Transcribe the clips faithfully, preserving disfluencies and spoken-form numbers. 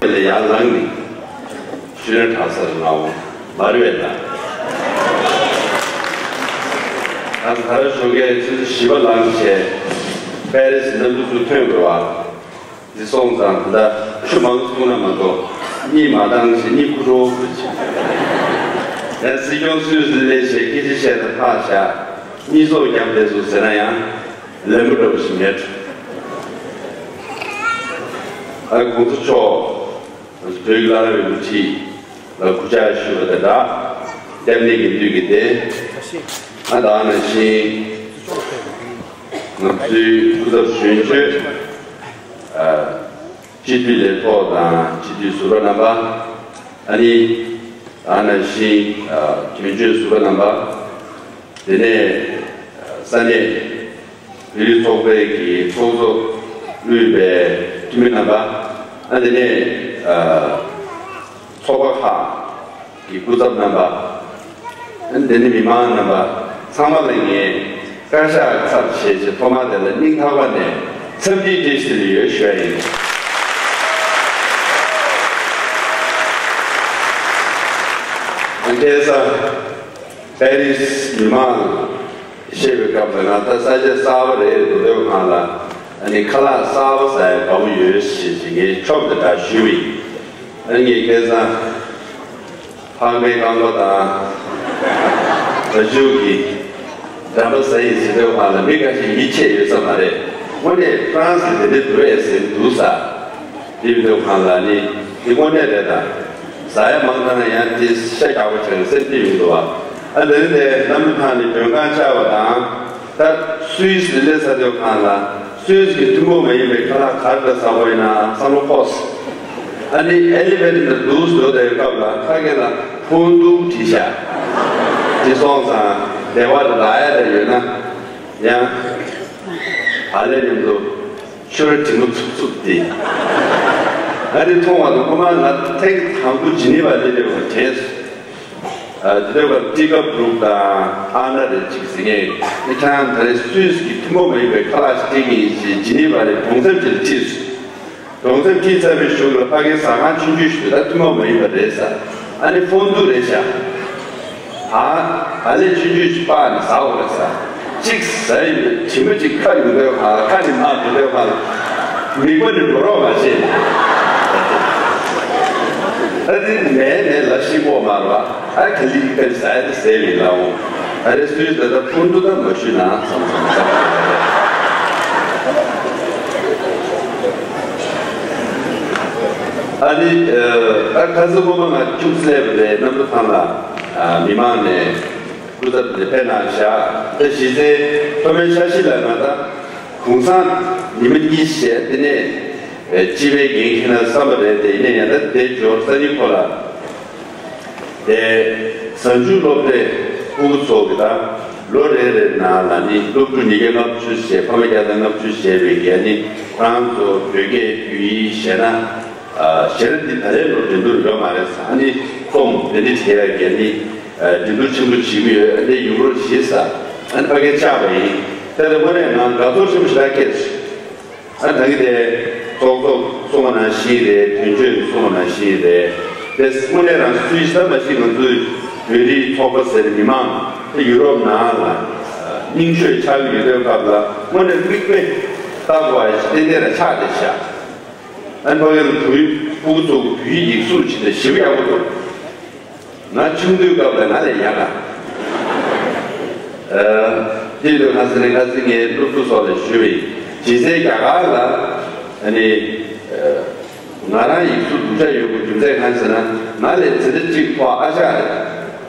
ལས་ཡར་ལངས་ནས་ཤུལ་ལན་གྲགས་ས་རེད་ལའོ། མ་རེད་པས་ན། ད་ག་རེ་ཞུ་གི་ཆུ་ཚོད་བཞི་པ་ལངས་བྱས་པེ་རི་སི་གནམ་གྲུ་ཚུར་ཐོན་དགོས་པ། འདི་སོང་ཙང་ད་ཆུ་མང་ཙམ་འཐུང་ན་མ་གཏོགས་གཉིད་མ་བཏང་ཞེས་གཉིད་ཁུག་འགྲོ་དགོས་ཀྱི། ཡང་སྲིད་སྐྱོང་སུད་སི་སླེབས་བྱས་སྐད་ཆ་བཤད་ད་ཐག་བཞག་གཉིད་སོགས་བརྒྱབ་བསྡད་སོང་ཟེར་ན་ཡང་ལན་པོ་འདྲ་པོ་ཞིག་མེད། ཨ་གོང་ས་མཆོག་བོད་ཀྱི་བླ་རབས་ཡོངས་ཁྲི་ལ་སྐུ་ཕྱག་ཞུ་བ་དང་སྦྲགས་སྐྱབས་གནས་དགེ་འདུན་གྱི་སྡེ། ཨ་ད་ནང་བཞིན་ང་ཚོའི་སྐུ་ཚབ་གཞོན་གཅོད། ཨ་སྤྱི་འཐུས་ལས་ཐོག་དང་སྤྱི་འཐུས་ཟུར་པ་རྣམ་པ། ཨ་ནི་ད་ནང་བཞིན་ཨ་དོན་གཅོད་ཟུར་པ་རྣམ་པ། དེ་ནས་ས་གནས་བོད་རིགས་ཚོགས་པའི་གི་ཚོགས་གཙོ་དབུས་པའི་འཐུས་མི་རྣམ་པ། ཨ་དེ་ནས་ཨ་ཚོགས་པ་ཁག་གི་སྐུ་ཚབ་རྣམ་པ། ཨ་དེ་ནས་མི་མང་རྣམ་པ་ཚང་མ་ལ་ངས་བཀའ་ཤག་ཚབ་བྱས་བྱས་ཐོག་མར་དེ་ལ་སྙིང་ཐག་པ་ནས་འཚམས་འདྲི་བཀྲ་ཤིས་བདེ་ལེགས་ཡོད་ཞུ་ཡ་ཡིན། ཨ་ཁ་སང་པེ་རི་སི་མི་མང་བཤད་པའི་སྐབས་ལ་ང་ད་ས་ཆ་གསར་པ་རེད་འདུག་སྟོད་ཁང་ལ་ཨ་ནི་ཁ་ལག་གསར་པ་ཟ་ཡ་དགའ་པོ་ཡོད་ཞེས་ཀྱི་ངས་ཆོབ་དེ་འདྲ་ཞུས་པ་ཡིན། ཨ་ནི་ངས་ཁ་སང་ཕག་མོའི་རྐང་པ་དང་ར་ཅོ་གི་འགྲམ་པ་ཟ་ཡི་ཟེར་སྟོད་ཁང་ལ་མི་འགའ་ཞིག་ཡིད་ཆེས་ཡོད་ས་མ་རེད། དངོས་གནས་ཧྥ་རན་སི་དེ་འདྲ་འདུག་ཨེ་ཟེར་འདུག་ས། དེ་སྟོད་ཁང་ལ་ནི་དེ་དངོས་གནས་རེད་ད། ཟ་ཡ་མང་ཐལ་ན་ཡང་དེ་ཤ་རྒྱགས་པ་བྱས་ནས་སེམས་སྐྱིད་ཡོང་འདུག་བ། ཨ་དེ་རིང་དེ་གནམ་གྲུ་ཐང་ནས་མགྲོན་ཁང་བཅར་བ་དང་། ད་སུད་སི་སླེབས་ས་སྟོད་ཁང་ལ་སུད་སི་གི་ཐུན་མོང་མ་ཡིན་པའི་ཁ་ལག་ག་རེ་འདྲ་ཟ་དགོས་ཡིན་ན་བསམ་བློ་འཁོར་སོང་། ཨ་ནི་ཨེ་ལི་ཝེ་ཊར་ནང་འདུག་སེ་འགྲོ་བསྡད་པའི་སྐབས་ལ་ཕ་གི་ལ་ཕུང་འདུག་བྲིས་ཤག་དེ་སོང་ཙང་བདེ་བ་རག་ཡ་རེ་ཡོད་ན་ཡང་ཨ་ལས་མཉམ་དུ། ཤོར་དྲི་མ་འཚུབ་འཚུབ་དེ། ཨ་རི་མཐོང་བ་དང་ཁོ་མ་ང་ཐེངས་དང་པོ་ཇི་ནི་ཝ་ལ་སླེབས་པ་དྲན་སོང་། ཨ་དེ་ལྟར་ཊི་ཀ་པུ་རུག་དང་ཨ་ན་རེ་གཅིག་ཟེར་མཁན་ནི་ཁྱེད་རང་ད་རེས་སུད་སི་གི་ཐུན་མོང་མ་ཡིན་པའི་ཁ་ལག་ཅིག་སྤྲད་ཀྱི་ཡིན་ཞེས་ཇི་ནི་ཝ་ལ་གདུང་སེམས་ཅིག་ཁྲིད་སོང་། གདུང་སེམས་ཁྲིད་ཚར་བའི་གཞུག་ལ་ཕ་གིའི་ཟ་ཁང་ཆུང་ཆུང་ཞིག་འདུག་ད་ཐུན་མོང་མ་ཡིན་པ་རེད་ཟེར། ཨ་ནི་ཕུང་འདུག་རེད་ཤག་ཨ། ཨ་ལས་ཆུང་ཆུང་ཞིག་སྤར་ནས་ཟ་འོ་རེད་ཟེར། གཅིག་ཟ་ཡིན་པས་དྲི་མ་གཅིག་ཁ་ཡོང་དུས་ཁ་ལ་ཁ་ནས་མར་འགྲོ་དུས་ཁ་ལ། མིད་པ་ནས་འགྲོ་རོགས་མ་བྱེད། ཨ་ནི་མེད་མེད་ལབ་ཤེས་ཀྱི་མ་རེད་པ། ཨ་ག་ལེར་ག་ལེར་ཟ་ཡ་དེ་ཟས་པའི་ལ་འོང་། ཨ་རེ་སུས་ད་ལྟ་ཕུང་འདུག་ད་མ་ཞུས་ན་བསམ་བསམ་བསམ། ཨ་ནི་ཨ་ཁ་སང་སྔོན་མ་ང་ཁྱུག་ཙམ་སླེབས་པ་རེད། གནམ་གྲུ་ཐང་ལ་མི་མང་ནས་སྐུ་ཚབ་དེ་ཕེབས་གནང་བཞག་ད་གཞི་རྩའི་མཐོ་དམན་འཆར་གཞི་ལ་ང་ད་གུང་སེང་ཉི་མ་གཉིས་བྱས། དེ་ནས་སྤྱི་པའི་འགན་འཁྱེར་ན་བསམ་པ་རེད། དེ་ཡིན་ན་ཡང་ད་དེ་འབྱོར་ས་ནི་ཁོ་ལ། དེ་གཟའ་མཇུག་སློབ་གྲྭའི་ཕྲུ་གུ་ཚོ་གི་ད་ལོ་རེ་རེ་ནང་ལ་ནི་སློབ་ཕྲུག་ཉིས་བརྒྱ་ལྔ་བཅུ་བྱས། ཕ་མ་བརྒྱ་དང་ལྔ་བཅུ་བྱས་པའི་གི་ནི་ཁོ་རང་ཚོ་བོད་སྐད་བོད་ཡིག་ཤེས་ན། ཨ་ཞེ་ན་འདི་ད་ལན་ལོ་འགྲན་བསྡུར་ཡོད་མ་རེད་ཟེར། ཨ་ནི་ཁོང་འདི་འདྲ་བྱས་ཡ་གི་ནི་འགྲན་བསྡུར་ཆེན་པོ་བྱེད་ཀྱི་ཡོད། ཨ་ནི་ཡོང་རོགས་བྱེད་ཟེར། ཨ་ནི་ཕ་གིར་བཅར་བ་ཡིན། དེ་ལ་དངོས་གནས་ང་དགའ་ཚོར་ཆེན་པོ་ཞེ་དྲག་སྐྱེས་སོང་། ཨ་ད་གི་དེ་ཚོགས་གཙོ་གསུངས་པ་ནང་བཞིན་རེད། དོན་གཅོད་གསུངས་པ་ནང་བཞིན་རེད། དེ་དངོས་གནས་རང་སུའི་ས་མ་ཤི་ང་ཚོའི་བོད་རིགས་ཚོགས་པ་ཟེར་མི་མང་དེ་ཡུ་རོབ་ནང་ལ་རྙིང་ཤོས་ཆགས་ཀྱི་ཡོད་དུས་སྐབས་ལ་དངོས་གནས་མིག་དཔེ་ལྟ་དགོས་པ་ཞིག་ཏན་ཏན་རང་ཆགས་བསྡད་ཤག་ཨ་ཕ་གི་ལ་བུའི་ཕྲུ་གུ་ཚོ་བོད་ཡིག་གཟུགས་བྱས་ཏེ་ཞེ་པོ་ཡག་པོ་འདུག་ང་ཆུང་དུས་སྐབས་ལ་ང་ལས་ཡག་ག་ཨ་དེ་དུས་ང་ཟེར་ནས་ཁ་སང་ངའི་སློབ་ཕྲུག་ཚོ་ལ་ཞུས་པ་ཡིན། ཇི་སྲིད་རྒྱ་གར་ལ་ཨ་ནི་ཨ་ང་རང་ཡིག་གཟུགས་སྡུག་ཅག་ཡོད་དགོས་རྒྱུ་མཚན་གང་ཟེར་ན། ང་ལས་ཚེ་ཚད་གཅིག་ཕོ་ཨ་ཅག་རེད།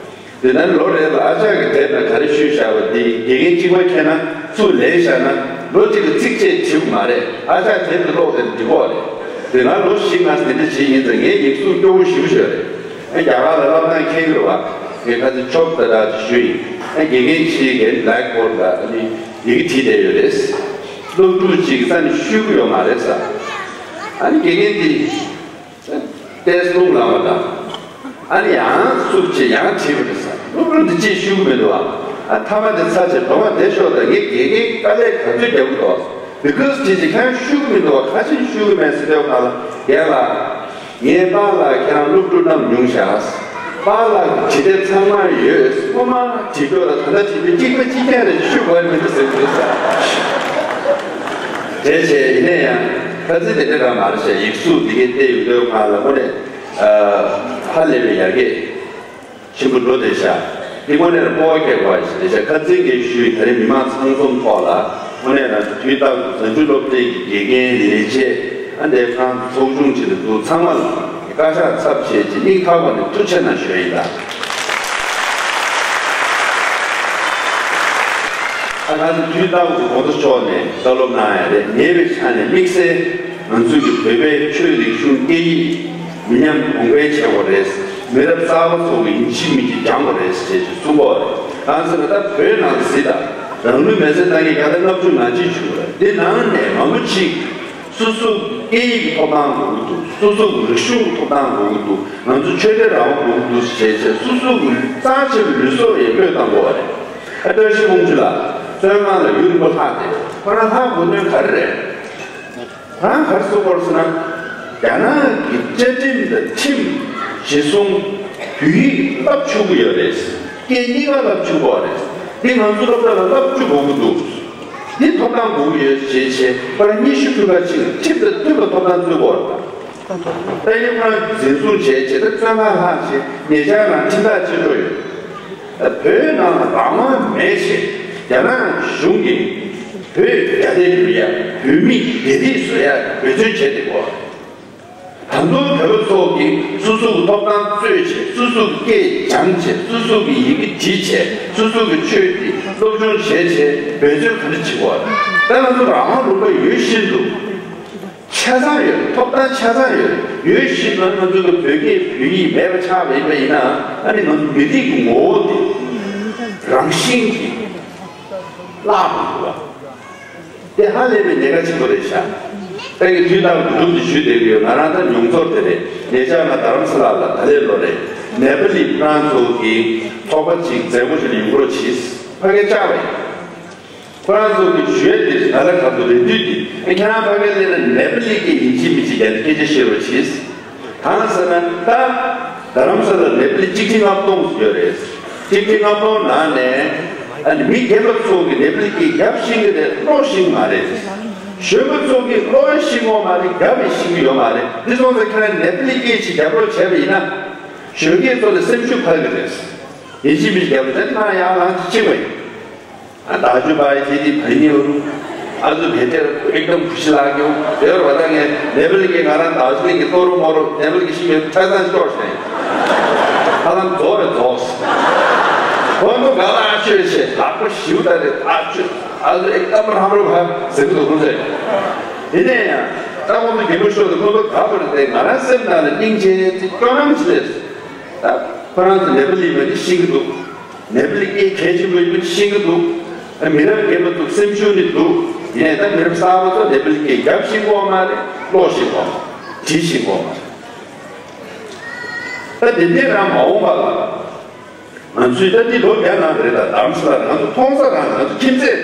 དེ་ནས་ལོ་རེ་ལ་ཨ་ཅག་གི་དེབ་ལ་ག་རེ་བཤུས་བཞག་པ་འདི་དགེ་རྒན་གཅིག་པ་མཁྱེན་ན་ཚུར་ལེན་བཞག་ན་ལོ་གཅིག་གི་ཚིགས་བཅད་བྲིས་པ་མ་རེད། ཨ་ཅག་དེབ་ཏུ་ཀློག་དེ་འབྲི་གོ་རེད། དེ་ང་ལོ་བཞི་ལྔ་དེ་འདྲ་བྱེད་ཡིན་ཙང་ངའི་ཡིག་གཟུགས་སྐྱོ་བོ་ཞེ་པོ་ཅིག་རེད། ཨ་རྒྱ་གར་ལ་སློབ་སྟངས་མཁྱེན་གྱི་རེད་བ། ངས་ཁ་ཚ་ཆོབ་ད་ད་ཞུ་ཡིན། ཨ་དགེ་རྒན་གཅིག་གིས་བྷི་ལེག་བྷོར་ལ་ཨ་ནི་ཡི་གེ་བྲིས་བསྡད་ཡོད་རེད། སློབ་ཕྲུག་གཅིག་གིས་ས་ནས་བཤུས་ཀྱི་ཡོད་མ་རེད་ཟེར། ཨ་ནི་དགེ་རྒན་དེས་ཏེས་རླུང་ལངས་པ་དང་། ཨ་ནི་ཡང་སུབ་བྱས་ཡང་བྲིས་པ་རེད་ཟེར། སློབ་ཕྲུག་འདི་ཅིས་བཤུས་ཀྱི་མི་འདུག་བ། ཨ་མཐའ་མ་དེ་ཚར་བྱས་སྡོམ་པ་དེ་ཤོར་དང་ངས་དགེ་རྒན་དཀའ་ལས་ག་ཚོད་རྒྱག་གི་འདུག་བ། བི་ཀོས་བྲིས་བྱས་ཁྱེད་རང་བཤུས་ཀྱི་མི་འདུག་བ། ག་ཅིག་བཤུས་ཀྱི་མེད་ཟེར་དུས་སྒང་ལ་རྒན་ལགས། ངའི་པཱ་ལགས་ཁྱེད་རང་སློབ་ཕྲུག་རྣམས་ཉུང་ཤག་པཱ་ལགས་ཀྱི་བྲིས་དེབ་ཚང་མ་ཡོད། སྔོན་མ་བྲིས་ཀྱོག་ལ་ད་ལྟ་བྲིས་དེབ་གཅིག་པ་གཅིག་རྐྱང་རེ་ཞུ་དགོས་མི་འདུག་ཟེར་གྱི་འདུག་ཟེར། དེ་བྱས་ཡིན་ན་ཡང་ཁ་ཚིག་དེ་འདྲ་གང་མ་རེད་ཤག་ཡིག་གཟུགས་འདི་གའི་བལྟས་ཡོང་དུས་ང་ལ་དངོས་གནས་ཧ་ལས་པའི་ཡར་རྒྱས་ཆེན་པོ་འགྲོ་བསྡད་ཤག་འདི་དངོས་གནས་ལ་སྤོབས་པ་སྐྱེ་དགོས་པ་ཞིག་རེད་ཤག་ཁ་རྩང་གིས་ཞུས། ད་རེས་མི་མང་ཚང་འཛོམས་ཐོག་ལ་དངོས་གནས་ལ་དུས་རྟག་ཏུ་གཟའ་མཇུག་སློབ་གྲྭའི་གི་དགེ་རྒན་ལས་བྱེད་ཨ་འདས་ཁང་ཚོགས་ཆུང་ཆེད་དུ་འདུག་ཚང་མ་ལ་བཀའ་ཤག་ཚབ་བྱས་ཀྱི་སྙིང་ཐག་པ་ནས་ཐུགས་རྗེ་ཆེ་གནང་ཞུ་ཡ་ཡིན་ད། ཨ་ང་ཚོ་དུས་རྟག་ཏུ་གོང་ས་མཆོག་ནས་བཀའ་སློབ་གནང་ཡ་རེད། ཉེ་བའི་ཆ་ནས་དམིགས་བསལ་ང་ཚོའི་གི་བོད་པའི་ཆོས་རིག་གཞུང་སྐད་ཡིག་མི་ཉམས་གོང་འཕེལ་བྱེད་དགོས་རེད། མི་རབས་གསར་པ་ཚོ་གི་ཡིན་གཅིག་མིན་གཅིག་སྦྱང་དགོས་རེད་ཅེས་ཀྱི་གསུང་གི་ཡོད་རེད། གང་ཟེར་ན་ད་བོད་ནང་གཟིགས་དང་། རང་ལུས་མེར་སྲེག་བཏང་མཁན་བརྒྱ་དང་ལྔ་བཅུ་ང་གཅིག་བྱུང་བ་རེད། འདི་ནང་ནས་མང་པོ་ཅིག་སོ་སོ་སྐད་ཡིག་གི་ཐོབ་ཐང་དགོས་ཀྱི་འདུག་སོ་སོ་གི་རིག་གཞུང་གི་ཐོབ་ཐང་དགོས་ཀྱི་འདུག་ང་ཚོ་ཆོས་དད་རང་དབང་དགོས་ཀྱི་འདུག་ཞེས་བྱས་སོ་སོ་གི་རྩ་ཆེ་བའི་ལུས་སྲོག་ཡང་བློས་བཏང་དགོས་པ་རེད། ཨ་བཀྲ་ཤིས་ཕུན་ཚོགས་ལགས་བཙོན་ཁང་ལ་ཡུན་རིང་པོ་ལྷག་སྟེ་ཁོ་རང་ལྷག་དགོས་དོན་ག་རེ་རེད། ཁོ་རང་ག་རེ་གསུངས་པ་རེད་ཟེར་ན། རྒྱ་ནག་གི་བཅའ་ཁྲིམས་དང་ཁྲིམས་གཞི་བཟུང་བོད་ཡིག་བསླབ་ཆོག་གི་ཡོད་རེད། སྐད་གཉིས་ཀ་བསླབ་ཆོག་གི་རེད། འདི་ང་ཚོ་སློབ་གྲྭ་ལ་བསླབ་བཅུག་དགོས་ཀྱི་འདུག་འདི་ཐོབ་ཐང་དགོས་ཀྱི་ཡོད་ཅེས་བྱས་ཁོ་རང་སྙན་ཞུ་ཕུལ་ག་ཕྱིན། ཁྲིམས་དང་མཐུན་པའི་ཐོབ་ཐང་རྩོད་དགོས་རེད། ད་ཡིན་ན་ཁོ་རང་འཛིན་བཟུང་བྱས་བྱས་ད་བཙོན་ཁང་ལྷག་བྱས་ཉེ་ཆར་རང་ཁྲིམས་ཐག་བཅད་འགྲོ་ཡོད། བོད་ནང་ལ་རང་དབང་མེད་ཅེས་རྒྱ་ནག་གཞུང་གིས་བོད་རྒྱ་སྡེ་འབུད་ཡ། བོད་མི་རྒྱ་རིགས་བཟོ་ཡ་འབད་བརྩོན་བྱས་བསྡད་ཡོད། ད་དུང་བོད་པ་ཚོ་གིས་སོ་སོ་གི་ཐོབ་ཐང་རྩོད་བྱས། སོ་སོ་གི་སྐད་སྦྱངས་བྱས། སོ་སོ་གི་ཡི་གེ་བྲིས་བྱས། སོ་སོ་གི་ཆོས་འདི་སློབ་སྦྱོང་བྱས་བྱས་འབད་བརྩོན་ག་རེ་བྱེད་དགོས། ད་ང་ཚོ་རང་དབང་ལུང་པ་ཡོད་བཞིན་དུ། ཆ་ཚང་ཡོད། ཐོབ་ཐང་ཆ་ཚང་ཡོད། ཡོད་བཞིན་དུ་ང་ཚོ་གི་བོད་སྐད་བོད་ཡིག་མེད་པ་ཆགས་པ་ཡིན་པ་ཡིན་ན། ཨ་ནི་ང་ཚོ་མི་རིགས་ཀྱི་ངོ་བོ་དེ་རང་བཞིན་གྱིས་བརླག་འགྲོ་གི་འདུག་བ། དེ་ཧ་ལས་པའི་ཉེན་ཁ་ཆེན་པོ་རེད་ཤག་ད་གིན་དུས་རྟག་ཏུ་སྒྲུབ་ཏུ་ཞུས་བསྡད་ཀྱི་ཡོད། ང་རང་ད་མྱོང་ཚོར་དེ་རེད། ཉེ་ཆར་ང་རྡ་རམ་ས་ལ་ལ་ད་ལོའི་ལོ་རེད། ནེ་པ་ལི་ཁོ་རང་ཚོ་གི་ཚོགས་པ་ཅིག་མཛད་སྒོ་ཞིག་ལ་ཡོང་རོགས་གྱིས། ཕ་གིར་བཅར་བ་ཡིན། ཁོ་རང་ཚོ་གི་ཞུ་ཡས་དེ་ང་ལ་ག་ཚོད་རེད་དུས་དེ། ཨེ་ཁྱེད་རང་ཕ་གིར་སླེབས་ན་ནེ་པ་ལི་སྐད་ཡིན་གཅིག་མིན་གཅིག་རྒྱག་ནས་སྐད་ཆ་བཤད་རོགས་གྱིས། གང་ཟེར་ན་ད་རྡ་རམ་ས་ལ་ནེ་པ་ལི་གཅིག་ཁྲི་ལྔ་སྟོང་ཡོད་རེད། གཅིག་ཁྲི་ལྔ་སྟོང་ནང་ནས་ཨ་ནི་མི་རྒན་པ་ཚོ་གི་ནེ་པ་ལི་སྐད་རྒྱབ་ཤེས་ཀྱི་རེད། ཀློག་ཤེས་ཀྱི་མ་རེད། གཞོན་པ་ཚོ་གིས་ཀློག་ཡང་ཤེས་ཀྱི་ཡོད་མ་རེད། རྒྱབ་ཡང་ཤེས་ཀྱི་ཡོད་མ་རེད། འདི་སོང་ཙང་ཁྱེད་རང་ནེ་པ་ལི་སྐད་ཅིག་རྒྱབ་རོགས་བྱས་པ་ཡིན་ན་གཞོན་སྐྱེས་ཚོ་ལ་སེམས་ཤུགས་འཕར་གྱི་རེད། ཡིན་གཅིག་མིན་གཅིག་རྒྱབ་རོགས་བྱས་ན་ཁྱེད་རང་ཡར་ལངས་ཅིག་ཕྱིན་པ་ཡིན། ཨ་ད་ཅུ་པའི་ཐི་ཏི་བ་ཉི་ཨུ་རུ། ཨ་ཟུ་བེ་ཏེར་ཨེག་དམ་ཁུ་ཤི་ལ་གྱོ། དེར་བ་ད་ངས་ནེ་པ་ལི་སྐད་ང་རང་ད་ཅུ་ལི་གི་ཏོ་རུ་མོ་རུ་ནེ་པ་ལི་སྐད་ཤི་མེད་ཁྲ་ཚང་ཤོར་ཤེས། ཧ་ལམ་རྫོགས་རེད་རྫོགས། ཁོ་ཚོ་ག་ལ་ཨ་ཆོས་ཤེས་ལག་པ་ཞིབ་ད་རེད། ཨ་ཆོས་ཨ་ཟུ་ཨེག་དམ་རམ་རུ་བ་ཟེར་གི་འདུག་ཁོ་ཚོས། དེ་ནས་ཡང་ད་ཁོ་ཚོ་རྒན་པོ་ཤོར་དུས་ཁོ་ཚོ་དགའ་པོ་རེད་དེ། ང་རང་སེམས་ནང་ལ་སྙིང་རྗེ་ཅིག་སྐྱོ་སྣང་ཅིག་སླེབས། ད་ཁོ་རང་ཚོ་ནེ་པ་ལི་མ་ནི་ཤེས་ཀྱི་འདུག་ནེ་པ་ལི་སྐད་གལ་ཆེན་པོ་ཡིན་པ་ཤེས་ཀྱི་འདུག་མི་རབས་རྒན་པ་ཚོ་སེམས་ཤུགས་ནི་འདུག་ཡིན་ནའི་ད་མི་རབས་གསར་པ་ཚོ་ནེ་པ་ལི་སྐད་རྒྱབ་ཤེས་ཀྱི་ཡོད་མ་རེད། ཀློག་ཤེས་ཀྱི་ཡོད་མ་རེད། འབྲི་ཤེས་ཀྱི་ཡོད་མ་རེད། ད་དེ་འདྲའི་རང་མ་འོངས་པ་ལ་ང་ཚོས་ད་འདི་ལོ་བརྒྱ་ནང་རེད། ད་རྡ་རམ་ས་ལ་ང་ཚོ་མཐོང་ས་རང་ང་ཚོ་ཁྱིམ་མཚེས།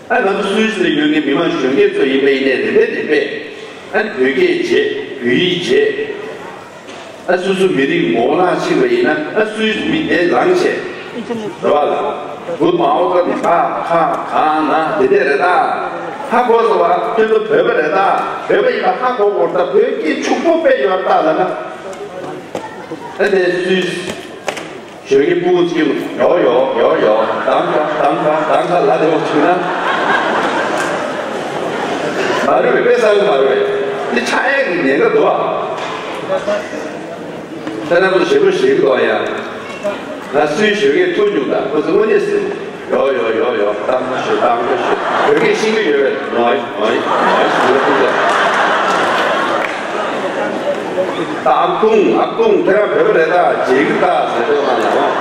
ཨ་ང་ཚོ་སུད་སི་ལ་ཡོད་མཁན་མི་མང་གཞོན་སྐྱེས་ཚོ་ཡིན་པ་ཡིན་ནའི་རེ་རེ་རེ་རེ་ཨ་ནི་བོད་སྐད་བརྗེད། བོད་ཡིག་བརྗེད། ཨ་སོ་སོ་མི་རིགས་ངོ་བོ་བརླག་ཕྱིན་པ་ཡིན་ན་ཨ་སུད་སི་མི་དེ་ལངས་བྱས། རེད་བ་ལ། གུ་མའོ་ཀ་ནི་ཁ་ཁ་ཁ་ན་དེ་དེ་རེད་ད། ཧ་གོ་སོང་བ། ཁྱོད་ཚོ་བོད་པ་རེད་ད། བོད་པ་ཡིན་པ་ཧ་གོ་དགོས་ད། བོད་སྐད་ཕྱུག་པོ་དཔེ་ཡོད་ད་ལ་ན། ཨ་དེ་སུད་སི། གཞོན་སྐྱེས་སྤུ་གུ་ཚོས་ཡོ་ཡོ་ཡོ་ཡོ་དང་ག་དང་ག་དང་ག་ལ་དེ་འོག་བྱུང་ན། མ་རེད་པས། དཔེ་བསགས་གི་མ་རེད་པས། འདི་ཆགས་ཡག་གི་ཉེན་ཁ་འདུག་ཨ། ད་ནང་བུ་ཞེ་པོ་ཞེ་གི་འདུག་ཨ་ཡ། ང་སུའི་གཞོན་སྐྱེས་ཐུག་མྱོང་ད་ཁོ་ཚོ་དངོས་གནས་ཟེར། ཡོ་ཡོ་ཡོ་ཡོ་དང་ག་ཞུ་དང་ག་ཞུ། བོད་སྐད་ཤེས་ཀྱི་ཡོད་པས། ནོའི་ནོའི་ནོའི་ཞུ་ལ་ཐུག་ད། ད་ཨག་ཏུང་ཨག་ཏུང་ཁྱེད་རང་བོད་པ་རེད་ད། བརྗེད་གི་ད་ཟེར་དུས་ང་ལ་འོང་།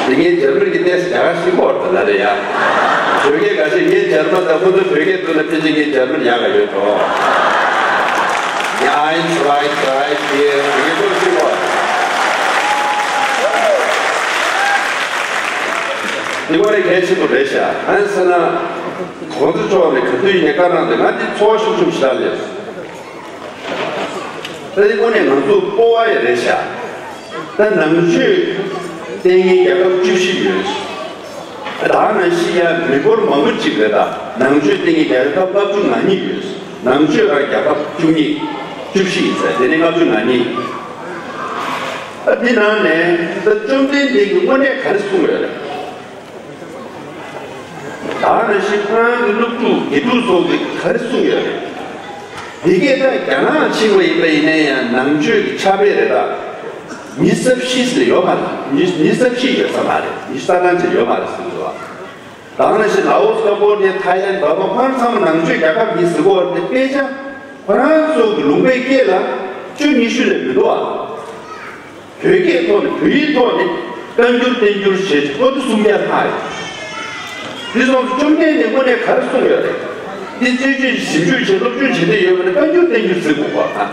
དེ་ངས་འཇར་མན་གྱི་ཏེས་རྒྱ་གར་ཤེས་ཀྱི་ཡོད་རེད་ད་ལ་རེད་ཡ། བོད་སྐད་འགའ་ཤས་ངས་འཇར་མན་ད་ཁོ་ཚོས་བོད་སྐད་ཐོག་ནས་ཕལ་ཆེར་ངས་འཇར་མན་ཡག་ག་ཡོད་དོ། ཡ་ཨའི་ཊ་རའི་ཊ་རའི་ཌི་ཡར་བོད་སྐད་ཐོག་ཤེས་ཀྱི་ཡོད། དེ་དངོས་གནས་གལ་ཆེན་པོ་རེད་ཤག་ཨ་ཟེར་ན། གོང་ས་མཆོག་ནས་ག་དུས་ཡིན་ནའི་བཀའ་གནང་དེ་ང་དེ་ཚོར་བ་ཤུགས་ཆེན་པོ་ཞིག་རག་ལས་སོང་། ད་དེ་དངོས་གནས་ང་ཚོ་སྤོབས་པ་ཡང་རེད་ཤག་ད་ནང་ཆོས་བསྟེན་མཁན་རྒྱལ་ཁབ་བཅུ་བཞི་ཡོད། ད་ནང་བཞིན་ཡང་མི་འབོར་མང་པོ་ཅིག་རེད། ད་ནང་ཆོས་བསྟེན་མཁན་རྒྱལ་ཁབ་ལྔ་བཅུ་ང་གཉིས་ཡོད། ནང་ཆོས་རང་རྒྱལ་ཁབ་བཅུ་གཉིས། བཅུ་བཞི་ཡིན་ཟེར། དེ་ནས་ལྔ་བཅུ་ང་གཉིས། ཨ་འདི་ནང་ནས་ད་བཅོམ་ལྡན་འདས་ཀྱིས་དངོས་གནས་ག་རེ་གསུངས་ཡོད་རེད། ད་ནང་བཞིན་ཁོ་རང་གི་སློབ་ཕྲུག་དགེ་ཕྲུག་ཚོ་གིས་ག་རེ་གསུངས་ཡོད་རེད། འདི་གས་ད་རྒྱ་ནག་ཕྱིན་པ་ཡིན་པ་ཡིན་ན་ཡང་ནང་ཆོས་ཀྱི་ཕྱག་དཔེ་རེད། ད་ཉི་ཤུ་རྩ་བཞི་ཟེར་ཡོད་མ་རེད། ཉི་ཉི་ཤུ་རྩ་བཞི་ཡོད་ས་མ་རེད། ཉི་ཤུ་རྩ་གང་ཅིག་ཡོད་མ་རེད་ཟེར་གྱི་འདུག་ད་ནང་བཞིན་ལའོ་སི། ཀམ་བོ་ཌི་ཡ། ཐའི་ལན། འབར་མ། ཁོ་རང་ཚང་མ་ནང་ཆོས་རྒྱལ་ཁབ་ཡིན་ཟེར་གྱི་ཡོད་རེད། དཔེ་ཆ་ཁོ་རང་ཚོ་གི་ལུང་པའི་སྐད་ལ་བཅུ་ཉི་ཤུ་ལས་མི་འདུག་ཨ། བོད་སྐད་ཐོག་ནས། བོད་ཡིག་ཐོག་ནས་བཀའ་འགྱུར་བསྟན་འགྱུར་ཞེས་པོ་ཏི་སུམ་བརྒྱ་ལྷག་ཡོད། འདི་སོང་ཙང་བཅོམ་ལྡན་འདས་དངོས་གནས་ག་རེ་གསུངས་ཡོད་རེད། འདི་རྩད་གཅོད་ཞིབ་འཇུག་བྱེད། སློབ་སྦྱོང་བྱེད་འདོད་ཡོད་པ་ན་བཀའ་འགྱུར་བསྟན་འགྱུར་གཟིགས་དགོས་པ་དང་།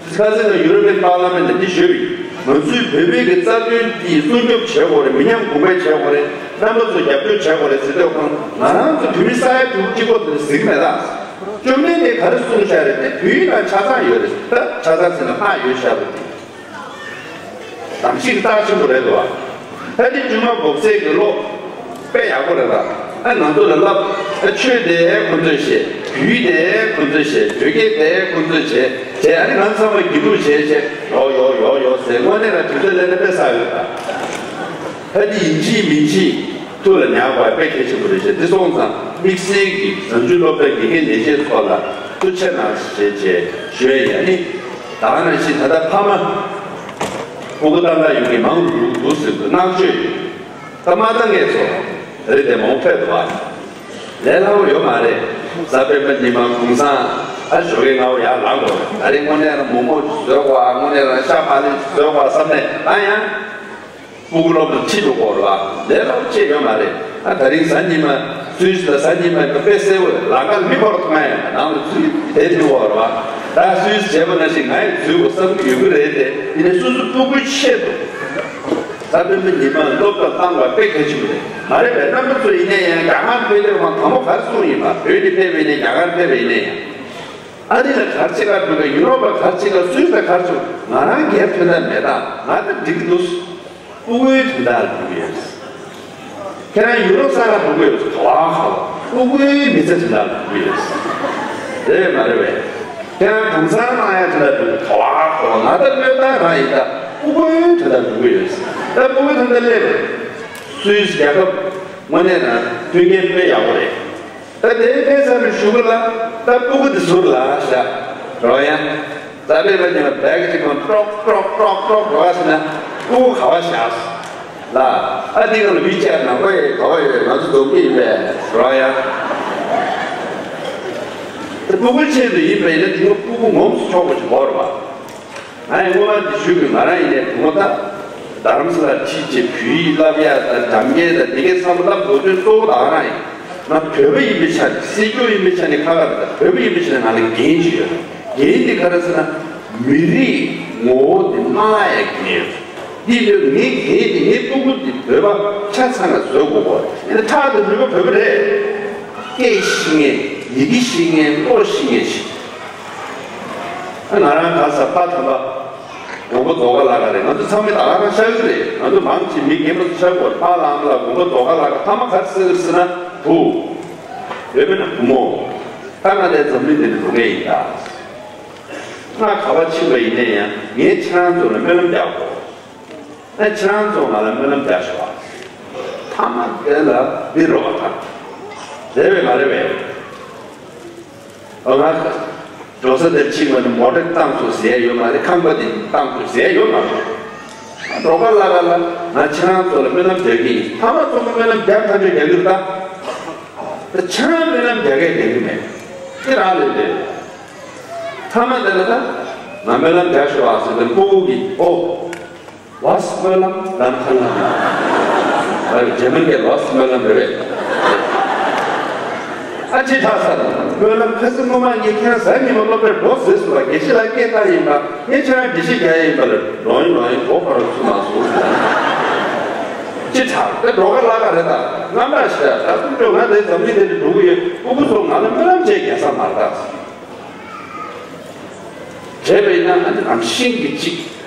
ཁ་སང་ང་ཡུ་རོབ་པའི་པར་ལ་མེན་ཊ་འདི་ཞུས་པ་ཡིན། ང་ཚོའི་བོད་པའི་གི་རྩ་དོན་འདི་སྲུང་སྐྱོབ་བྱེད་དགོས་རེད། མི་ཉམས་གོང་འཕེལ་བྱེད་དགོས་རེད། རྣམ་པ་ཚོ་རྒྱབ་སྐྱོར་བྱེད་དགོས་རེད་ཟེར་དུས་ཁོང་ང་རང་ཚོ་བོད་མི་ས་ཡ་དྲུག་གཅིག་པོ་དེ་གཟིགས་མེད་ད། བཅོམ་ལྡན་འདས་ག་རེ་གསུངས་བཞག་རེད་དེ། བོད་ཡིག་ནང་ཆ་ཚང་ཡོད་རེད། ད་ཆ་ཚང་ཟེར་ན་ལྷག་ཡོད་བཞག་པ་དེ། གཏམ་ཞིབ་རྩ་ཆེན་པོ་རེད་འདུག་བ། ད་དེ་ཇུ་མ་གོབ་སེ་གི་ཀློག་དཔེ་ཡག་པོ་རེད་ད། ཨ་ང་ཚོ་ལ་བསླབ། ཨ་ཆོས་དེ་ཁོ་ཚོས་བཤད། བོད་ཡིག་དེ་ཁོ་ཚོས་བཤད། བོད་སྐད་དེ་ཁོ་ཚོས་བྱས་བྱས། ཨ་ནི་ང་ཚང་མ་དགེ་ཕྲུག་བྱས་བྱས། ཡོ་ཡོ་ཡོ་ཡོ་ཟེར། དངོས་གནས་ལ་དུས་ཚོད་ལེན་ན་དཔེ་བསགས་ཡོད་ད། ད་དེ་ཡིན་གཅིག་མིན་གཅིག་ཐུགས་ལ་ཉར་དགོས་པ་དཔེ་གལ་ཆེན་པོ་རེད་ཤག་འདི་སོང་ཙང་དམིགས་བསལ་གྱི་བཟང་སྤྱོད་སློབ་གྲྭ་དགེ་རྒན་ལས་བྱེད་ཚོ་ལ་ཐུགས་རྗེ་གནང་ཞེས་བྱས་ཞུ་ཡ་ཡིན། ཨ་ནི་ད་ག་ནང་བཞིན་ད་ལྟ་ཕ་མ་སྤུ་གུ་ཏག་ཏག་ཡོད་མཁན་མང་རུ་འདུག་ཟེར་དུས་བསྔགས་བརྗོད་ཡོད། ད་མ་ལྟ་ངས་ཚོ་རེད་དེ་མང་པོ་ཕེབས་འདུག་བ། ལས་སླ་པོ་ཡོད་མ་རེད། གཟའ་སྤེན་པ་ཉི་མ་གུང་སེང་ཨ་ཞོགས་ཀས་སྔ་པོ་ཡར་ལངས་དགོས་རེད། ད་རེས་དངོས་གནས་ལ་མོག་མོག་ཅིག་བཟོས་དགོས་ཨ། དངོས་གནས་ལ་ཤ་མ་ལེ་ཅིག་བཟོས་དགོས་ཨ་བསམ་ནས། ད་ཡང་སྤུ་གུ་སློབ་གྲྭར་ཁྲིད་འགྲོ་དགོས་རེད་བ། ལས་སླ་པོ་ཅིག་ཡོད་མ་རེད། ཨ་ད་རིང་གཟའ་ཉི་མ་སུད་སི་ལ་གཟའ་ཉི་མ་ཡིན་པ་དཔེ་གསལ་པོ་རེད། ལམ་ཁ་ལ་མི་ཕར་མཐོང་ཡ་ཡོད་མ་རེད། ནང་ལ་འཛུལ་བསྡད་ཐུབ་ཀྱི་ཡོད་རེད་བ། ད་སུད་སི་བྱས་པ་ནང་བཞིན་ང་ཡང་འཛུལ་དགོས་བསམ་གྱི་ཡོད་ཀྱི་རེད་དེ། ཡིན་ནའི་སོ་སོ་སྤུ་གུའི་ཆེད་དུ། གཟའ་སྤེན་པ་ཉི་མ་སློབ་གྲྭར་བཏང་བ་དཔེ་གལ་ཆེན་པོ་རེད། མ་རེད་པས། རྣམ་པ་ཚོ་ཡིན་ནའི་ཡང་རྒྱ་གར་ཕེབས་དུས་ཁོང་དང་པོ་ག་རེ་གསུངས་ཡིན་པ། བོད་ནས་ཕེབས་པ་ཡིན་ནའི་རྒྱ་གར་ཕེབས་པ་ཡིན་ནའི་ཡང་། ཨ་རི་ལ་ག་རེ་བྱེད་ག་འགྲོ་གི། ཡུ་རོབ་ལ་ག་རེ་བྱེད་ག་སུད་སི་ལ་ག་རེ་བྱེད་ག་ང་རང་སྒེར་དོན་དག་མེད་ད། ང་ད་འགྲིག་གི་འདུག་སྤུ་གུའི་དོན་དག་ལ་འགྲོ་གི་ཡོད། ཁྱེད་རང་ཡུ་རོབ་ས་ལ་འགྲོ་གི་ཡོད། ག་བ་ག་བ། སྤུ་གུའི་མི་ཚེ་དོན་དག་ལ་འགྲོ་གི་ཡོད། རེད་མ་རེད་པས། ཁྱེད་རང་གུང་སེང་གནང་ཡ་དོན་དག་འགྲོ་གི། ག་བ་ག་བ། ང་ད་སྨོན་རྟགས་རང་ཡིན་ད། སྤུ་གུའི་དོན་དག་འགྲོ་གི་ཡོད། ད་སྤུ་གུའི་དོན་དག་སླེབས་རེད། སུད་སི་རྒྱལ་ཁབ་དངོས་གནས་ན་མཐུན་རྐྱེན་དཔེ་ཡག་པོ་རེད། ད་དེ་ཕན་ཚར་ནས་གཞུག་གུ་ལ་ད་སྤུ་གུ་དེ་ཟུར་ལ་བཞག་རོགས་ཡ། གཟའ་སྤེན་པ་ཉི་མ་བེག་གཅིག་གོན། ཀྲོག་ཀྲོག་ཀྲོག་ཀྲོག་རོགས་ཟེར་ན་སྤུ་གུ་ག་བ་བཞག་ལ། ཨ་འདི་ག་ལ་མི་བཅར་ན་ཁོ་ཡི་ག་བ་ཡོད། ང་ཚོ་འཛོམས་ཀྱི་ཡིན་པས་རོགས་ཡ། ད་སྤུ་གུ་ཆེད་དུ་ཡིན་པ་ཡིན་ན་དེ་སྔོན་སྤུ་གུ་ངོམས་སུ་ཆོག་པ་ཞིག་དགོས་རེད་བ། ང་ཡང་སྔོན་མ་འདི་ཞུས་དགོས། ང་རང་ཡིན་ནའི་བུ་མོ་ད་རྡ་རམ་ས་ལར་ཁྲིད་བྱས་བོད་ཡིག་བསླབ་ཡ་དང་སྒྲ་སྙན་དང་དེ་གའི་ཚང་མ་བསླབ་དགོས་དོན་གཙོ་བོ་ད་ག་རང་ཡིན། ང་བོད་པ་ཡིན་པའི་ཆ་ནས། སྲིད་སྐྱོང་ཡིན་པའི་ཆ་ནས་ཁག་ཁག་རེད། ད་བོད་པ་ཡིན་པའི་ཆ་ནས་ང་ལ་འགན་ཅིག་ཡོད། འགན་འདི་ག་རེ་ཟེར་ན། མི་རིགས་ངོ་བོ་འདི་སྨྲ་ཡ་འགན་ཡོད། འདི་ལོས་ངའི་འགན་འདི། ངའི་སྤུ་གུ་འདི་བོད་པ་ཆ་ཚང་ལ་བཟོ་དགོས་གོ། ཡིན་ན་ཁྲག་དང་ལུས་པོ་བོད་པ་རེད། སྐད་ཤེས་མཁན། ཡི་གེ་ཤེས་མཁན། ཀློག་ཤེས་མཁན་ཞིག་ཨ་ང་རང་ག་ས་ཕ་དམ་པ་མགོན་པོ་རྫོགས་དཀར་ལགས་ཀ་རེད། ང་ཚོ་ཚང་མས་ད་ག་རང་ཤར་གི་རེད། ང་ཚོ་མང་ཆེ་མི་རྒན་པ་ཚོ་ཤར་གི་རེད། ཕ་ལ་ཨ་མ་ལགས་མགོན་པོ་རྫོགས་དཀར་ལགས་ཀ་ཕ་མ་ག་རེ་ཟེར་གི་རེད་ཟེར་ན་བུ། བོད་པའི་ནང་བུ་མོ། ད་ང་དེ་འཛམ་གླིང་འདི་ནས་འགྲོ་མཁན་ཡིན་ད། ང་ག་པར་ཕྱིན་པ་ཡིན་ན་ཡང་ངས་ཁྱེད་རང་ཚོ་ལ་སྨོན་ལམ་རྒྱག་དགོས། ཨ་ཁྱེད་རང་ཚོ་ང་ལ་སྨོན་ལམ་རྒྱག་ཤོག་ཨ། ཐ་མ་དེ་ལ་འདི་རོགས་པ་དང་། རེད་པས་མ་རེད་པས། ཨ་ང་འགྲོ་ས་དེར་ཕྱིན་པ་ནི་མོ་ཊ་བཏང་ཚུགས་ཟེར་ཡོད་མ་རེད། ཁང་པ་དེ་བཏང་ཚུགས་ཟེར་ཡོད་མ་རེད། རྫོགས་དཀར་ལགས་ཀ་ལ་ང་ཁྱེད་རང་ཚོ་ལ་སྨོན་ལམ་རྒྱག་གི་ཡིན། ཐ་མ་ཚང་མ་སྨོན་ལམ་རྒྱག་ཐག་ཆོད་རྒྱག་གི་རེད་ད། ད་ཁྱེད་རང་སྨོན་ལམ་རྒྱག་གས་རྒྱག་གི་མེད། དེ་རང་ལས་འདས། ཐ་མ་དེ་ལ་ད་ང་སྨོན་ལམ་རྒྱག་ཤོག་ཨ་ཟེར་དུས་སྤུ་གུ་གིས་ཨོ། ཝཱས་སྨོན་ལམ་དང་ཁ་ལམ། ཨ་རྒྱ་མི་སྐད་ཝཱས་སྨོན་ལམ་རེད་པས། ཨ་ཅེ་ཁྲག་ས་དང་སྨོན་ལམ་ཁ་སང་སྔོན་མ་ངས་ཁྱེད་རང་གཟའ་ཉི་མ་སློབ་གྲྭར་འགྲོ་ཟེར་སོང་བ། དགེ་བཤེས་ལགས་སྐད་བཏང་ཡིན་པ། ངས་ཁྱེད་རང་དགེ་བཤེས་རྒྱག་ཡིན་པ་ལ་ལོང་ཡིན་ལོང་ཡིན་མགོ་འཁོར་རོགས་ཚུགས་མ་སོང་ཟེར། ཅེ་ཁྲག་ད་འགྲོ་ཁ་ལ་ཁ་རེད། ད་རྣམ་དག་ཞིག་ད་ད་ཁུ་ཅོ་ང་དེ་འཛམ་གླིང་དེ་ནས་འགྲོ་གི་ཡོད། ཕྲུ་གུ་ཚོ་ང་ལ་སྨོན་ལམ་བྱས་རྒྱལ་ས་མར་ད། བྱས་པ་ཡིན་ན་ང་ཚོ་རང་བཞིན་གྱི་གཅིག་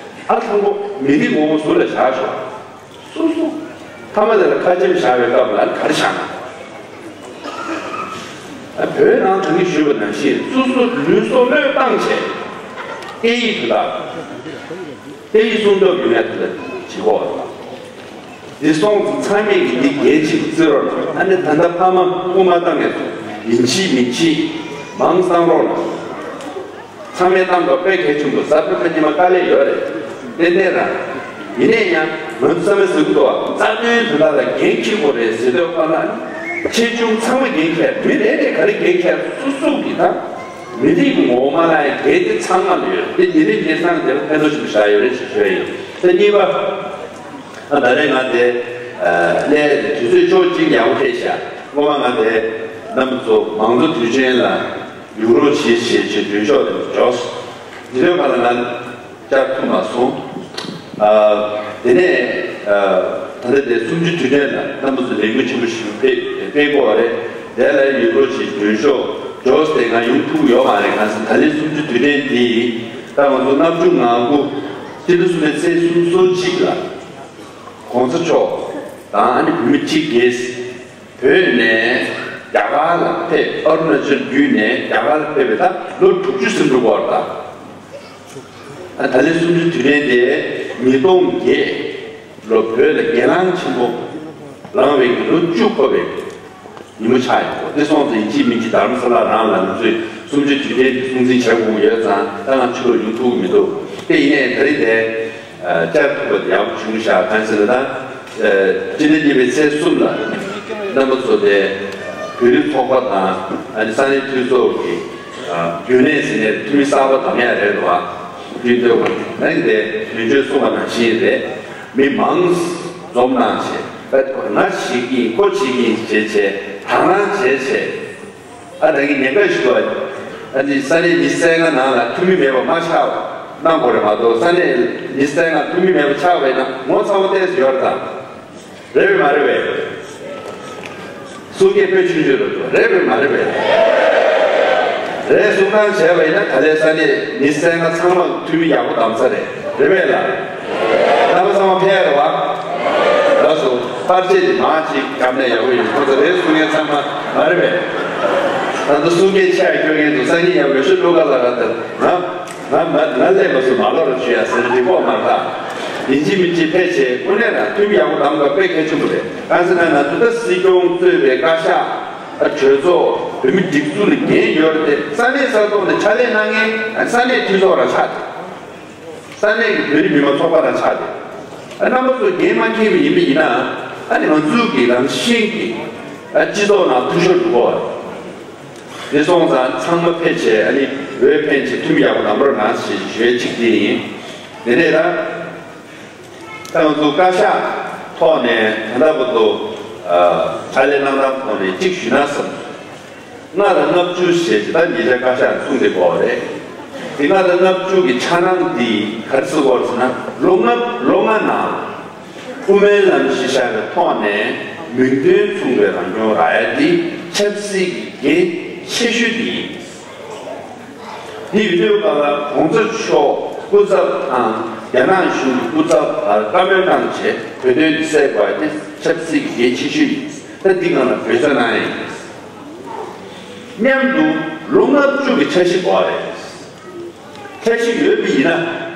ཨ་ལྷག་པོ་མི་རིགས་ངོ་བོ་ཟུར་ལ་བཞག་ཤོག་སོ་སོ་ཐ་མ་དེ་ལ་ཁ་ཆེམས་བཞག་པའི་སྐབས་ལ་ག་རེ་བཞག་ན། ཨ་བོད་ནང་ད་གིན་ཞུས་པ་ནང་བཞིན་སོ་སོ་ལུས་སྲོག་བློས་བཏང་བྱས་སྐད་ཡིག་དེ་དག་སྐད་ཡིག་སྲུང་སྐྱོབ་ཡོང་ཡ་དེ་ལ་བྱེད་དགོས་པ་དང་། འདི་སོང་ཙང་ཚང་མས་ཀྱི་འདི་གལ་ཆེན་པོ་བརྩི་རོགས་གནང་། ཨ་ནི་ད་ལྟ་ཕ་མ་སྐུ་མ་བཏང་ཡ་ཚོ་ཡིན་གཅིག་མིན་གཅིག་མང་གསང་རོགས་གནང་། ཚང་མས་བཏང་དགོས་དཔེ་གལ་ཆེན་པོ། གཟའ་སྤེན་པ་ཉི་མ་དཀའ་ལས་ཡོད་རེད། ཏན་ཏན་རང་། ཡིན་ནའི་ཡང་ང་ཚོ་བསམ་བློ་ཟིན་དགོས། རྩ་དོན་དོན་དག་ལ་འགན་འཁྱེར་དགོས་རེད་ཟེར་དུས་ཁོ་ན། ཆེ་ཆུང་ཚང་མ་འགན་འཁྱེར། མི་རེ་རེ་ག་རེ་འགན་འཁྱེར་སོ་སོ་གི་ད། མི་རིགས་ངོ་མ་ལ་ཡང་འགན་དེ་ཚང་མ་ལ་ཡོད་རེད། དེ་མི་རིགས་འགན་ཚང་དེ་ལ་ཕན་ཐོགས་ཆེན་པོ་ཞིག་ཡོད་རེད་ཞེས་ཞུ་ཡ་ཡིན། དེ་གཉིས་པ། ཨ་ད་རེས་ང་དེ་ཨ་སླེབས་དུས་ཚོད་ཕྱོགས་གཅིག་ཡག་པོ་ཕེབས་ཤག་སྔོན་མ་ང་དེ་རྣམ་པ་ཚོ་མང་གཙོ་དུས་ཆེན་ལ་ཡོང་རོགས་བྱེད་ཞེས་བྱས་མགྲོན་ཤོག་དེ་འབྱོར་སོང་། དེ་དུས་ཁ་ལ་ང་བཅར་ཐུབ་མ་སོང་། ཨ་དེ་ནས་ཨ་ད་ལྟ་དེ་གསུམ་བཅུ་དུས་དྲན་ལ་རྣམ་པ་ཚོ་ལས་འགུལ་ཆེན་པོ་ཞིག་སྤེལ་སྤེལ་དགོས་པ་རེད། དེ་ལ་ཡོང་རོགས་བྱེད་མགྲོན་ཤོག་འབྱོར་སོང་། དེ་ང་ཡོང་ཐུབ་ཡོད་མ་རེད། གང་ཟེར་ད་ལན་གསུམ་བཅུ་དུས་དྲན་དེ་ད་ང་ཚོ་ལྔ་བཅུ་ང་དགུ་སྤྱི་ཟླ་གསུམ་པའི་ཚེས་སོ་གཅིག་ལ། གོང་ས་མཆོག་དང་ཨ་ནི་བོད་མི་གཅིག་གིས་བོད་ནས་རྒྱ་གར་ལ་ཕེབས། ཨ་རུ་ན་ཅལ་བརྒྱུད་ནས་རྒྱ་གར་ལ་ཕེབས་པའི་ད་ལོ་དྲུག་ཅུ་ཟིན་འགྲོ་གི་ཡོད་རེད་ད། ཨ་ད་ལན་གསུམ་བཅུ་དུས་དྲན་དེ་ཉིས་སྟོང་བརྒྱད་ལོ་བོད་ལ་སྒེར་ལངས་ཆེན་པོ་ལངས་པའི་གི་ལོ་བཅུ་འཁོར་བའི་ཉིན་མོ་ཆགས་ཡོད། དེ་སོང་ཙང་ཡིན་གཅིག་མིན་གཅིག་རྡ་རམ་ས་ལ་རང་ལ་ང་ཚོས་གསུམ་བཅུའི་དུས་དྲན་གྱི་སྲུང་བརྩི་བྱ་དགོས་ཀྱི་ཡོད་ཙང་། ད་ང་ཕྱི་ལོགས་ཡོང་ཐུབ་ཀྱི་མི་འདུག་དེ་ཡིན་ནའི་ད་རེས་དེ་བཅར་ཐུབ་པ་དེ་ཡག་པོ་བྱུང་ཤག་གང་ཟེར་ན་ད་སྤྱི་ཟླ་གཉིས་པའི་ཚེས་གསུམ་ལ་རྣམ་པ་ཚོ་དེ་བོད་རིགས་ཚོགས་པ་དང་ཨ་ནི་ས་གནས་འཐུས་ཚོགས་ཀྱི་རྒྱུན་ལས་ཟིན་ནས་འཐུས་མི་གསར་པ་བདམས་ཡ་རེད་འདུག་ཨ། འདུག་ཨ། ད་རེས་དེ་དོན་གཅོད་གསུངས་པ་ནང་བཞིན་རེད། མི་མང་འཛོམས་གནང་བྱས། ང་བྱེད་ཀྱི་ཡིན་ཁོ་བྱེད་ཀྱི་ཡིན་ཞེས་བྱས་དང་བླངས་བྱས་བྱས། ཨ་ད་གིན་ཉེན་ཁ་ཞིག་འདུག་ཨ། ཨ་ནི་ས་གནས་ཉི་ཤུ་རྩ་ལྔ་ནང་ལ་འཐུས་མི་མེད་པ་མ་ཆགས་པ་གནང་དགོས་རེད་མ་གཏོགས། ས་གནས་ཉི་ཤུ་རྩ་ལྔ་འཐུས་མི་མེད་པ་ཆགས་པ་ཡིན་ན་ངོ་ཚ་བོ་ཏོག་ཙམ་ཡོད་རེད་ད། རེད་པས་མ་རེད་པས། གསུང་སྐད་དཔེ་ཆུང་ཆུང་རེད་འདུག་རེད་པས་མ་རེད་པས། རེད་གསུང་སྟངས་བྱས་པ་ཡིན་ན་ད་ལན་ས་གནས་ཉི་ཤུ་རྩ་ལྔ་ཚང་མ་འཐུས་མི་ཡག་པོ་བདམས་ཚར་རེད། རེད་པས་ལགས། རྣམ་པ་ཚང་མ་ཕེབས་རེད་བ། ལགས་སོ། པར་ཆས་དེ་མང་ཅིག་བརྒྱབ་ན་ཡག་པོ་ཡོད། ཁོ་ཚོ་རེད་གསུང་མཁན་ཚང་མ་མ་རེད་པས། ད་ལྟ་གསུང་སྐད་ཆེ་བ་སྐྱོན་མཁན་ཚོ་སང་ཉིན་ཡང་འོས་ཤོག་བླུག་ག་ལ་ར་དེར་ང་ང་ང་ང་སླེབས་མ་སོང་། མ་ལོག་རོགས་ཞུ་ཡ་ཟེར་རེ་སྐོག་མ་རེད་ད། ཡིན་གཅིག་མིན་གཅིག་ཕལ་ཆེར་དངོས་གནས་རང་འཐུས་མི་ཡག་པོ་བདམས་དགོས་དཔེ་གལ་ཆེན་པོ་རེད། གང་ཟེར་ན་ང་ཚོ་ད་སྲིད་སྐྱོང་གཙོས་པའི་བཀའ་ཤག་གྲོས་ཚོགས་བོད་མི་སྒྲིག་འཛུགས་ལ་འགན་ཡོད་རེད་དེ། ས་གནས་ས་ཐོག་ནས་ཕྱག་ལས་གནང་མཁན་ས་གནས་འཐུས་ཚོགས་རང་ཆགས་ཏེ། ས་གནས་ཀྱི་བོད་རིགས་མི་མང་ཚོགས་པ་རང་ཆགས་ཏེ། ཨ་རྣམ་པ་ཚོས་འགན་མ་འཁྱེར་བ་ཡིན་པ་ཡིན་ན། ཨ་ནི་ང་ཚོའི་གི་རང་བཞིན་གྱི་ཨ་སྤྱི་ཚོགས་ནང་འཐུས་ཤོར་འགྲོ་གི་རེད། དེ་སོང་ཙང་ཚང་མ་ཕལ་ཆེར་ཨ་ནི་འོས་འཕེན་ཆེད་འཐུས་མི་ཡག་པོ་བདམས་རོགས་གནང་ཞེས་ཞུ་ཡ་གཅིག་དེ་ཡིན། དེ་ནས་ད་ད་ང་ཚོ་བཀའ་ཤག་ཐོག་ནས་ད་ལྟ་བར་དུ་ཨ་ཕྱག་ལས་གནང་སྟངས་ཐོག་ནས་གཅིག་ཞུས་ན་བསམ། ལྔ་དང་ལྔ་བཅུ་ཞེས་ད་ཉེ་ཆར་བཀའ་ཤག་གསུངས་བསྡད་པ་རེད། དེ་ལྔ་དང་ལྔ་བཅུ་གི་ཆ་ནང་འདི་ག་རེ་ཟེར་དགོས་ཟེར་ན། ལོ་ལྔ་ལོ་ལྔ་ནང་དབུ་མའི་ལམ་གཞི་བཞག་པའི་ཐོག་ནས་མིང་དོན་མཚུངས་པའི་རང་སྐྱོང་རག་ཡ་འདི་ཆབ་སྲིད་ཀྱི་འགན་ཆེ་ཤོས་དེ་ཡིན། དེ་ཡོད་དུས་ག་ལ་གོང་ས་མཆོག་སྐུ་ཚབ་དང་རྒྱ་ནག་གཞུང་གི་སྐུ་ཚབ་བར་བཀའ་མོལ་གནང་བྱས་བོད་དོན་འདི་སེལ་དགོས་ཡ་དེ་ཆབ་སྲིད་ཀྱི་འགན་ཆེ་ཤོས་ཡིན། ད་འདི་སྒང་ལ་འབད་བརྩོན་གནང་ཡ་ཡིན། མཉམ་དུ་ལོ་ལྔ་བཅུ་གི་འཆར་གཞི་དགོས་རེད། འཆར་གཞི་ཡོད་པ་ཡིན་ན།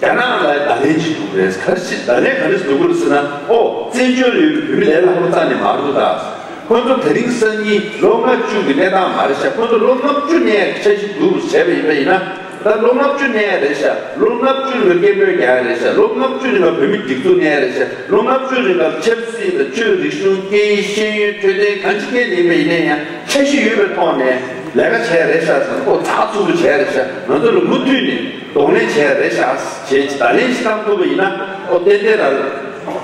རྒྱ་ནག་ལ་བརྡ་ལན་ཅིག་འདུག་རེད། ག་རེ་ཞིག་བརྡ་ལན་ག་རེ་ཞིག་འདུག་རེད་ཟེར་ན། ཨོ་བཙན་བྱོལ་ལ་ཡོད་པའི་བོད་མི་ལས་སླ་པོ་རྩ་ནས་མ་རེད་འདུག་ད། ཁོ་ཚོ་དེ་རིང་སང་ཉིན་ལོ་ལྔ་བཅུ་གི་གནས་སྟངས་མ་རེད་ཤག་ཁོ་ཚོ་ལོ་ལྔ་བཅུ་གནས་འཆར་གཞི་འདུག་བྱས་པ་ཡིན་པ་ཡིན་ན། ད་ལོ་ལྔ་བཅུ་གནས་རེད་ཤག་ལོ་ལྔ་བཅུ་རིང་ལ་སྐད་འབོད་རྒྱག་རེད་ཤག་ལོ་ལྔ་བཅུ་རིང་ལ་བོད་མི་སྒྲིག་འཛུགས་གནས་རེད་ཤག་ལོ་ལྔ་བཅུ་རིང་ལ་ཆབ་སྲིད་དང་ཆོས་རིག་གཞུང་སྐད་ཡིག་ཤེས་ཡོན་འཕྲོད་བསྟེན་གང་ཅི་སྐད་ཡིན་པ་ཡིན་ན་ཡང་འཆར་གཞི་ཡོད་པའི་ཐོག་ནས་ལས་ཀ་བྱས་རེད་ཤག་ཟེར་ན། ཁོ་ཚགས་ཚུད་པོ་བྱས་རེད་ཤག་ང་ཚོ་ལ་མུ་མཐུད་ནས་གདོང་ལེན་བྱས་རེད་ཤག་ཞེས་བརྡ་ལན་ཞིག་བཏང་ཐུབ་པ་ཡིན་ན། ཨོ་ཏན་ཏན་རང་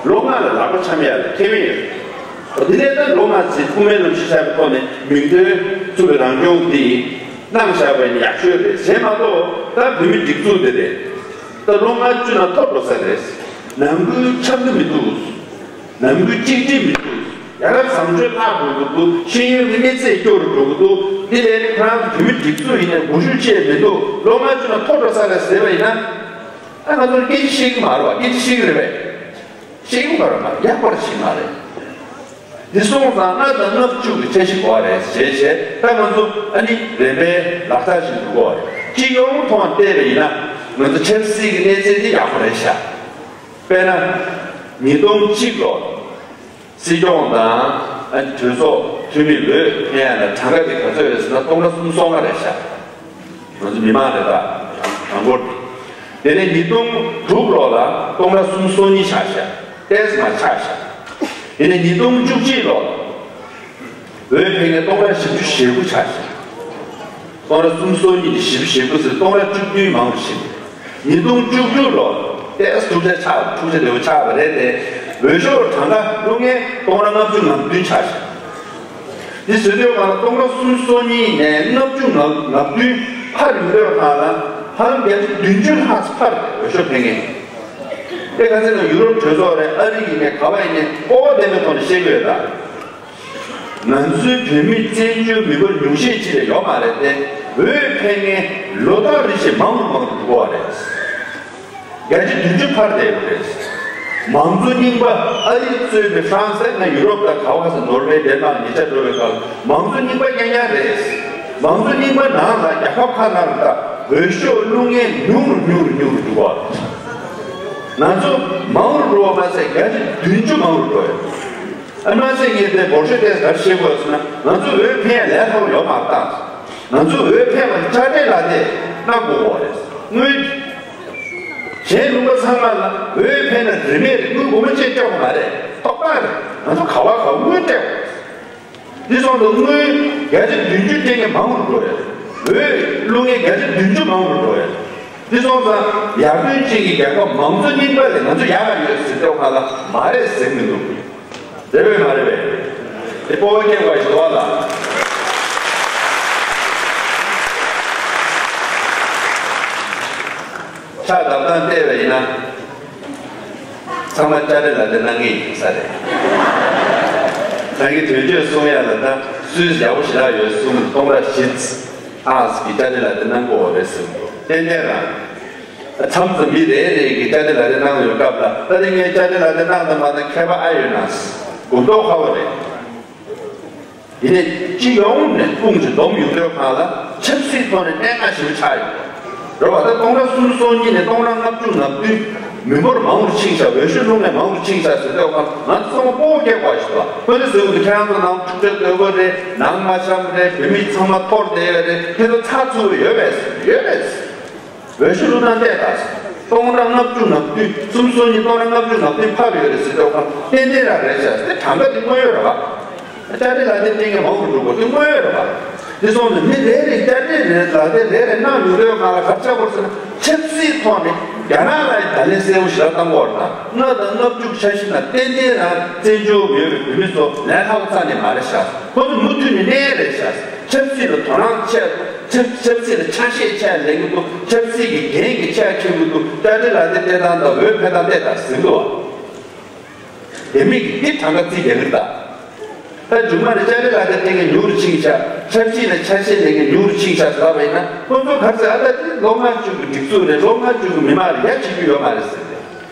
ལོ་ལྔ་ལ་ལག་པ་འཆང་ཡ་ལ་ཁེ་ཕན་ཡོད། ཨོ་དེ་ནས་ད་ལོ་ལྔ་ཙམ་དབུ་མའི་ལམ་གཞི་བཞག་པའི་ཐོག་ནས་མིང་དོན་མཚུངས་པའི་རང་སྐྱོང་འདི་གནང་བཞག་པ་ཡིན་ན་ཡག་ཤོས་རེད། གཞན་མ་གཏོགས་ད་བོད་མི་སྒྲིག་འཛུགས་དེ་རེད། ད་ལོ་ལྔ་བཅུ་ནང་ཐོར་འགྲོ་ས་རེད། ནང་ཁུལ་འཆམ་གི་མི་འདུག་ནམ་རྒྱུན་གཅིག་སྒྲིལ་མི་འདུག་ཡ་རབས་བཟང་སྤྱོད་ལྷག་འགྲོ་གི་འདུག་ཤེས་ཡོན་གྱི་གནས་ཚད་སྐྱོ་རུ་འགྲོ་གི་འདུག་འདི་ལས་ནི་ཁོ་རང་ཚོ་བོད་མི་སྒྲིག་འཛུགས་ཡིན་ནའི་འགོ་ཤུགས་ཆེ་མི་འདུག་ལོ་ལྔ་བཅུ་ན་མཐོ་འགྲོ་ས་རེད་ཟེར་བ་ཡིན་ན། ཨ་ང་ཚོར་སྐད་ཆ་བཤད་ཀྱི་མ་རེད་བ། སྐད་ཆ་བཤད་ཀྱི་རེད་པས། ཤེས་ཀྱི་མ་རེད་པ། ཡག་པར་ཤེས་མ་རེད། འདི་སོང་ཙང་ལྔ་དང་ལྔ་བཅུ་གི་འཆར་གཞི་དགོས་རེད་ཞེས་བྱས། ད་ང་ཚོ་ཨ་ནི་རིམ་པས་ལག་བསྟར་བྱེད་དགོས་རེད། སྤྱི་ཡོངས་ཐོག་བལྟས་པ་ཡིན་ན་ང་ཚོ་ཆབ་སྲིད་ཀྱི་གནས་ཚད་འདི་ཡག་པོ་རེད་ཤག་དཔེར་ན། ཉིས་སྟོང་གཅིག་ལོར་སྲིད་སྐྱོང་དང་ཨ་ནི་གྲོས་ཚོགས་འཐུས་མི་འོས་འཕེན་ཡ་ལ་གྲངས་ཀ་དེ་ག་ཚོད་རེད་ཟེར་ན་སྟོང་ཕྲག་སུམ་ཅུ་སོ་ལྔ་རེད་ཤག་ང་ཚོ་མི་མང་རེད་ད། གྲངས་འབོར་དེ། དེ་ནས་ཉིས་སྟོང་དྲུག་ལོ་ལ་སྟོང་ཕྲག་སུམ་ཅུ་སོ་གཉིས་ཆགས་ཤག་ཏོག་ཙམ་མར་ཆག་ཤག་དེ་ནས་ཉིས་སྟོང་བཅུ་གཅིག་ལོ་ལ་འོས་འཕེན་མཁན་སྟོང་ཕྲག་བཞི་བཅུ་ཞེ་དགུ་ཆགས་ཤག་སྟོང་ཕྲག་སུམ་ཅུ་སོ་གཉིས་ཀྱི་བཞི་བཅུ་ཞེ་དགུ་ཟེར་སྟོང་ཕྲག་བཅུ་བདུན་མང་རུ་ཕྱིན། ཉིས་སྟོང་བཅུ་དྲུག་ལོ་ཏོག་ཙམ་འཁྲུག་ཆ་ཆགས། འཁྲུག་ཆ་དེ་བོ་ཆགས་པ་རེད་དེ། འོས་ཤོག་གྲངས་ཀ་བླུག་མཁན་སྟོང་ཕྲག་ལྔ་བཅུ་ང་བདུན་ཆགས་ཤག་འདི་བཟོས་དུས་སྒང་ལ་སྟོང་ཕྲག་སུམ་ཅུ་སོ་གཉིས་ནས་ལྔ་བཅུ་ང་བདུན་འཕར་ཡོང་དུས་སྒང་ལ་ཧ་ལམ་བརྒྱ་ཆ་བདུན་ཅུ་ལྷག་ཙམ་འཕར་ཏེ་འོས་ཤོག་འཕེན་མཁན། དེ་ག་ཚོད་ན་ཡུ་རོབ་གྲོས་ཚོགས་རེད། ཨ་རི་ཡིན་ནའི་ག་བ་ཡིན་ནའི་སྤོབས་པ་ལྡན་པའི་ཐོག་ནས་བཤད་ཀྱི་ཡོད་ད། ང་ཚོའི་བོད་མི་བཙན་བྱོལ་མི་འབོར་ཉུང་ཤས་ཅིག་ལས་ཡོད་མ་རེད་དེ། འོས་འཕེན་མཁན་ལོ་ལྟར་རེ་བཞིན་མང་རུ་མང་རུ་འགྲོ་བ་རེད། བརྒྱ་ཆ་བདུན་ཅུ་འཕར་བསྡད་ཡོད་རེད། མང་གཙོ་རྙིང་པ་ཨ་རི་གཙོས་པའི་ཧྥ་རན་སི་ན་ཡུ་རོབ་དང་ག་བ་ས་ནོར་ཝེ་ཌེན་མཱག་ཉེ་ཆར་འགྲོ་བའི་སྐབས་མང་གཙོ་རྙིང་པ་རྐྱང་རྐྱང་རེད། མང་གཙོ་རྙིང་པ་ནང་ལ་རྒྱལ་ཁབ་ཁག་ནང་ལ་ད་འོས་ཤོག་བླུག་མཁན་ཉུང་རུ་ཉུང་རུ་ཉུང་རུ་འགྲོ་བ། ང་ཚོ་མང་རུ་འགྲོ་བ་མ་ཟད་བརྒྱ་ཆ་བདུན་ཅུ་མང་རུ་འགྲོ་ཡོད། ཨ་མ་ཚེ་ངས་དེ་འགོག་ཤོད་དེ་གར་བཤད་དགོས་ཟེར་ན་ང་ཚོ་འོས་འཕེན་ཡ་ལས་སླ་པོ་ཡོད་མ་རེད། ད་ང་ཚོ་འོས་འཕེན་པར་དཔྱ་ཁྲལ་ལ་དེ་གནང་དགོས་པ་རེད། དངུལ་གཞན་ལུང་པ་ཚང་མ་ལ་འོས་འཕེན་ན་རིན་མེད་རེད། དངུལ་སྒོར་མོ་གཅིག་སྤྲད་དགོས་མ་རེད། ཐོབ་ཐང་རེད། ང་ཚོ་ག་བ་ག་དངུལ་སྤྲད་དགོས། འདི་སོང་ཙང་དངུལ་བརྒྱ་ཆ་བདུན་ཅུ་སྤྲད་མཁན་མང་རུ་འགྲོ་ཡོད། འོས་བླུག་མཁན་བརྒྱ་ཆ་བདུན་ཅུ་མང་རུ་འགྲོ་ཡོད། འདི་སོང་ཙང་ཡར་ཐོན་ཅན་གྱི་རྒྱལ་ཁབ་མང་གཙོ་རྙིང་པ་ལས་ང་ཚོ་ཡག་ག་ཡོད་ཟེར་དུས་སྒང་ལ་མ་རེད་ཟེར་གྱི་མི་འདུག་རེད་པས་མ་རེད་པས། དེ་སྤོབས་པ་སྐྱེ་དགོས་ཞེས་དོགས་ལ། ཕྱག་བརྡབ་སྟངས་བལྟས་པ་ཡིན་ན། ཚང་མ་དཔྱ་ཁྲལ་ལག་དེབ་གནང་མཁན་ཡིན་ས་རེད། ད་གིན་དོན་གཅོད་གསུང་ཡ་ལ་ད་སུས་ཡག་པོ་ཞེ་དྲག་ཡོད་གསུང་སྟོང་ཕྲག་བཞི་ཨང་གི་དཔྱ་ཁྲལ་ལག་དེབ་གནང་དགོས་པ་རེད་ཟེར་གྱི་འདུག་ཏན་ཏན་རང་མཚམས་མཚམས་མི་རེ་རེ་གིས་དཔྱ་ཁྲལ་ལག་དེབ་གནང་ཡོད་སྐབས་ལ་ད་དེ་ངས་དཔྱ་ཁྲལ་ལག་དེབ་གནང་དང་མ་གནང་ཁྱད་པར་ཨ་ཡོད་ན། གོ་རྟོགས་ཁ་བོ་རེད། ཡིན་ནའི་སྤྱི་ཡོངས་ནས་དཔུང་གིས་བསྡོམས་ཡོང་དུས་སྒང་ལ་ཆབ་སྲིད་ཐོག་ནས་གནད་འགག་ཞེ་པོ་ཆགས་ཡོད་རེད་པ། ད་སྟོང་ཕྲག་སུམ་ཅུ་སོ་གཉིས་ནས་སྟོང་ཕྲག་ལྔ་བཅུ་ང་བདུན་མི་འབོར་མང་རུ་ཕྱིན་ཤག་འོས་ཤོག་བླུགས་མཁན་མང་རུ་ཕྱིན་ཤག་ཟེར་དུས་སྒང་ང་ཚོ་ཚང་མ་སྤོབས་པ་སྐྱེ་དགོས་ཞིག་འདུག་ཁོ་ཚོས་ཟེར་གྱི་འདུག་ཁྱེད་རང་ཚོ་ནང་འཁྲུག་ཆ་དོད་པོ་རེད། ནང་མ་འཆམ་རེད། བོད་མི་ཚང་མ་འཐོར་བསྡད་ཡོད་རེད། ཁྱེད་ཚོ་ཚགས་ཚུད་པོ་ཡོད་པས་ཟེར། ཡོད་པས་ཟེར། འོས་ཤོག་བླུགས་སྟངས་བལྟས་ད། སྟོང་ཕྲག་ལྔ་བཅུ་ང་བདུན། སུམ་ཅུ་སོ་གཉིས་སྟོང་ཕྲག་ལྔ་བཅུ་ང་བདུན་འཕར་ཡོད་རེད་ཟེར་དུས་སྒང་ཏན་ཏན་རང་རེད་ཤག་དེ་གྲངས་ཀ་དེ་དངོས་ཡོད་རེད་པ། དཔྱ་ཁྲལ་ལག་དེབ་སྤྲད་མཁན་མང་རུ་འགྲོ་དགོས་དེ་དངོས་ཡོད་རེད་པ། དེ་སོང་ཙང་མི་རེ་རེས་དཔྱ་ཁྲལ་ལག་དེབ་རེ་རེ་གནང་ཡོང་དུས་སྒང་ལ་ག་རེ་ཆགས་ཀྱི་ཡོད་རེད་ཟེར་ན། ཆབ་སྲིད་ཐོག་ནས་རྒྱ་ནག་ལ་ཡང་བརྡ་ལན་གསལ་པོ་ཞིག་རང་བཏང་གི་ཡོད་རེད་ད། ལྔ་དང་ལྔ་བཅུ་འཆར་གཞི་ནང་ཏན་ཏན་རང་བཙན་བྱོལ་ཡོད་པའི་བོད་མི་ཚོ་ལས་སླ་པོ་རྩ་ནས་མ་རེད་ཤག་ཁོ་ཚོ་མུ་མཐུད་ནས་གནས་རེད་ཤག་ཆབ་སྲིད་ལ་དོ་སྣང་ཆེ། ཆབ་ཆབ་སྲིད་ལ་ཆ་ཤས་ཆེ་ལེན་གྱི་འདུག་ཆབ་སྲིད་ཀྱི་འགན་གྱི་ཆ་འཁྱེར་གྱི་འདུག་དཔྱ་ཁྲལ་ལག་དེབ་སྤྲད་སྟངས་དང་འོས་འཕེན་སྟངས་བལྟས་ད་ཟིན་འདུག་བ། དེ་མིན་གྱི་འདི་གྲངས་ཀ་རྩིས་རྒྱག་གི་རེད་ད། ད་མཇུག་མ་ནས་དཔྱ་ཁྲལ་ལག་དེབ་སྤྲད་མཁན་ཉུང་རུ་ཕྱིན་ཤག་ཆབ་སྲིད་ལ་ཆ་ཤས་ལེན་མཁན་ཉུང་རུ་ཕྱིན་ཤག་ཟེར་བ་ཡིན་ན། ཁོང་ཚོ་ག་རེ་ཟེར། ཨ་ད་འདི་ལོ་ལྔ་བཅུ་གི་སྒྲིག་འཛུགས་རེད། ལོ་ལྔ་བཅུ་གི་མི་མང་རེད། ཡ་བྱེད་རྒྱུ་ཡོད་མ་རེད་ཟེར་ཏེ།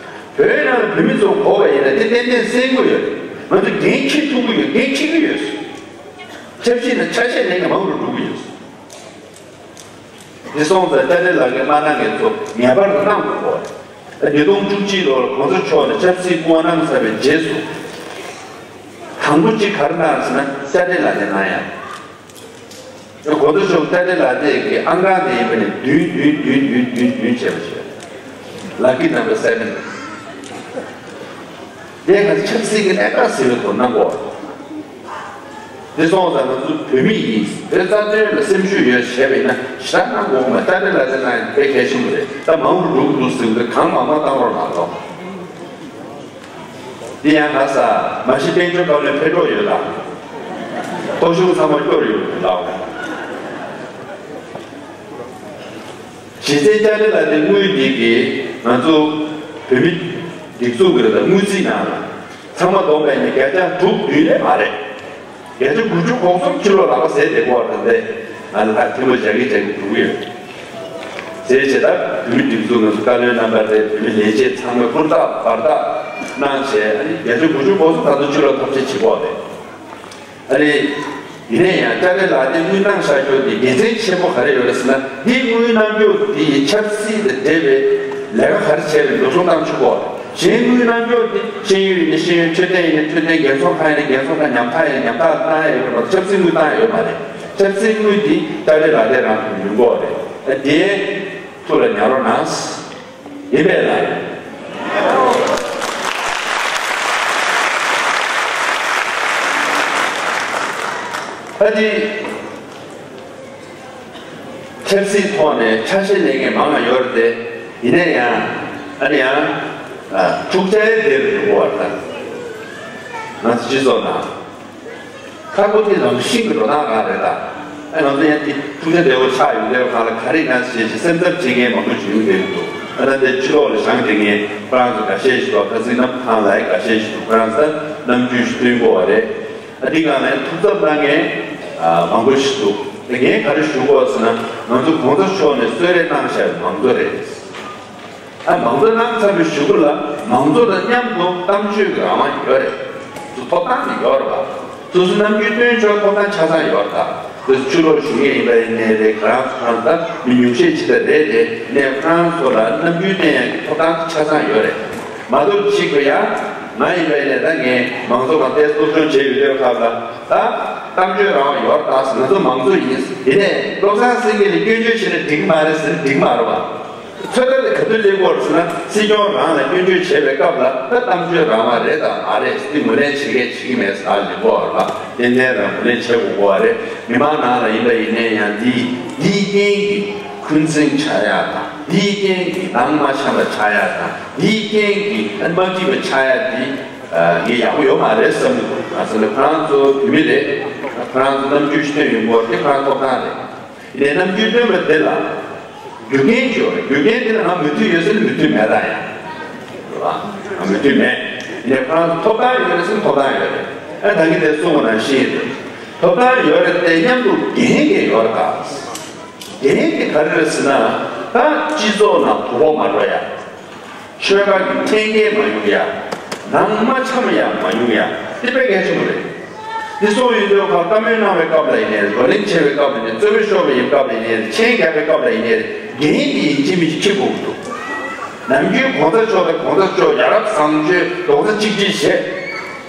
བོད་ནང་ལ་བོད་མི་ཚོ་གོ་བ་ཡིན་ན་དེ་ཏན་ཏན་གསལ་པོ་ཡོད་རེད། ང་ཚོ་འགན་འཁྱེར་ཐུབ་ཀྱི་ཡོད། འགན་འཁྱེར་གྱི་ཡོད། ཆབ་སྲིད་ནང་ཆ་ཤས་ལེན་མཁན་མང་རུ་འགྲོ་གི་ཡོད། འདི་སོང་ཙང་དཔྱ་ཁྲལ་ལག་དེབ་མ་གནང་མཁན་ཚོ་ངེས་པར་དུ་གནང་དགོས་སྐོར། ཉིས་སྟོང་བཅུ་གཅིག་ལོར་གོང་ས་མཆོག་ནས་ཆབ་སྲིད་སྐུ་དབང་གནང་ཚར་བའི་རྗེས་སུ། དང་པོ་གཅིག་ག་རེ་གནང་ཟེར་ན་དཔྱ་ཁྲལ་ལག་དེབ་གནང་ཡ། གོང་ས་མཆོག་དཔྱ་ཁྲལ་ལག་དེབ་ཀྱི་ཨང་གྲངས་དེ་ཡིན་པ་ནས་བདུན་བདུན་བདུན་བྱས་པ་བྱས། Lucky number seven། དེ་ག་ཆབ་སྲིད་ཀྱི་གནད་འགག་ཟེར་བའི་ཐོག་གནང་དགོས། དེ་སོང་ཙང་ང་ཚོ་བོད་མི་ཡིན། བོད་རྩ་དོན་ལ་སེམས་ཤུགས་ཡོད་བྱས་པ་ཡིན་ན་ཞེ་དྲག་གནང་དགོས་མ། དཔྱ་ཁྲལ་ལག་དེབ་གནང་ཡ་དཔེ་གལ་ཆེན་པོ་རེད། ད་མང་རུ་འགྲོ་གི་འདུག་ཟེར་གི་འདུག་གང་མང་མང་བཏང་རོགས་གནང་རོགས། འདི་ཡང་ང་ས་མ་གཞི་དཔལ་འབྱོར་སྐབས་ལ་འཕེལ་འགྲོ་ཡོད་ལ། ཐོ་གཞུང་ཚང་མ་སྐྱོར་ཡོད་ལ། གཞི་རྩའི་དཔྱ་ཁྲལ་ལག་དེབ་དངུལ་འདི་གིས་ང་ཚོ་བོད་མི་སྒྲིག་འཛུགས་ཀྱི་རེད་ད། དངུལ་རྩིས་ནང་ལ། ཚང་མ་བསྡོམས་པས་ནི་བརྒྱ་ཆ་དྲུག་བདུན་ལས་མ་རེད། བརྒྱ་ཆ་དགུ་བཅུ་གོ་གསུམ་ཕྱི་ལོགས་ལག་པ་ཟས་བསྡད་ཀྱི་ཡོད་རེད་དེ། ང་ལ་ཐེངས་མ་བཞག་གི་བཞག་གི་འགྲོ་གི་ཡོད། ཟས་བྱེད་ད་བོད་མི་སྒྲིག་འཛུགས་ནང་བཀའ་བློན་རྣམ་པ་དེ་བོད་མི་ལས་བྱེད་ཚང་མས་ཧུར་ཐག་འབད་ཐག་གནང་བྱས། ཨ་ནི་བརྒྱ་ཆ་དགུ་བཅུ་གོ་གསུམ་ད་དུང་ཕྱི་ལོགས་ཐབས་ཤེས་བྱེད་ཀྱི་ཡོད་རེད། ཨ་ནི། ཡིན་ན་ཡང་ལྕགས་རི་ལག་དེབ་དངུལ་བཏང་བཞག་རྒྱུ་དེ་དགེ་མཚན་ཆེན་པོ་ག་རེ་ཡོད་རེད་ཟེར་ན། འདི་དངུལ་བཏང་རྒྱུ་དེ་ཡི་ཆབ་སྲིད་དང་འབྲེལ་བའི་ལས་ཀ་ག་རེ་བྱས་པའི་འགྲོ་སོང་བཏང་ཆོག་གོ། གཞན་དངུལ་བཏང་རྒྱུ་དེ་ཤེས་ཡོན་ཡིན་ན་ཤེས་ཡོན། འཕྲོད་བསྟེན་ཡིན་ན་འཕྲོད་བསྟེན། རྒན་གསོ་ཁང་ཡིན་ན་རྒན་གསོ་ཁང་། ཉམ་ཐག་ཡིན་ན་ཉམ་ཐག་བཏང་ཡ་ཡོད་རེད་མ་གཏོགས་ཆབ་སྲིད་དངུལ་བཏང་ཡ་ཡོད་མ་རེད། ཆབ་སྲིད་དངུལ་དེ་ལྕགས་རི་ལག་དེབ་རང་དུ་ཡོང་གི་ཡོད་རེད། དེ་ཐུགས་ལ་ཉར་རོགས་གནང་། ཡིན་པས་ལགས། ད་དེ། ཆབ་སྲིད་ཐོག་ནས་ཆ་ཤས་ལེན་མཁན་མང་ང་ཡོད་རེད་དེ། ཡིན་ན་ཡང་། ཨ་ནི་ཡང་། ཨ། འཁྲུག་ཆ་ཡི་དེར་འགྲོ་བར་ད། ང་ཚོ་སྤྱི་ཚོགས་ནང་། ཁག་པོ་དེ་རང་བཞིན་གྱི་འགྲོ་སྟངས་རང་རེད་ད། ཨ། ང་ཚོ་ཡང་དེ་འཁྲུག་ཆ་བདེ་བོ་ཆགས་ཡོང་དུས་སྒང་ལ་ག་རེ་ཡིན་ན་ཞེས་ཞེས་སེམས་འཚབ་བྱེད་མཁན་མང་པོ་ཞིག་ཡོང་བསྡད་ཀྱི་འདུག་ཨ། ད་དེ་ཕྱི་ལོགས་ལ་བཞེངས་བསྡད་མཁན་ཁོ་རང་ཚོ་འགའ་ཤས་ཤིག་འདུག་ཁ་སང་གནམ་ཐང་ལ་འགའ་ཤས་ཤིག་འདུག་ཁོ་རང་ཚོ་ད་ནམ་རྒྱུན་ཞིག་སྟོན་དགོས་པ་རེད། ཨ། འདི་སྒང་ལ་ཐུགས་འཚབ་གནང་མཁན། ཨ། མང་པོ་ཞིག་འདུག་ངས་ག་རེ་ཞུ་དགོས་ཟེར་ན། ང་ཚོ་གོང་ས་མཆོག་ནས་གསོལ་རས་གནང་བཞག་པའི་མང་གཙོ་རེད། ཨ། མང་གཙོ་གནང་ཚར་བའི་གཞུག་གུ་ལ་མང་གཙོ་དང་མཉམ་དུ་གཏམ་བརྗོད་ཀྱི་རང་དབང་ཡོད་རེད། སོ་སོ་ཐོབ་ཐང་དེ་ཡོད་རེད་པ། སོ་སོ་ནམ་རྒྱུན་སྟོན་ཆོག་ཐོབ་ཐང་ཆ་ཚང་ཡོད་རེད་ད། སོ་སོ་ཕྱི་ལོགས་ཞུགས་མཁན་ཡིན་པ་ཡིན་ནའི་རེད། ང་རང་ཚོ་ཁོ་རང་ད་མི་ཉུང་ཤས་ཅིག་ད་རེད་དེ། ཡིན་ནའི་ཁོ་རང་ཚོ་ལ་ནམ་རྒྱུན་བསྟན་ཡག་གི་ཐོབ་ཐང་ཆ་ཚང་ཡོད་རེད། མ་གཏོགས་གཅིག་པ་ཡ། ང་ཡིན་པ་ཡིན་ནའི་ད་ངས་མང་གཙོ་ལ་ཏོག་ཙམ་སློབ་སྦྱོང་བྱས་ཡོད་དུས་སྐབས་ལ། ད་གཏམ་བརྗོད་རང་དབང་ཡོད་རེད་ད་ཟེར། ང་ཚོ་མང་གཙོ་ཡིན། ཡིན་ནའི་བློ་བཟང་སེང་གེ་ལ་སྐྱོན་བརྗོད་བྱས་ན་འགྲིག་གི་མ་རེད་ཟེར་ན་འགྲིག་གི་མ་རེད་པ། ཚོད་ལྟ་དེ་ག་དུས་སླེབས་ཀྱི་ཡོད་རེད་ཟེར་ན། སྲིད་སྐྱོང་རང་ལ་སྐྱོན་བརྗོད་བྱས་པའི་སྐབས་ལ་ད་གཏམ་བརྗོད་རང་དབང་རེད་དང་མ་རེད་ཟེར་དེ་ངོས་ལེན་བྱེད་མཁན་བྱེད་ཀྱི་མེད་ཟེར་ལབ་ཀྱི་ཡོད་རེད་པ། ཏན་ཏན་རང་ངོས་ལེན་བྱེད་དགོས་ཀྱི་ཡོད་རེད། མི་མང་ནང་ལ་ཡིན་པ་ཡིན་ནའི་ཡང་འདི་འདིའི་རྐྱེན་གྱིས་འཁོན་འཛིན་ཆགས་ཡག་དང་། འདིའི་རྐྱེན་གྱིས་ནང་མ་འཆམ་པ་ཆགས་ཡག་དང་། འདིའི་རྐྱེན་གྱིས་མ་འགྲིག་པ་ཆགས་ཡག་འདི། ཨ། ངས་ཡག་པོ་ཡོད་མ་རེད་བསམ་གྱི་འདུག་ང་ཚོ་ལ་ཁོ་རང་ཚོ་བོད་མི་རེད། ཁོ་རང་ཚོ་ནམ་རྒྱུན་ཞུ་འདོད་ཡོང་གི་ཡོད་རེད། དེ་ཁོ་རང་ཐོབ་ཐང་རེད། ཡིན་ནའི་ནམ་རྒྱུན་སྟོན་པ་དེ་ལ་རྒྱུ་རྐྱེན་ཅིག་ཡོད་རེད། རྒྱུ་རྐྱེན་དེ་ལ་ང་མོས་མཐུན་ཡོད་ཟེར་ན་མོས་མཐུན་མེད་ད་ཡ། རེད་པ། ང་མོས་མཐུན་མེད། ཡིན་ནའི་ཁོ་རང་ཚོ་ཐོབ་ཐང་ཡོད་རེད་ཟེར་ན་ཐོབ་ཐང་ཡོད་རེད། ཨ། ད་གིན་དེ་གསུངས་པ་ནང་བཞིན་རེད། ཐོབ་ཐང་ཡོད་རེད་དེ་མཉམ་དུ་འགན་འགན་ཡོད་རེད་ད། འགན་དེ་ག་རེ་རེད་ཟེར་ན། ད་སྤྱི་ཚོགས་ནང་དོ་ཕོག་མ་འགྲོ་ཡ། ཆོལ་ཁ་གི་འཐེན་འཁྱེར་མ་ཡོང་ཡ། ནང་མ་འཆམ་ཡ་མ་ཡོང་ཡ། དེ་དཔེ་གལ་ཆེན་པོ་རེད། འདི་སོང་ཡོད་དུས་ཁ་བཀའ་མོལ་གནང་བའི་སྐབས་ལ་ཡིན་ནའི་རེད། བགྲོ་གླེང་བྱེད་པའི་སྐབས་ལ་ཡིན་ནའི་རེད། རྩོད་པ་ཤོར་བའི་སྐབས་ལ་ཡིན་ནའི་རེད། མཆན་རྒྱག་པའི་སྐབས་ལ་ཡིན་ནའི་རེད། འགན་འདི་ཡིན་གཅིག་མིན་གཅིག་འཁྱེར་དགོས་ཀྱི་འདུག་ནམ་རྒྱུན་གོང་ས་མཆོག་དང་གོང་ས་མཆོག་ཡ་རབས་བཟང་སྤྱོད་རྡོག་རྩ་གཅིག་སྒྲིལ་བྱས།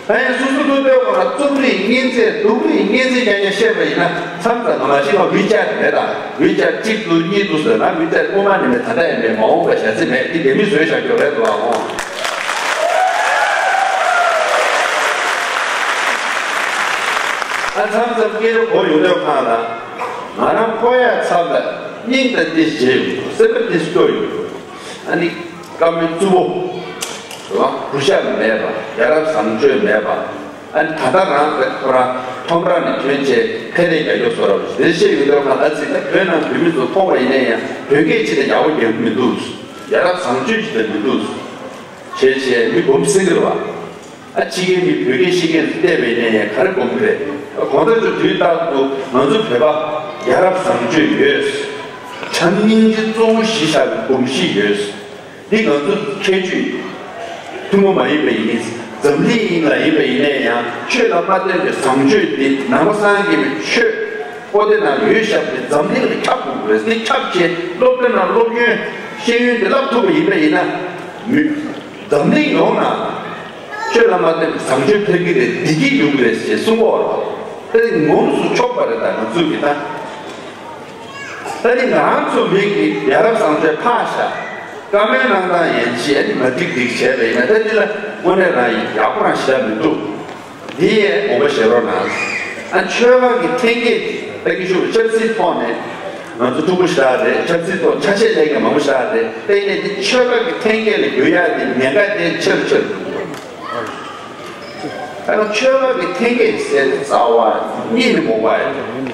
ད་ཡིན་སོ་སོ་སློབ་དཔོན་ཁོ་ན་རྩོམ་རིག་སྙན་ཚིག་སྡུག་རིག་སྙན་ཚིག་རྐྱང་རྐྱང་བཤད་པ་ཡིན་ན། མཚམས་དང་ང་མ་ཤི་ཁ་ཝི་ཅེཊ་མེད་ད། ཝི་ཅེཊ་གཅིག་འདུག་གཉིས་འདུག་ཟེར་ན་ཝི་ཅེཊ་སྔོན་མ་ནས་མེད། ད་ལྟ་ཡང་མེད། མ་འོངས་པ་བྱ་རྩིས་མེད། འདི་ལྡེ་མིག་བཟོས་བཞག་རྒྱུ་རེད་འདུག་ཨ། འོང་། ཨ། མཚམས་མཚམས་སྐད་ཆ་གོ་ཡོང་དུས་སྒང་ལ། ང་རང་ཁོ་ཡ་ཚབ་ལ་སྙིང་ད་ཏིས་བརྗེད་ཡོང་། སེམས་པ་ཏིས་སྐྱོ་ཡོང་། ཨ་ནི། བཀའ་མོལ་རྩུབ་པོ། རེད་པ། གུས་ཞབས་མེད་པ། ཡ་རབས་བཟང་སྤྱོད་མེད་པ། ཨ་ནི་ད་ལྟ་རང་གི་ཁོ་རང་ཁྲོམ་ར་ནས་ཐོན་བྱས་ཕན་རེས་རྒྱག་རྒྱུ་བཟོ་འདྲ་བོ་ཞིག་རེད། བཤད་ཡོང་དུས་སྒང་ལ། ཨ་ཙི། ད་བོད་ནང་བོད་མི་ཚོ་མཐོང་བ་ཡིན་ན་ཡང་བོད་སྐད་ཅིག་ད་ཡག་པོ་རྒྱག་གི་མི་འདུག་ཡ་རབས་བཟང་སྤྱོད་ཅིག་ད་མི་འདུག་བྱས་བྱས་མི་སྒོམ་སྲིད་ཀྱི་རེད་པ། ཨ། ཕྱི་རྒྱལ་མི་བོད་སྐད་ཤེས་མཁན་ཚོ་བལྟས་པ་ཡིན་ན་ཡང་ག་རེ་སྒོམ་གྱི་རེད། གོང་ས་མཆོག་དུས་རྟག་ཏུ་ང་ཚོ་བོད་པ་ཡ་རབས་བཟང་སྤྱོད་ཡོད། བྱམས་སྙིང་རྗེ་གཙོ་བོ་གཞི་བཞག་པའི་གོམས་གཤིས་ཡོད། འདི་ང་ཚོ་ཁྱད་ཆོས་ཐུན་མོང་མ་ཡིན་པ་ཡིན། འཛམ་གླིང་ལ་ཡིན་པ་ཡིན་ན་ཡང་ཆོས་ལ་མ་བརྟེན་པའི་བཟང་སྤྱོད་འདི། ནང་པ་སངས་རྒྱས་པའི་ཆོས་པོ་ཏི་ནང་ཡོད་བཞག་པའི་འཛམ་གླིང་ལ་ཁྱབ་དགོས་པ་རེད། འདི་ཁྱབ་བྱས་སློབ་གྲྭ་ནང་སློབ་ཡོན་ཤེས་ཡོན་འདི་བསླབ་ཐུབ་པ་ཡིན་པ་ཡིན་ན། མི། འཛམ་གླིང་ཡོངས་ནང་ཆོས་ལ་མ་བརྟེན་པའི་བཟང་སྤྱོད་འཕེལ་གྱི་རེད། བདེ་སྐྱིད་ཡོང་གི་རེད་ཅེས་གསུང་གི་ཡོད་རེད། དེ་ངོམས་སུ་ཆོག་པ་རེད། ད་ང་ཚོའི་གི་ད། ད་ནི་ང་རང་ཚོ་མི་གི་ཡ་རབས་བཟང་སྤྱོད་ཕར་བཞག་བཀའ་མོལ་གནང་སྟངས་ཡན་ཆད་མ་འགྲིག་འགྲིག་བྱས་པ་ཡིན་ན། ད་འདི་ལ་དངོས་གནས་རང་ཡག་པོ་རང་ཞེ་དྲག་མི་འདུག་འདི་ཡས་དགོངས་པ་བཞེས་རོགས་གནང་། ཨ། ཆོལ་ཁ་གི་འཐེན་འཁྱེར་ད་གི་ཤུགས་ཆབ་སྲིད་ཐོག་ནས་ང་ཚོ་ཕྲུ་གུ་ཞིག་རེད། ཆབ་སྲིད་ཐོག་ཆ་ཤས་ལེན་མཁན་མང་པོ་ཞིག་རེད། དེ་ནས་འདི་ཆོལ་ཁ་གི་འཐེན་འཁྱེར་ལ་འགྱུར་ཡག་དེ་ཉེན་ཁ་དེ་ཆེ་རུ་ཆེ་རུ་འགྲོ་གི་འདུག་ད་ནི་ཆོལ་ཁ་གི་འཐེན་འཁྱེར་ཟེར་རྩ་བ་ཉིད་ནས་མ་རེད་པ།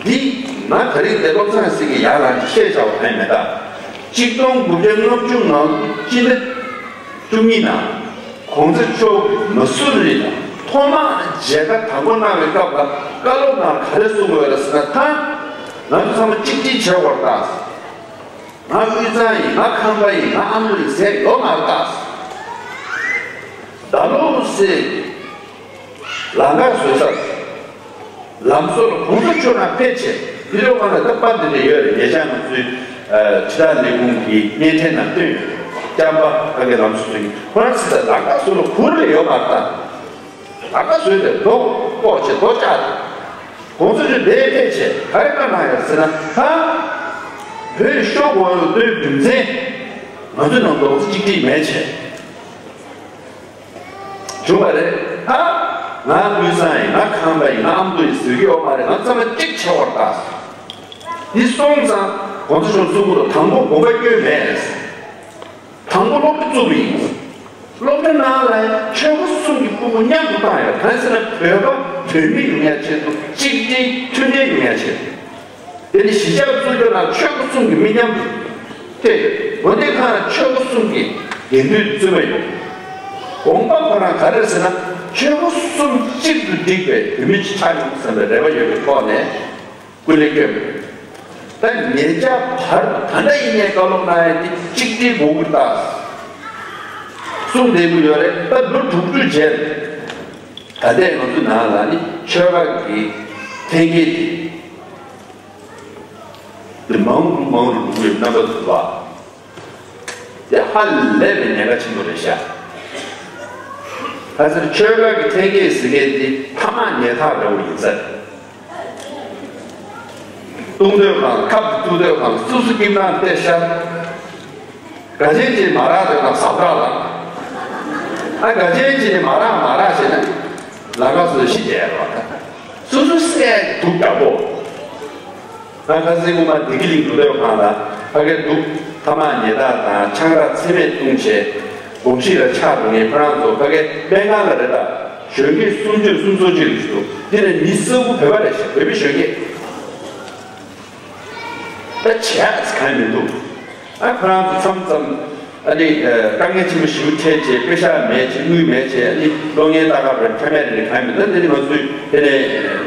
འདི་ང་ད་རིང་དེ་བློ་བཟང་སེང་གེ་ཡར་ལངས་ཀྱི་བཤད་བྱ་བ་ཕན་མེད་ད། གཅིག་སྟོང་དགུ་བརྒྱ་ལྔ་བཅུ་ང་གཅིག་ཟླ་བཅུ་གཉིས་ནང་། གོང་ས་མཆོག་མ་སུ་རི་ལ་ཐོག་མར་མཇལ་ཁ་དང་པོ་གནང་བའི་སྐབས་ལ་བཀའ་སློབ་ནང་ག་རེ་གསུངས་ཡོད་རེད་ཟེར་ན། ད་ང་ཚོ་ཚང་མ་གཅིག་སྒྲིལ་བྱེད་དགོས་རེད་ད། ང་དབུས་གཙང་ཡིན། ང་ཁམས་པ་ཡིན། ང་ཨ་མདོ་ཡིན་ཟེར་ཡོད་མ་རེད་ད། ད་ལོ་སེ་ལམ་ཁ་བཟོ་ས། ལམ་བཟོ་ལ་གོང་ས་མཆོག་རང་ཕེབས་བྱས། དེ་ལོ་གང་ལ་ད་པར་འདི་འདྲ་ཡོད་རེད། ཉེ་ཆར་ང་ཚོའི་ཨ་དྲིལ་བསྒྲགས་ལས་ཁུངས་ཀྱི་བརྙན་འཕྲིན་ནང་བཏོན་ཡོད། ལྕམ་པ་ཕ་གི་ལམ་བཟོ་ཚོ་གིས་ཁོ་རང་ཚོ་ད་ལམ་ཁ་བཟོ་ལ་གུར་ལས་ཡོད་མ་རེད་ད། ལམ་ཁ་བཟོས་ཏེ་རྡོ་བཀོག་བྱས་རྡོ་བཅག་སྟེ། གོང་ས་མཆོག་དེ་ཕེབས་བྱས་ག་རེ་བཀའ་གནང་ཡོད་ཟེར་ན། ད་བོད་ཤོག་གུ་དོན་རྒྱུ་མཚན་ང་ཚོའི་ནང་རྡོག་རྩ་གཅིག་སྒྲིལ་མེད་བྱས། བྱུང་བ་རེད། ད་ང་དབུས་གཙང་ཡིན། ང་ཁམས་པ་ཡིན། ང་ཨ་མདོ་ཡིན་ཟེར་གྱི་ཡོད་མ་རེད། ང་ཚང་མ་གཅིག་བྱེད་དགོས་རེད་ད། འདི་སོང་ཙང་གོང་ས་མཆོག་གསུང་གི་འདུག། དང་པོ་དགོན་པ་བསྐྱོན་མེད། དང་པོ་སློབ་གྲྭ་བཙུགས་པ་ཡིན། སློབ་གྲྭ་ནང་ལ་ཆོལ་ཁ་གསུམ་གྱི་ཕྲུ་གུ་མཉམ་དུ་བཏང་ཡོད། གང་ཟེར་ན་བོད་པ་བོད་མི་ཡོང་ཡ་ཆེད་དུ། གཅིག་སྒྲིལ་མཐུན་སྒྲིལ་ཡོང་ཡ་ཆེད་དུ། དེ་ནི་གཞིས་ཆགས་བཙུགས་རྒྱུ་ན་ཆོལ་ཁ་གསུམ་གྱི་མི་མཉམ་དུ་ཐེ། དགོན་སྡེ་ཁག་ལ་ཆོལ་ཁ་གསུམ་གྱི་དགེ་འདུན་བཙུན་མ་ཡོད། དགོངས་པ་ཁོ་རང་ག་རེ་ཟེར་ན། ཆོལ་ཁ་གསུམ་གཅིག་ཏུ་བསྒྲིགས་པའི་བོད་མི་ཅིག་ཆགས་ཡོང་བསམ་པའི་རེ་བ་ཡོད་པའི་ཐོག་ནས་སྐུ་ལས་བསྐྱོན། ད་ཉེ་ཆར་བར་དུ་ད་ལྟ་ཡིན་ནའི་བཀའ་སློབ་གནང་ཡ་དེ་གཅིག་སྒྲིལ་དགོས་ཀྱི་རེད་ད་གསུངས་བསྡད་ཀྱི་ཡོད་རེད། ད་ལོ་དྲུག་ཅུ་རྗེས་ད་ལྟའི་ང་ཚོ་ནང་ལ་ནི་ཆོལ་ཁ་གི་འཐེན་འཁྱེར་དེ། དེ་མང་རུ་མང་རུ་འགྲོ་བའི་རྣམ་པ་འདུག་པ། དེ་ཧ་ལས་པའི་ཉེན་ཁ་ཆེན་པོ་རེད་ཤག། ཁ་སང་ཆོལ་ཁ་གི་འཐེན་འཁྱེར་ཟེར་མཁན་དེ་ཐ་མག་ཉལ་ཐག་འདྲ་བོ་ཡིན་ས་རེད། བཏུང་སྡོད་ཁང་། ཁབ་ཏུ་བཏུང་སྡོད་ཁང་། སོ་སོ་སྐྱིད་སྣང་སྟེར་ཤག། དགའ་ཆེན་གྱིས་མ་རག་དེ་དང་ཟབ་རག་ལ། ཨ་དགའ་ཆེན་གྱིས་མ་རག་མ་རག་བྱས་ན་ལམ་ཁ་སོ་ཤི་བྱས་རོགས། སོ་སོ་སྲས་སྡུག་རྒྱག་པོ། ང་ཁ་སང་སྔོན་མ་བདེ་སྐྱིད་གླིང་འགྲོ་སྡོད་ཁང་ལ་ཕ་གིར་འདུག། ཐ་མག་ཉལ་ཐག་དང་ཆང་རག་ཚད་མེད་བཏུང་བྱས་སྒོམ་གཞིས་ལ་ཆགས་འགྲོ་མཁན་ཁོ་རང་ཚོ་ཕ་གིའི་སྨན་ཁང་ལ་རེད་ད། གཞོན་སྐྱེས་སུམ་ཅུ་སུམ་ཅུ་སོ་གཅིག་རེ་ཞིག་འདུག། དེ་ནས་མི་ས་དགུ་བོད་པ་རེད་ཤག། བོད་པའི་གཞོན་སྐྱེས། ད་བྱས་ཚེ་གང་མི་འདུག། ཨ་ཁོ་རང་ཚོ་མཚམས་མཚམས་ཨ་ནི་ཨ་དཀའ་ངལ་ཆེན་པོ་ཞེ་པོ་འཕྲད་བྱས། པེ་ཤག་མེད་བྱས། དངུལ་མེད་བྱས། ཨ་ནི་གློག་བརྙན་ལྟ་ག་རེ་འཁྱམ་ཡ་རེ་གང་མི་འདུག། དེ་ནི་ང་ཚོས་དེ་ནས་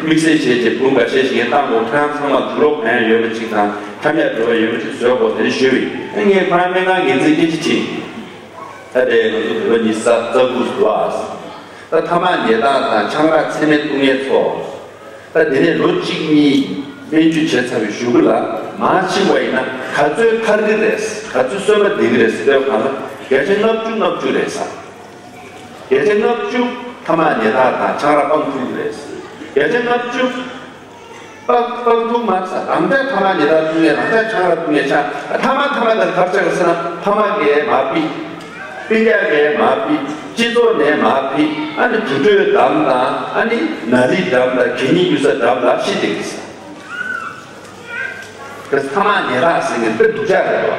དམིགས་བསལ་བྱས་བྱས་འབུམ་འགའ་ཤས་ཤིག་བཏང་དགོས། ཁོ་རང་ཚང་མ་དུག་ལོག་གང་ཡང་ཡོད་པ་ཅིག་དང་འཁྱམ་ཡ་འགྲོ་བ་ཡོད་པ་ཅིག་བཟོས་དགོས། དེ་ནི་ཞུས་པ་ཡིན། ཨ་ངས་ཁོ་རང་སྨན་ཁང་འགན་འཛིན་སྐད་ཆ་དྲིས། ད་དེ་ང་ཚོ་བོད་པ་ཉི་ཤུ་རྩ་དགུ་ཟེར་བ། ད་ཐ་མག་ཉལ་ཐག་དང་ཆང་རག་ཚད་མེད་བཏུང་མཁན་ཚོ། ད་དེ་ནས་ལོ་གཅིག་གཉིས་སྨན་བཅོས་བྱས་ཚར་བའི་གཞུག་གུ་ལ་མར་ཕྱིན་པ་ཡིན་ན་ག་ཚོད་ཐར་གི་རེད། ག་ཚོད་གསོན་པ་བསྡད་ཀྱི་རེད་ཟེར་དུས་སྒང་ལ་བརྒྱ་ཆ་ལྔ་བཅུ་ལྔ་བཅུ་རེད་ཟེར། བརྒྱ་ཆ་ལྔ་བཅུ་ཐ་མག་ཉལ་ཐག་དང་ཆང་རག་སྤང་ཐུབ་ཀྱི་རེད་ཟེར། བརྒྱ་ཆ་ལྔ་བཅུ་སྤང་སྤང་ཐུབ་མ་ཟེར། རང་ཅག་ཐ་མག་ཉལ་ཐག་བཏུང་ཡས། རང་ཅག་ཆང་རག་བཏུང་ཡས་ཆགས། ཐ་མག་ཐ་མག་དེ་ག་རེ་ཆགས་ཀྱི་ཟེར་ན། ཐ་མག་གིས་མར་ཕུད། སྤུན་ཀྱག་གིས་མར་ཕུད། སྤྱི་ཚོགས་ནས་མར་ཕུད། ཨ་ནི་དུར་ཁྲོད་འགྲམ་དང་། ཨ་ནི་ན་ལི་འགྲམ་དང་། གད་སྙིགས་ཉོ་ས་འགྲམ་ལ་ཤི་བསྡད་ཀྱི་ཟེར། དེ་ཐ་མག་ཉལ་ཐག་ཟེར་མཁན་དཔེ་སྡུག་ཅག་རེད་པ།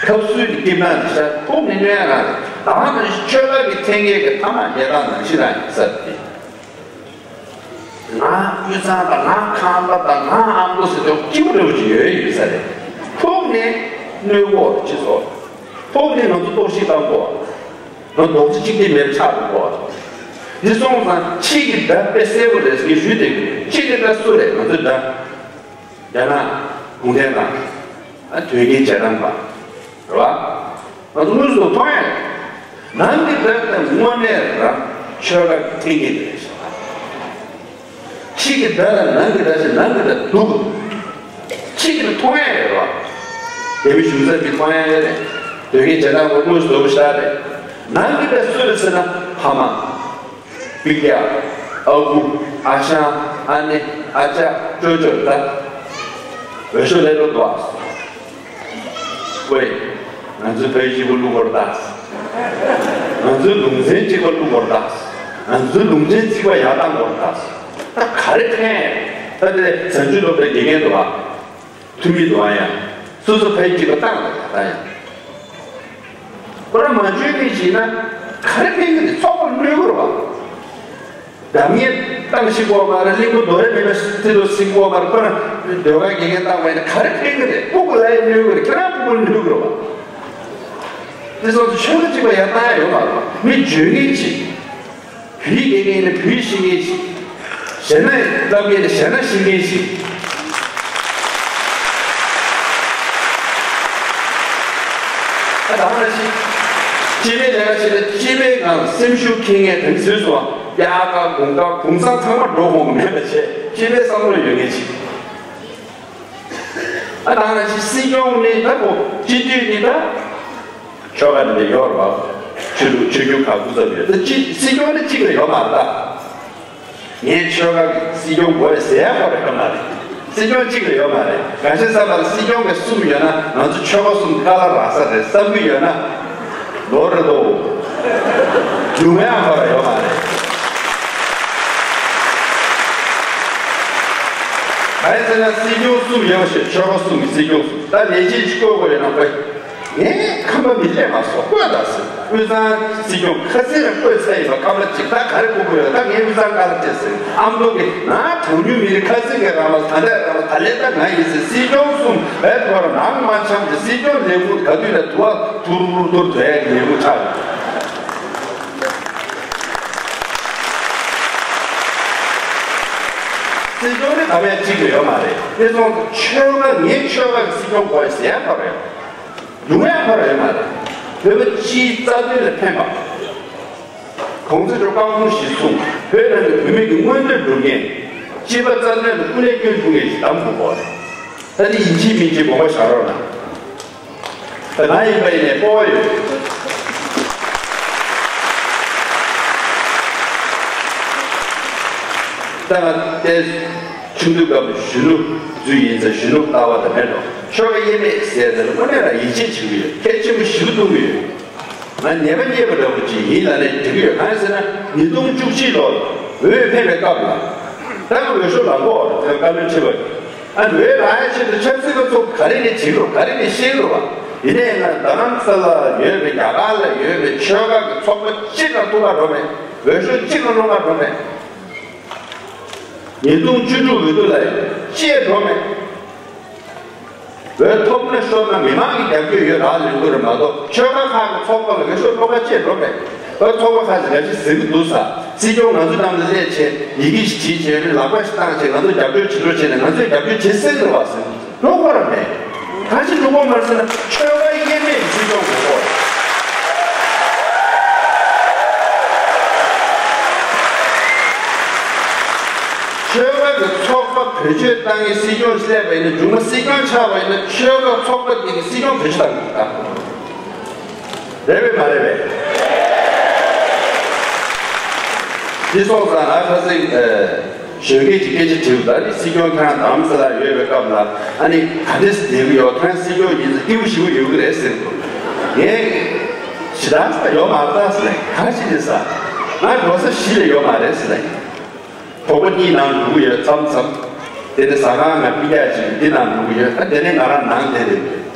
ཁབ་སུལ་གྱི་སྐྱིད་སྣང་འདི་ཤ་ཐུག་ནས་གནོད་ཡ་རང་རེད། ད་ནང་བཞིན་ཆོལ་ཁ་གི་འཐེན་འཁྱེར་གྱི་ཐ་མག་ཉལ་ཐག་ནང་བཞིན་རང་ཡིན་ས་རེད། ང་དབུས་གཙང་དང་། ང་ཁམས་པ་དང་། ང་ཨ་མདོ་ཟེར་དུས་སྐྱིད་པོ་འདྲ་བོ་ཅིག་ཡོད་ཡོད་ས་རེད། ཐུག་ནས་གནོད་གོ་སྤྱི་ཚོགས། ཐུག་ནས་ང་ཚོ་གཏོར་བཤིག་བཏང་གོ། ང་རྡོག་རྩ་གཅིག་སྒྲིལ་མེད་པ་ཆགས་འགྲོ་གོ། འདི་སོང་ཙང་ཕྱི་གི་བརྡ་དཔེ་གསལ་པོ་རེད་ཟེར་གྱི་ཞུས་བསྡད་ཀྱི་ཡོད། ཕྱི་གི་བརྡ་སུ་རེད། ང་ཚོའི་བརྡ། རྒྱ་ནག་གུང་ཁྲན་ཏང་། ཨ་དོན་གཉེར་རྗེས་འབྲང་པ། རེད་བ། ང་ཚོ་དངོས་སུ་མཐོང་ཡ་རེད། ནང་གི་བརྡ་དེ་དངོས་གནས་རང་ཆོལ་ཁ་གི་འཐེན་འཁྱེར་དེ་རེད་ཤག། ཕྱི་གི་བརྡ་དང་ནང་གི་བརྡ་ཞིག། ནང་གི་བརྡ་སྡུག། ཕྱི་གི་བརྡ་མཐོང་ཡ་ཡོད་རེད་བ། རྒྱ་མི་གཞུང་ཚབ་ཀྱིས་མཐོང་ཡ་ཡོད་རེད། དོན་གཉེར་རྗེས་འབྲང་པ་དངོས་སུ་བཟོ་པོ་ཞིག་རེད། ནང་གི་བརྡ་སུ་རེད་ཟེར་ན། ཕ་མ། སྤུན་ཀྱག། ཨ་ཁུ། ཨ་ཞང་། ཨ་ནེ། ཨ་ཅག། ཅོ་ཅོ། ད་འོས་ཤོག་ལེན་འགྲོ་འདུག་ཨ། ཝེ། ང་ཚོའི་བོད་གཅིག་པ་བླུག་དགོས་རེད་ད། ང་ཚོའི་ལུང་ཚན་གཅིག་པ་བླུག་དགོས་རེད་ད། ང་ཚོའི་ལུང་ཚན་གཅིག་པ་ཡར་བཏང་དགོས་རེད་ད། ད་ག་རེ་ཕན། ད་དེ་བྱང་ཆུབ་སློབ་གྲྭའི་དགེ་རྒན་འདུག་ཨ། འཐུས་མི་འདུག་ཨ། ཡང་སོ་སོ་ཕན་གཅིག་པ་བཏང་དགོས་རེད་ད། ཡང་ཁོ་རང་མ་འཇོན་མཁན་ཞིག་ན་ག་རེ་ཕན་གི་རེད། ཚོགས་པ་གནོད་གི་རེད་བ། འདམ་ངན་བཏང་ཤེས་ཀྱི་ཡོད་མ་རེད། གླིང་བུ་རྡོ་རེ་མེད་པའི་མཐིལ་དུ་ཟིན་གྱི་ཡོད་མ་རེད། ཁོ་རང་ཟློས་གར་དགེ་རྒན་བཏང་བ་ཡིན་ན་ག་རེ་ཕན་གི་རེད། སྤུ་གུ་ལ་ཡང་གནོད་གི་རེད། ཁྱེད་རང་སྤུ་གུ་ལ་གནོད་གི་རེད་བ། དེ་སོང་ཙང་ཆོལ་ཁ་གཅིག་པ་ཡར་བཏང་ཡ་ཡོད་མ་རེད་པ། མི་བརྗོད་མཁན་ཅིག་བོད་ཡིག་སྐྱོན་མཁན་ནི་བོད་ཡིག་ཤེས་མཁན་ཅིག་ཞེ་ན་བསླབ་མཁན་ནི་ཞེ་ན་ཤེས་མཁན་ཅིག་ཨ་ད་ནང་བཞིན་སྤྱི་པའི་ལས་ཀ་བྱེད་ན་སྤྱི་པའི་ངང་སེམས་ཤུགས་འཁྱེར་མཁན་དེ་ཚོས་སོ་དབྱར་ཁ་དགུན་ཁ་གུང་སེང་ཚང་མ་འགྲོ་དགོས་མེད་པ་བྱས་སྤྱི་པའི་བསམ་བློ་ཡོད་མཁན་ཅིག་ཨ་ད་ནང་བཞིན་སྲིད་སྐྱོང་ནི་ད་གོ་སྤྱི་འཐུས་ནི་ད། ཆོལ་ཁ་འདི་ཡོད་རེད་བ། ཆོས་ལུགས་ཆོས་བརྒྱུད་ཁག་སྐུ་ཚབ་ཡོད་ད་ཅི་སྲིད་སྐྱོང་ནི་གཅིག་ལ་ཡོད་མ་རེད་ད། ངས་ཆོལ་ཁ་གི་སྲིད་སྐྱོང་དགོས་ཟེར་ཡ་ཁོ་ར་ཡོད་མ་རེད། སྲིད་སྐྱོང་གཅིག་ལ་ཡོད་མ་རེད། ག་ཤེད་བསམ་པ་ལ་སྲིད་སྐྱོང་གི་གསུམ་ཡོད་ན་ང་ཚོ་ཆོལ་ཁ་གསུམ་དཀའ་ལ་རག་ས་རེད་བསམ་གི་ཡོད་ན། ལོ་རེ་དོ། ཡོང་ཡ་ཁོ་ར་ཡོད་མ་རེད། ག་ཡིན་ཟེར་ན་སྲིད་སྐྱོང་གསུམ་ཡོད་ཞེས་ཆོལ་ཁ་གསུམ་གྱི་སྲིད་སྐྱོང་གསུམ་ད་ལས་བྱེད་ཅིག་བསྐོ་དགོས་ཡོད་ན་དཔེ། ངས་ཁམས་པ་མི་ལས་མ་སོ་བསྐོས་ད་ཟེར། དབུས་གཙང་སྲིད་སྐྱོང་ཁ་སང་བསྐོས་ཚར་ཡིན་པ་ཁམས་པ་ཅིག་ད་ག་རེ་བསྐོ་དགོས་ཡོད་ད་ངས་དབུས་གཙང་བཀའ་ལ་སྤྲད་ཟེར། ཨ་མདོ་གི་ང་གྲངས་ཉུང་མི་རིགས་ཁ་སང་གི་རང་ལ་ད་ལྟའི་རང་ལ་ད་ལས་ད་ང་ཡིན་ཟེར། སྲིད་སྐྱོང་གསུམ་བས་ཐོར་ནང་མ་འཆམ་གྱི་སྲིད་སྐྱོང་ལས་ཁུངས་ག་དུས་ལ་དུ་བ་ཐུར་རུ་ཐུར་དོད་ཡ་གི་ལས་ཁུངས་ཆགས་ཡོད། སྲིད་སྐྱོང་ནི་ད་བས་གཅིག་ཏུ་ཡོད་མ་རེད། དེ་སོང་ཆོལ་ཁ་ངའི་ཆོལ་ཁ་གི་སྲིད་སྐྱོང་དགོས་ཟེར་ཡ་ཁ་རེད། ཡོང་ཡ་ཁོ་ར་ཡོད་མ་རེད། བོད་པ་སྤྱིའི་རྩ་དོན་ལ་ཕན་པ། གོང་ས་མཆོག་བཀའ་དགོངས་གཞིར་བཟུང་བོད་ནང་གི་བོད་མི་གི་མངོན་འདོད་སྒྲུབ་མཁན། སྤྱི་པ་རྩ་དོན་ལ་སྐུ་ལས་སྐྱོན་ཐུབ་མཁན་ཞིག་གདམ་དགོས་པ་རེད། ད་ནི་ཡིན་གཅིག་མིན་གཅིག་དགོངས་པ་བཞག་རོགས་གནང་། ད་ང་ཡིན་པ་ཡིན་ནའི་སྤོབས་པ་ཡོད། ད་ང་ཏེ་ཆུང་དུས་སྐབས་གཞོན་ནུ་ཚོ་ཡིན་ཙང་གཞོན་ནུ་ལྟ་བ་དང་མེད་དོ། ཆོལ་ཁ་དབྱེ་མེད་ཟེར་དེ་ལ་དངོས་གནས་ལ་ཡིད་ཆེས་བྱེད་ཀྱི་ཡོད། གལ་ཆེན་པོ་ཞེ་པོ་མཐོང་གི་ཡོད། ང་ཉེས་པ་རྙེད་པ་འདྲ་པོ་ཅིག་ཡིན་ལབ་ནས་འགྲིག་གི་ཡོད། གང་ཡིན་ཟེར་ན་ཉིས་སྟོང་བཅུ་གཅིག་ལོར་འོས་འཕེན་པའི་སྐབས་ལ་ད་ང་འོས་ཤོག་ལངས་གོ་དེ་བཀའ་བློན་ཁྲི་པ་ཨ་འོས་ལངས་ཡ་ཆེད་དུ་ཆབ་སྲིད་པ་ཚོ་ག་རེ་ནས་བྱེད་རོགས་ག་རེ་ནས་ཤེས་རོགས་པ་ཡིན་ནའི་ང་རྡ་རམ་ས་ལ་ཡོད་པའི་རྒྱ་གར་ལ་ཡོད་པའི་ཆོལ་ཁ་གི་ཚོགས་པ་གཅིག་ལ་ཐུག་ག་འགྲོ་མེད། འོས་ཤོག་གཅིག་ལ་སློང་ག་འགྲོ་མེད། ཉིས་སྟོང་བཅུ་དྲུག་འོས་བསྡུ་ལ་ཡང་བཅས་འགྲོ་མེད། འོས་ཐོབ་ན་ཤོར་ན་མི་མང་གི་རྒྱབ་སྐྱོར་ཡོད་རག་ལས་འགུལ་རེད་མ་གཏོགས་ཆོལ་ཁ་ཁག་གི་ཚོགས་པ་ལ་འོས་ཤོག་སློང་ག་བཅས་འགྲོ་མེད། འོས་ཚོགས་པ་ཁག་ཅིག་ལ་ཅིག་ཟིན་གི་འདུག་ས་སྲིད་སྐྱོང་ང་ཚོ་ནང་ལ་སླེབས་བྱས་ཡི་གེ་ཞིག་བྲིས་བྱས་ལག་པ་ཞིག་བཏང་བྱས་ང་ཚོ་རྒྱབ་སྐྱོར་བྱེད་རོགས་བྱས་ནས་ང་ཚོས་རྒྱབ་སྐྱོར་བྱེད་སྲིད་རེད་བ་ཟེར། འགྲོ་དགོས་ར་མེད། གང་ཞིག་འགྲོ་དགོས་མ་རེད་ཟེར་ན་ཆོལ་ཁ་དབྱེ་མེད་ཀྱི་སྲིད་སྐྱོང་དགོས་གོ། ཆོལ་ཁ་གི་ཚོགས་པ་བེད་སྤྱོད་བཏང་ཡས་སྲིད་སྐྱོང་སླེབས་པ་ཡིན་ན་མཇུག་མ་སྲིད་སྐྱོང་ཆགས་པ་ཡིན་ན་ཆོལ་ཁ་ཚོགས་པ་དེ་གི་སྲིད་སྐྱོང་བེད་སྤྱོད་བཏང་དགོས་ད། རེད་པས་མ་རེད་པས། འདི་སོང་ཙང་ང་ཁ་སང་ཨ་གཞོན་སྐྱེས་ཀྱི་སྐད་ཆ་དྲིས་པ་ད་ནི་སྲིད་སྐྱོང་ཁྱེད་རང་རྡ་རམ་ས་ལ་ཡོད་པའི་སྐབས་ལ་ཨ་ནི་ག་འདྲས་སེ་བསྡད་ཀྱི་ཡོད། ཁྱེད་རང་སྲིད་སྐྱོང་ཡིན་ཙང་སྐྱིད་པོ་ཞེ་པོ་ཡོད་ཀྱི་རེད་ཟེར་གྱི་འདུག་ངས་ཞེ་དྲག་ས་ཡོད་མ་རེད་ད་ཟེར་ལབ། ག་རེ་བྱས་ནས་ཟེར། ང་འགྲོ་ས་གཞི་ལ་ཡོད་མ་རེད་ཟེར་ལབ། གྲོགས་པོ་གཉིས་ནང་འགྲོ་གི་ཡོད་མཚམས་མཚམས། དེ་ནས་ཟ་ཁང་ང་སྤུན་ཀྱག་ཅིག་འདི་ནང་འགྲོ་གི་ཡོད། ཨ་དེ་ནས་ང་རང་ནང་བསྡད་རེད།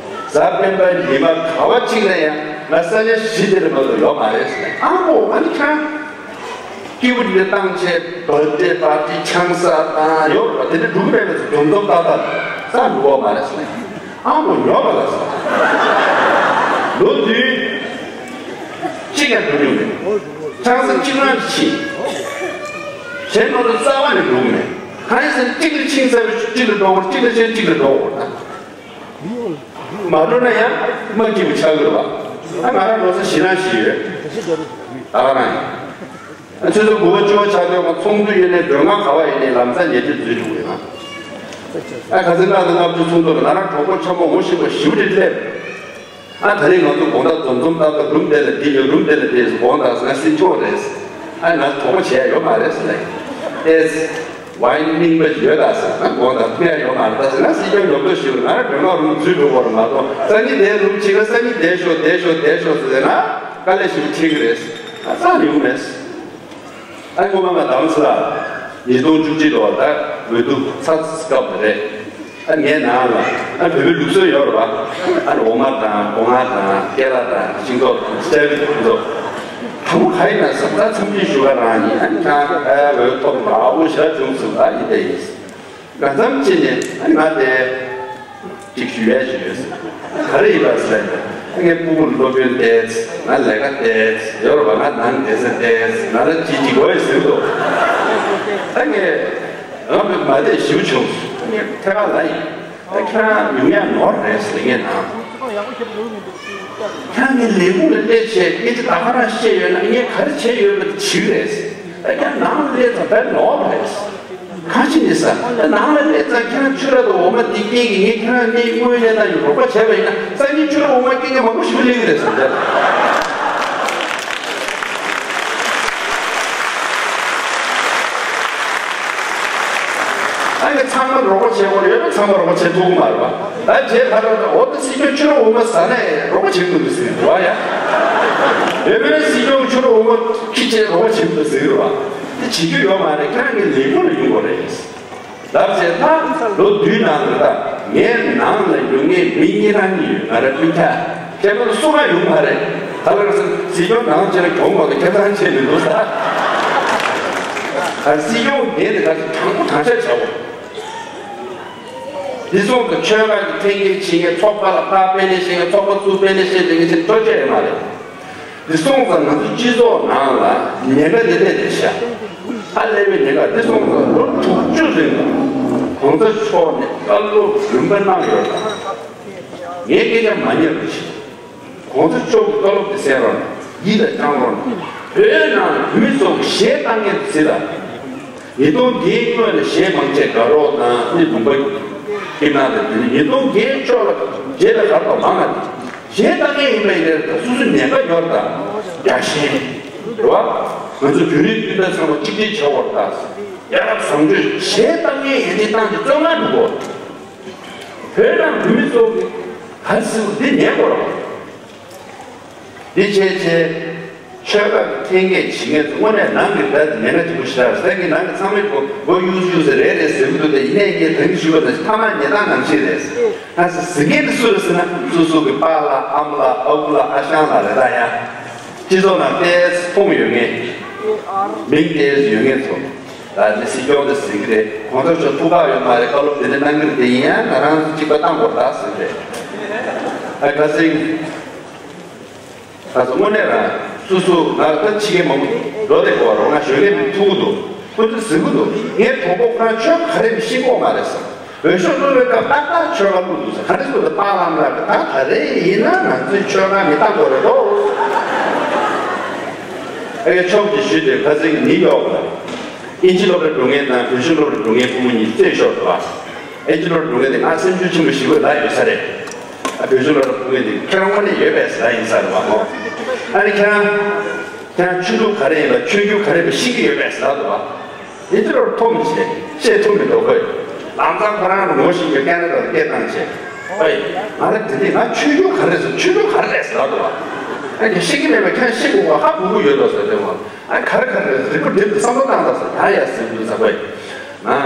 གཟའ་སྤེན་པ་ཉི་མ་ག་བ་གཅིག་ལ་ཡང་ང་ས་ཆ་གཞི་དེ་ལ་མ་གཏོགས་ཡོད་མ་རེད་ཟེར། ཨ་ཁོ་ཨ་ནི་ཁྱེད་རང་སྐྱིད་པོ་དེ་བཏང་བྱས་བར་ཐི་པར་ཊི་ཆང་ས་བཏང་ཡོད་རེད་པ། དེ་འདྲ་འགྲོ་གི་མེད་པས་འཛོམས་འཛོམས་ཏག་ཏག་ས་འགྲོ་གི་མ་རེད་ཟེར། ཨ་མོ་ཉོབ་པ་ལ་ཟེར། ལོ་དུས་གཅིག་ཡང་འགྲོ་མྱོང་མེད། ཆང་ས་གཅིག་རང་གིས་ཕྱིན། གཞན་མ་གཏོགས་རྩ་བ་ནས་འགྲོ་གི་མེད། གང་ཡིན་ཟེར་ན་གཅིག་ལ་ཕྱིན་ཚར་བའི་གཅིག་ལ་འགྲོ་དགོས་རེད། གཅིག་ལ་ཕྱིན་གཅིག་ལ་འགྲོ་དགོས་རེད། མ་འགྲོ་ན་ཡང་མ་སྐྱིད་པོ་ཆགས་ཀྱི་རེད་པ། ཨ་ང་རང་འགྲོ་ས་གཞི་རང་གཞི་ཡོད། ད་ག་རང་ཡིན། ཨ་ཆུ་ཚོད་དགུ་པ་བཅུ་པ་ཆགས་དུས་ང་ཚོགས་འདུ་ཡོད་ནས་མགྲོན་ཁང་ག་པར་ཡོད་ནས་ལམ་སང་ཉལ་ཆས་འཛུལ་འགྲོ་གི་ཡོད། ཨ་ཁ་སང་ལྔ་དང་ལྔ་བཅུ་ཚོགས་འདུ་ལ་ང་རང་གྲོགས་པོ་ཆེན་པོ་ངོ་ཤེས་པ་ཞེ་པོ་ཅིག་སླེབས། ཨ་ད་རེས་ང་ཚོ་དགོང་དག་འཛོམས་འཛོམས་ཏག་ཏག་རུམ་དེ་ལ་བསྡད་ཡོད། རུམ་དེ་ལ་བསྡད་ཡོད། དགོངས་དག་ང་སྲིད་སྐྱོང་རེད། ཨ་ང་གྲོགས་པོ་བྱས་ཡོད་མ་རེད་ཟེར་ལབ་ཡིན། ཨེ་ཝའིན་རྙིང་པ་ཡོད་ད་ཟེར། ཨ་དགོངས་དག་ཐུག་ཡ་ཡོད་མ་རེད་ད་ཟེར། ང་སྲིད་སྐྱོང་ཉོབ་ཏོ་ཞིག་རེད། ང་རང་མགྲོན་ཁང་རུམ་འཛུལ་འགྲོ་དགོས་རེད་མ་གཏོགས་སང་ཉིན་དེ་རུམ་ཕྱིན་ན་སང་ཉིན་བསྡད་ཤོག་བསྡད་ཤོག་བསྡད་ཤོག་ཟེར་ན་དཀའ་ལས་ཞིག་འཕྲད་ཀྱི་རེད། ཨ་ཙང་ཡོང་མེད། ཨ་ཁོ་མ་མ་དམ་སི་ལ་ཉིས་སྟོང་བཅུ་གཅིག་ལོ་ད་འོས་བསྡུ་ཚར་སྐབས་རེད། ཨ་ངའི་ནང་ལ་ཨ་བོད་པའི་ལུགས་སྲོལ་ཡོད་རེད་པ། ཨ་འོ་མ་དང་སྒོ་ང་དང་ཀེ་ལ་དང་ཤིང་ཏོག་དང་སྤྱ་བི་དང་ཚོ། དང་པོ་ག་ཡིན་ན་ཟ་ད་འཚམས་འདྲི་ཞུ་ག་རང་ཡིན། ཨ་ནི་ཁྱེད་རང་ཨ་འོས་ཐོབ་འདྲ་པོ་ཞེ་དྲག་བྱུང་སོང་ད་ཡིན་དེ་ཡིན། ང་ཙམ་ཅི་ནས་ཨ་ནི་ང་དེ་གཅིག་ཞུ་ཡས་ཞུ་ཡས་ཟེར། ག་རེ་ཡིན་པ་ཟེར་ན། ངས་སྤུ་གུར་སློབ་དཔོན་བལྟས། ང་ལས་ཀ་བལྟས། ཡོར་བ་ང་ནང་བསྡད་ས་བལྟས། ང་ལ་ཅི་ཅི་དགོས་ཟེར་འདུག་ད་ངས་རང་གི་མ་བལྟས་ཞིབ་བྱུང་། ངས་ཐད་ཀར་ལབ་ཡིན། ད་ཁྱེད་རང་ཡོང་ཡག་ནོར་རེད་ཟེར། ངས་ནང་ཁྱེད་རང་གི་ལས་ཁུངས་ལ་སླེབས་བྱས་ངས་ཅི་ད་ག་རང་བཤད་ཡོད་ན། ངས་ག་རེ་བྱས་ཡོད་པ་དེ་བྱེད་ཀྱི་རེད། ད་ཁྱེད་རང་ནང་ལ་སླེབས་ཙང་དཔེ་ནོར་བ་རེད། གང་ཕྱིན་ནས་ཟ། ནང་ལ་སླེབས་ཙང་ཁྱེད་རང་ཕྱུ་ར་དང་འོ་མ་འདི་སྐྱེལ་གྱི། ངས་ཁྱེད་རང་གཉིས་དངོས་གནས་ན་ཡང་རོགས་པ་བྱས་པ་ཡིན་ན། སང་ཉིན་ཕྱུ་ར་འོ་མ་སྐྱེལ་མཁན་མང་པོ་ཞིག་སླེབས་ཀྱི་རེད་ཟེར་ད། ཨ་ནི་ཚང་མ་རོགས་པ་བྱེད་དགོས་ཡོད་ན་ཚང་མ་རོགས་པ་བྱེད་ཐུབ་ཀྱི་མ་རེད་པ། ད་རྗེས་ཁ་ཐོག་ད་འོ་ད་སྲིད་སྐྱོང་ཕྱུ་ར་འོ་མ་ཟ་ནས་རོགས་པ་བྱེད་དགོས་འདུག་ཟེར་གྱི་འདུག་ཨ། ཡ། ཡོད་མེད་སྲིད་སྐྱོང་ཕྱུ་ར་འོ་མ་ཁྱི་བྱས་རོགས་པ་བྱེད་དགོས་འདུག་ཟེར་གྱི་རེད་པ། དེ་བྱེད་རྒྱུ་ཡོད་མ་རེད། ཁྱེད་རང་གི་ལས་ཁུངས་ལ་ཡོང་དགོས་རེད། ལབ་བྱས་ད་ལོ་བདུན་ནང་ལ་ད་ངའི་ནང་ལ་ཡོང་མཁན་མི་གཉིས་རང་གཉིས་ཡོད། ང་རང་སྤུན་ཆ། ཁྱེད་རང་ཚོ་སུ་གང་ཡོང་མ་རེད། ད་ལྟ་སྲིད་སྐྱོང་ནང་ཆེན་ལ་གྱོང་མ་གཏོགས་ཁྱེད་རང་ཆེ་མི་འདུག་ད། ཨ། སྲིད་སྐྱོང་འདས་དེ་ག་ཚོད་དྲང་པོ་དྲང་བཞག་བྱའོ། དེ་སོང་ཙང་ཆོལ་ཁ་གི་འཐེན་འཁྱེར་བྱེད་མཁན། ཚོགས་པ་ལ་ཕར་དཔེ་ལེན་བཤད་མཁན། ཚོགས་པ་ཚུར་དཔེ་ལེན་བཤད་མཁན་ཅིག་འགྲོ་ཆོག་ཡོད་མ་རེད། དེ་སོང་ཙང་ང་ཚོ་སྤྱི་ཚོགས་ནང་ལ་ཉེན་ཁ་དེ་སླེབས་བསྡད་ཤག་ཨ། སླེབས་པའི་ཉེན་ཁ་དེ་སོང་ཙང་ལོ་དྲུག་ཅུ་རིང་ལ་གོང་ས་མཆོག་ནས་བཀའ་སློབ་རིམ་པ་གནང་ཡོད་ལ། ངས་སྐད་ཆ་མ་ཉན་པ་ཞིག་གོང་ས་མཆོག་གི་བཀའ་སློབ་དེ་གསན་རོགས་གནང་། ཡིད་ལ་བཅངས་རོགས་གནང་། བོད་ནང་བོད་མི་ཚོ་གཞས་བཏང་མཁན་དེ་ལ། ཉིས་སྟོང་བརྒྱད་སྔོན་ལ་གཞས་མང་ཆེ་དགའ་རོགས་དང་ནི་ལུང་པ་ཁྱིམ་ནང་དུ། དེ་ནི་ཉིས་སྟོང་བརྒྱད་ཕྱོགས་ལ་རྗེས་ལ་གར་དུ་མང་ང་གཞས་བཏང་མཁན་ཡིན་པ་ཡིན་ན། སོ་སོ་ཉེན་ཁ་ཡོད་དང་། རྒྱ་ཞེན་རེད་བ། ང་ཚོ་བོད་རིགས་སྤུན་ཟླ་ཚང་མ་གཅིག་སྒྲིལ་བྱ་དགོས་དང་། ཡ་རབས་བཟང་སྤྱོད། གཞས་བཏང་མཁན་ཡིན་དེ་བཏང་དེ་བཙོན་ཁང་འགྲོ་དགོས། བོད་ནང་བོད་མི་ཚོ་ག་ཟེར་འདི་ཉན་དགོས་རེད། འདི་བྱས་བྱས་ཆོལ་ཁ་འཐེན་འཁྱེར་བྱེད་མཁན་ཚོ་དངོས་གནས་ནང་གི་ད་ཉེན་ཁ་ཆེན་པོ་ཞིག་རེད། ཟེར་གི་ནང་གི་ཚང་མས་མགོ་མགོ་གཡུག་གཡུག་ཟེར་རེད་རེད་ཟེར་གི་འདུག་དེ་ཡིན་ནའི་ངས་ད་གིན་ཞུས་པ་ནང་བཞིན་ཐ་མག་ཉལ་སྟངས་ནང་བཞིན་རེད། ང་ཟེར་ཟེར་མཁན་དེ་སུ་རེད་ཟེར་ན། སོ་སོ་གི་པཱ་ལགས། ཨ་མ་ལགས། ཨ་ཁུ་ལགས། ཨ་ཞང་ལགས་རེད། ད་ཡང་སྤྱི་ཚོགས་ནང་ཏོག་ཙམ་མཐོང་ཡོད་མཁན། མིང་ཏོག་ཙམ་ཡོད་མཁན་ཚོ། ད་ནི་སྲིད་སྐྱོང་དེ་ཟེར་གི་རེད། གོང་ས་མཆོག་ཐུགས་ཁག་ཡོད་མ་རེད། བཀའ་སློབ་དེ་འདྲ་གནང་གི་རེད། དེ་ཡིན་ཡང་ང་རང་ཚོ་གཅིག་པ་བཏང་དགོས་རེད་ད་ཟེར་གི་རེད། ཨ། ཁ་སང་ད་ཚོ་དངོས་གནས་རང་སོ་སོ་ང་ད་ཕྱི་རྒྱལ་མང་པོ་འགྲོ་བསྡད་ཀྱི་ཡོད་རེད། ང་གཞོན་སྐྱེས་མི་ཐུག་གི་འདུག་ཁོ་ཚོས་ཟེར་གི་འདུག་ངའི་གྲོགས་པོ་ཁོ་རང་ཆོལ་ག་རེ་ཡིན་ཤེས་ཀྱི་ཡོད་མ་རེད་ཟེར། འོས་ཤོག་བླུགས་པའི་སྐབས་ཏག་ཏག་ཆོལ་ཁ་བླུགས་འདུག་ཟེར། ག་རེ་ཟེར་དུས་པཱ་ལགས་ལ་ད་ག་རེ་ཡིན་ན་ང་ཚོའི་ཆོལ་ཁ་མི་བཏང་དགོས་རེད་དོ། ཨ། ངས་ཆོག་ཅིག་ཞུས་ཏེ། ཁ་སང་ནིའུ་ཡོག་ལ་ཨིན་ཇི་སློབ་གྲྭ་འགྲོ་མཁན་དང་བོད་གཞུང་སློབ་གྲྭ་འགྲོ་མཁན་ཕྲུ་གུ་གཉིས་རྩོད་ཤོར་འདུག་ཨ། ཨིན་ཇི་སློབ་གྲྭ་འགྲོ་མཁན་དེ་ང་སེམས་ཤུགས་ཆེན་པོ་ཞེ་པོ་ལ་ཡོད་ས་རེད། ཨ། བོད་གཞུང་སློབ་གྲྭ་ཕྲུ་གུ་དེ་ཁྱེད་རང་དངོས་གནས་ཡོད་པས་ཟེར་ཡིན་ས་རེད་བ་མོ། ཨ་ནི་ཁྱེད་རང་ཁྱེད་རང་ཆོས་ལུགས་ག་རེ་ཡིན་པ། ཆོས་བརྒྱུད་ག་རེ་ཡིན་པ་ཤེས་ཀྱི་ཡོད་པས་ཟེར་འདུག་བ། ཨིན་ཇི་སློབ་གྲྭ་མཐོང་མི་ཤེས། བཤད་ཐུབ་མི་འདུག་ཁོས། ལམ་སང་ཁོ་རང་ངོ་ཤེས་པའི་ཀེ་ན་ཌ་ལ་སྐད་བཏང་བྱས། ཨོའི། ང་རང་དེ་དུས་ང་ཆོས་བརྒྱུད་ག་རེ་ཟེར། ཆོས་ལུགས་ག་རེ་རེད་ཟེར་འདུག་བ། ཨ་ནི་ཤེས་ཀྱི་མེད་པ་ཁྱེད་རང་ཤེས་དགོས་པ་ཧ་གོ་གི་ཡོད་དོ་ཟེར་དུས་བ། ཨ། ག་རེ་ག་རེ་རེད། རིག་པ་སྒྲིལ་དུ་བསམ་བློ་བཏང་དང་ཟེར། ཡ་ཡ་ཟེར་དུས་ཟེར་བས། ང་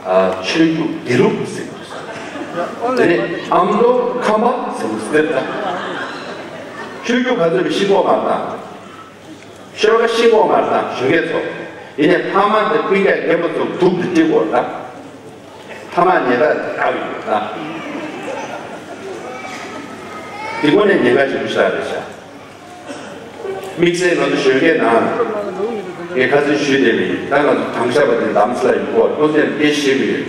ཨ་ཆོས་བརྒྱུད་དགེ་ལུགས་ཟེར་དུས་ཟེར། དེ་ནས་ཨ་མདོ་ཁམས་པ་ཟེར་དུས་ཟེར། ད་ཆོས་བརྒྱུད་ག་ཚོད་ཤེས་དགོས་མ་དང་། ཆོལ་ཁ་ཤེས་དགོས་མ་དང་། གཞོན་སྐྱེས་ཚོ། ཡིན་ནའི་ཕ་མ་དང་སྤུན་ཀྱག་རྒན་པ་ཚོ་སྡུག་ཏུ་སྤྲད་དགོས་ད། ཐ་མག་ཉལ་སྟངས་དེ་ཁག་ཡོད་ད། འདི་དངོས་གནས་ཉེན་ཁ་ཆེན་པོ་ཞིག་རེད་ཤག་དམིགས་བསལ་ང་ཚོ་གཞོན་སྐྱེས་ནང་ངས་ཁ་སང་ཞུས་བསྡད་པ་ཡིན། ད་ང་ཚོ་དྭང་ཞགས་པ་དེ་ལམ་སེང་ཡོང་གི་ཡོད། ཁོང་ཚོས་སྐད་ཆ་བཤད་གི་ཡོད།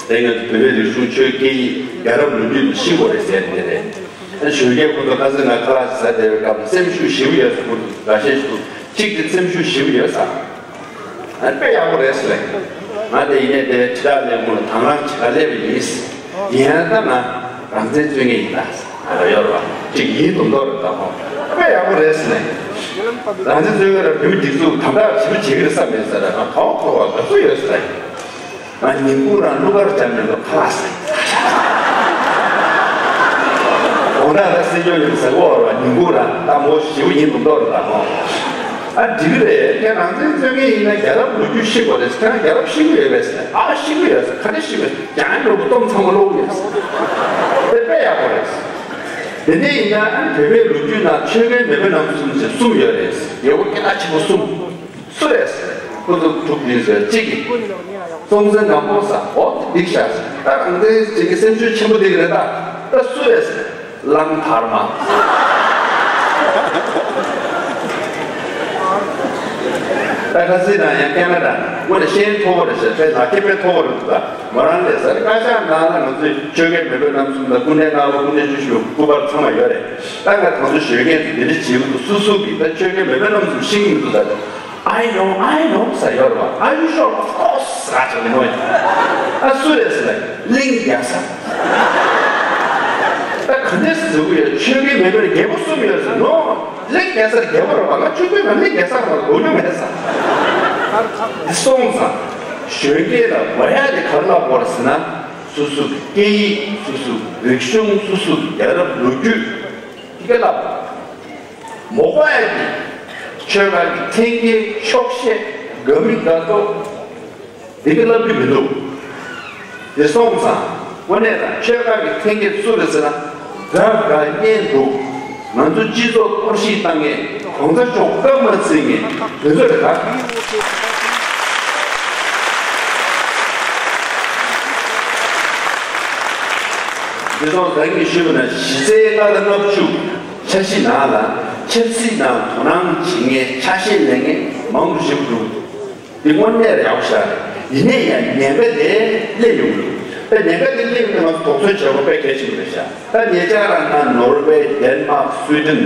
དེ་ང་ཚོ་བོད་པའི་རིག་གཞུང་ཆོས་སྐད་ཡིག་རྒྱལ་རབས་ལོ་རྒྱུས་དེ་ཤེས་དགོས་རེད་ཟེར་ནི་རེད། ཨ། གཞོན་སྐྱེས་ཁོང་ཚོ་ཁ་སང་ང་ཁ་ལག་ཟ་བསྡད་པའི་སྐབས་སེམས་ཤུགས་ཞེ་པོ་ཡོད་ཟེར། ཁོང་ཚོ་འགའ་ཤས་ཤིག་ཏུ་གཅིག་དེ་སེམས་ཤུགས་ཞེ་པོ་ཡོད་ཟེར། ཨ། དཔེ་ཡག་པོ་རེད་ཟེར། ང་དེ་ཡིན་ནའི་དེ་ཁྲི་ཐག་ལས་ཁུངས་ལ་དང་བླངས་བྱེད་ག་སླེབས་པ་ཡིན། ཡིན་ཡང་ད་ང་རང་བཙན་རྩོད་མཁན་ཡིན་ད་ཟེར། ཨ། ཡོད་རེད་བ། གཅིག་ཡིན་མདོག་མདོག་རེད་ད་ཧོ། དཔེ་ཡག་པོ་རེད་ཟེར་ནས། རང་བཙན་རྩོད་མཁན་ར་བོད་མི་སྒྲིག་འཛུགས་དམ་དྲག་ཞེ་པོ་བྱེད་ཀྱི་རེད་བསམ་མེད་ཟེར། ང་ག་བ་ག་བ་དགའ་བསུ་ཡོད་ཟེར། ང་ཉིན་གུང་རང་གླུ་གར་འཇམ་མཉམ་དུ་ཁ་ལག་ཟས། འོ་ན་ད་སྲིད་སྐྱོང་ཡིན་ཟེར་གོ་བ་ཉིན་གུང་རང་ད་མོ་ཞེ་པོ་ཡིན་མདོག་མདོག་རེད་ད་ཧོ། ཨ། འགྲིག་གི་རེད། ཁྱེད་རང་བཙན་རྩོད་མཁན་ཡིན་ན་རྒྱལ་རབས་ལོ་རྒྱུས་ཤེས་དགོས་རེད། ཁྱེད་རང་རྒྱལ་རབས་ཤེས་ཀྱི་ཡོད་པས་ཟེར། ཨ། ཤེས་ཀྱི་ཡོད་ཟེར། ག་རེ་ཤེས་ཀྱི་ཡོད་ཟེར། རྒྱ་ནག་ལུགས་ཀྱི་གཏམ་ཚང་མ་ཀློག་གི་ཡོད་ཟེར། དེ་དཔེ་ཡག་པོ་རེད་ཟེར། དེ་འདྲ་ཡིན་ན་ཨ་ནི་བོད་པའི་ལོ་རྒྱུས་ནང་ཆོལ་ཁའི་མེས་པོ་རྣམ་གསུམ་ཟེར་གསུམ་ཡོད་རེད་ཟེར། རྒྱལ་པོ་སྐད་གྲགས་ཆེན་པོ་གསུམ། སུ་རེད་ཟེར། ཁོ་ཚོ་དྲུག་ཡིན་ཟེར། གཅིག་གིས་སྲོང་བཙན་སྒམ་པོ་ཟེར། འོ་དེ་འགྲིག་ཤག་ཟེར། ད་རང་བཙན་ཅིག་གི་སེམས་ཤུགས་ཆེན་པོ་དེ་གི་རེད་ད། ད་སུ་རེད་ཟེར། གླང་དར་མ། ད་ཁ་སང་ན་ཡང་ཀེ་ན་ཌ་དངོས་གནས་ཤེས་ཡོན་མཐོ་པོ་རེད་ཟེར། ཕལ་ཆེར་ཁེ་ཕན་མཐོ་པོ་རེད་འདུག་ད་མོ་རང་ལས་ཟེར། བཀའ་ཤག་ནང་ལ་ང་ཚོས་ཆོས་རྒྱལ་མེས་དབོན་རྣམ་གསུམ་དང་སྐུ་ཕྲེང་ལྔ་པ་སྐུ་ཕྲེང་བཅུ་བཞི་པ་སྐུ་པར་ཚང་མ་ཡོད་རེད། ད་ང་དང་ཚོ་གཞོན་སྐྱེས་ཚོ་འདི་འདྲ་བྱེད་ཀྱི་འདུག་སུ་སུ་གིས་ད་ཆོས་རྒྱལ་མེས་དབོན་རྣམ་གསུམ་ཤེས་ཀྱི་མི་འདུག་ད། I know, I know ཟེར་ཡོད་རེད་བ། Are you sure? Of course ཟེར་ཆོག་གི་མོད། ཨ་སུ་རེད་ཟེར་ན་གླིང་རྒྱལ་ས། ད་ག་འདྲས་ཟེར་གྱི་ཡོད། ཆོས་རྒྱལ་མེས་དབོན་རྒྱལ་པོ་གསུམ་ཡོད་ཟེར། No, གླིང་རྒྱལ་སར་རྒྱལ་པོ་རེད་བ། ང་ཆོས་རྒྱལ་ང་གླིང་རྒྱལ་སར་ང་དགོས་རྒྱུ་མེད་ཟེར། འདི་སོང་ཙང་གཞོན་སྐྱེས་ལ་དགོས་ཡ་དེ་ག་རེ་ལབ་དགོས་རེད་ཟེར་ན། སོ་སོ་གི་སྐད་ཡིག་སོ་སོ་གི་རིག་གཞུང་སོ་སོ་གི་རྒྱལ་རབས་ལོ་རྒྱུས་དེ་ག་ལབ། མ་དགོས་ཡ་དེ་ཆོལ་ཁ་གི་འཐེན་འཁྱེར་འཁྱོག་བཤད་དགའ་མི་དགའ་ཚོགས་དེ་ག་ལབ་རྒྱུ་མི་འདུག་དེ་སོང་ཙང་དངོས་གནས་ན་ཆོལ་ཁ་གི་འཐེན་འཁྱེར་སུ་རེད་ཟེར་ན། དགའ་དགའ་གཉེན་འདུག་ང་ཚོ་སྤྱི་ཚོགས་གཏོར་བཤིག་བཏང་མཁན་གོང་ས་མཆོག་བཀའ་མ་བརྩི་མཁན་དེ་ཚོ་རེད་ད། དེ་སོང་ཙང་ངས་ཞུས་པ་ན་གཞི་རྩའི་ལྔ་དང་ལྔ་བཅུ། འཆར་གཞི་ནང་ལ་ཆབ་སྲིད་ནང་དོ་སྣང་བྱེད་མཁན་ཆ་ཤས་ལེན་མཁན་མང་དུ་ཕྱིན་འདུག་འདི་དངོས་གནས་ཡག་པོ་ཤག་ཡིན་ནའི་ཡང་ཉེན་ཁ་དེ་སླེབས་ཡོང་གི་འདུག་ད་ཉེན་ཁ་དེ་སླེབས་ཡོང་དུས་ང་ཚོ་དོགས་ཟོན་བྱེད་དགོས་དཔེ་གལ་ཆེན་པོ་རེད་ཤག་ད་ཉེ་ཆར་རང་ང་ནོར་ཝེ། ཌེན་མཱག་སུའི་ཌེན།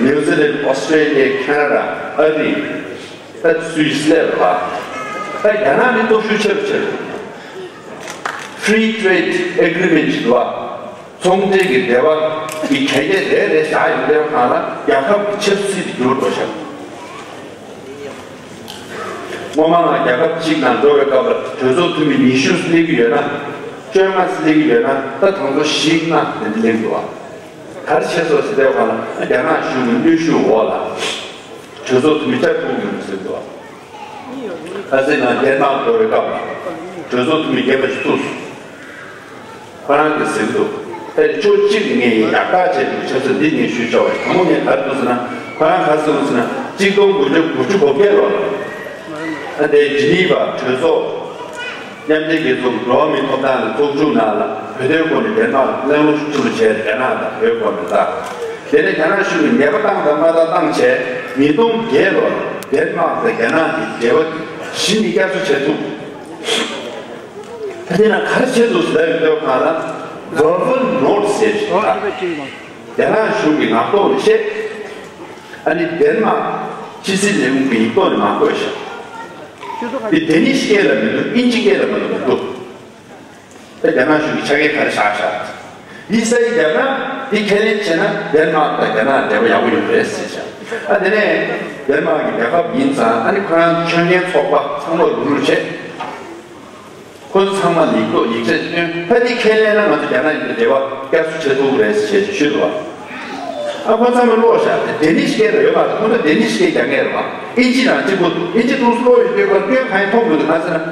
ནིའུ་ཛི་ལན། ཨོ་སི་ཀྲེ་ལི་ཡ། ཁེ་ན་ཌ། ཨ་རི། ད་སུད་སི་སླེབས་པ། ད་རྒྱ་ནག་ནི་སྟོབས་ཤུགས་ཆེ་རུ་ཆེ་རུ། Free Trade Agreement ཞེས་པ། ཚོང་འབྲེལ་གྱི་འབྲེལ་བ་གི་གལ་ཆེ་རེ་རེ་བཞག་ཡོང་དུས་སྒང་ལ་རྒྱལ་ཁབ་ཀྱི་ཆབ་སྲིད་དུ་འགྱུར་འགྲོ་ཤག་སྔོན་མ་ང་རྒྱལ་ཁབ་གཅིག་ནང་འགྲོ་བའི་སྐབས་ལ་གྲོས་ཚོགས་འཐུས་མི་ཉི་ཤུ་སླེབས་ཀྱི་ཡོད་ན། བཅོ་ལྔ་སླེབས་ཀྱི་ཡོད་ན། ད་དང་པོ་བཞི་ལྔ་དེ་འདྲ་སླེབས་འདུག་ཨ། ག་རེ་བྱས་སོང་ཟེར་དུས་སྒང་ལ་རྒྱ་ནག་གཞུང་གི་གནོན་ཤུགས་འོག་ལ་གྲོས་ཚོགས་འཐུས་མི་བཅར་ཐུབ་ཀྱི་མི་འདུག་ཟེར་འདུག་ཨ། ཁ་སང་ང་ཌེན་མཱག་འགྲོ་བའི་སྐབས་གྲོས་ཚོགས་འཐུས་མི་རྒན་པ་ཞིག་ཐུག་སོང་། ཁོ་རང་གིས་ཟེར་གྱི་འདུག་ད་ཕྱོགས་གཅིག་ནས་ངས་ཡར་བརྟག་དཔྱད་ཀྱི་ཆབ་སྲིད་འདི་ངས་ཞུས་ཆོག་པ་རེད། དང་པོ་ངས་ག་རེ་འདུག་ཟེར་ན། ཁོ་རང་ག་རེ་ཟེར་འདུག་ཟེར་ན། གཅིག་སྟོང་དགུ་བརྒྱ་དགུ་བཅུ་གོ་བརྒྱད་ལོར་ཨ་ནི་ཇི་ནི་ཝ་གྲོས་ཚོགས་མཉམ་འབྲེལ་རྒྱལ་ཚོགས་ཀྱི་འགྲོ་བ་མིའི་ཐོབ་ཐང་གི་ཚོགས་ཆུང་ནང་ལ་བོད་དོན་སྐོར་ནས་ཌེན་མཱག་གླེང་སློང་ཤུགས་ཆེ་རུ་བྱས། རྒྱ་ནག་དང་བོད་སྐོར་ནས། ད་དེ་ནས་རྒྱ་ནག་གཞུང་གིས་ནད་པ་བཏང་དང་མ་བཏང་བཏང་བྱས། ཉིས་སྟོང་བརྒྱད་ལོར་ཌེན་མཱག་དང་རྒྱ་ནག་གི་འབྲེལ་བ་གཞི་ནས་བསྐྱར་གསོ་བྱེད་ཐུབ། ད་དེ་ན་ག་རེ་བྱས་འདུག་ཟེར་ཡོང་དུས་སྒང་ལ་verbal note ཟེར་ཞིག་དང་། རྒྱ་ནག་གཞུང་གིས་ངག་ཐོག་ནས་བཤད། ཨ་ནི་ཌེན་མཱག་ཕྱི་སྲིད་ལས་ཁུངས་ཀྱིས་ཡིག་ཐོག་ནས་མ་བཀོད་ཤག་འདི་ཌེ་ནིཤ་སྐད་ལ་མི་འདུག་ཨིན་ཇི་སྐད་ལ་མ་གཏོགས་མི་འདུག་ད་རྒྱ་ནག་གཞུང་གིས་ཆ་རྐྱེན་ག་རེ་བཞག་ཤག་འདི་ས་ཡིག་བརྒྱབ་ན་འདི་ཁས་ལེན་བྱས་ན་ཌེན་མཱག་དང་རྒྱ་ནག་འབྲེལ་བ་ཡག་པོ་ཡོང་གི་རེད་ཟེར་ཤག་ཨ་དེ་ནས་ཌེན་མཱག་གི་རྒྱལ་ཁབ་ཡིན་ཙང་། ཨ་ནི་ཁོ་རང་ཆོས་ཉན་ཚོགས་པ་ཚང་མ་རུག་རུག་བྱས། ཁོ་ཚང་མ་ལ་ཡིག་ཐོག་ཡིག་ཆ་སྟོན། ད་འདི་ཁས་ལེན་ན་ང་ཚོ་རྒྱ་ནག་ཡིན་པའི་འབྲེལ་བ་བསྐྱར་གསོ་བྱེད་ཐུབ་ཀྱི་རེད་ཟེར་བྱས་ཞུས་འདུག་བ། ཨ་ཁོ་ཚང་མ་ཀློག་ཤག་ཌེ་ནིཤ་སྐད་ལ་ཡོད་མ་རེད། ཁོ་ཚོ་ཌེ་ནིཤ་སྐད་རྒྱག་མཁན་རེད་བ། ཨིན་ཇི་ནང་གཅིག་པོ། ཨིན་ཇི་ཏོག་ཙམ་ཀློག་ཡོད་པའི་སྐོར་སྐྱོན་གང་ཡང་མཐོང་མི་འདུག་ང་ཚོ་ན་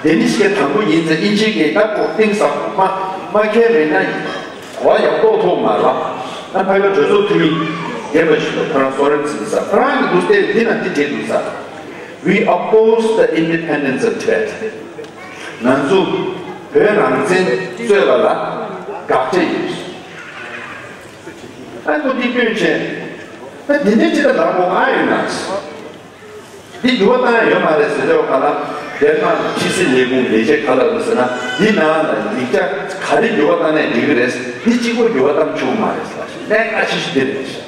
ཌེ་ནིཤ་སྐད་དང་པོ་ཡིན་ཙང་། ཨིན་ཇི་སྐད་ད་ཁོ་གཏིང་ཟབ་པོ་མ་མ་མཁས་མེད་ན་གོ་བ་ཡག་པོ་ཐོགས་མ་རེད་བ། ཨ་ཕ་གིའི་གྲོས་ཚོགས་འཐུས་མི་རྒན་པ་ཞིག་འདུག་ཁོ་རང་སོ་རན་ཟེར་གྱི་ས། ཁོ་རང་གི་འདུག་སྟེ་འདི་ན་འདི་བྲིས་འདུག་ས། We oppose the independence of Tibet. ང་ཚོ་བོད་རང་བཙན་རྩོད་པ་ལ་དགག་བྱ་ཡོད། ཨ་ཁོ་འདི་སྐྱོན་བྱས། ད་འདི་འདྲའི་ཅི་ལྟར་ལངས་དགོས་ཨ་ཡོད་ན། འདི་འགྱུར་བ་བཏང་ཡ་ཡོད་མ་རེད་ཟེར་དུས་སྒང་ལ། ཌེན་མཱག་ཕྱི་སྲིད་ལས་ཁུངས་ལས་བྱེད་ག་ལབ་རེད་ཟེར་ན། འདི་ནང་ལ་ཡིག་ཆ་ག་རེ་འགྱུར་བ་བཏང་ནའི་འགྲིག་གི་རེད། འདི་གཅིག་པོ་འགྱུར་བ་བཏང་ཆོག་མ་རེད་ཟེར་ཞིག་གནད་འགག་ཆེ་ཤོས་འདི་རེད་ཤག་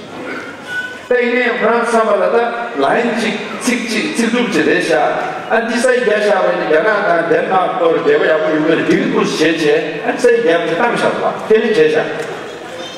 ད་ཡིན་ནའི་ཁོ་རང་བསམ་པ་ལ་ད་ལའིན་གཅིག་ཚིག་གཅིག་ཚིག་གྲུབ་ཅིག་རེད་ཤག་ཨ་འདི་ས་ཡིག་བརྒྱབ་བཞག་པ་ཡིན་ན་རྒྱ་ནག་དང་ཌེན་མཱག་ཐོག་འབྲེལ་བ་ཡག་པོ་ཡོང་གི་རེད། འགྲིག་འདུག་བྱས་བྱས། ཨ་འདི་ས་ཡིག་བརྒྱབ་བྱས་བཏང་བཞག་པ་ཁས་ལེན་བྱས་བཞག་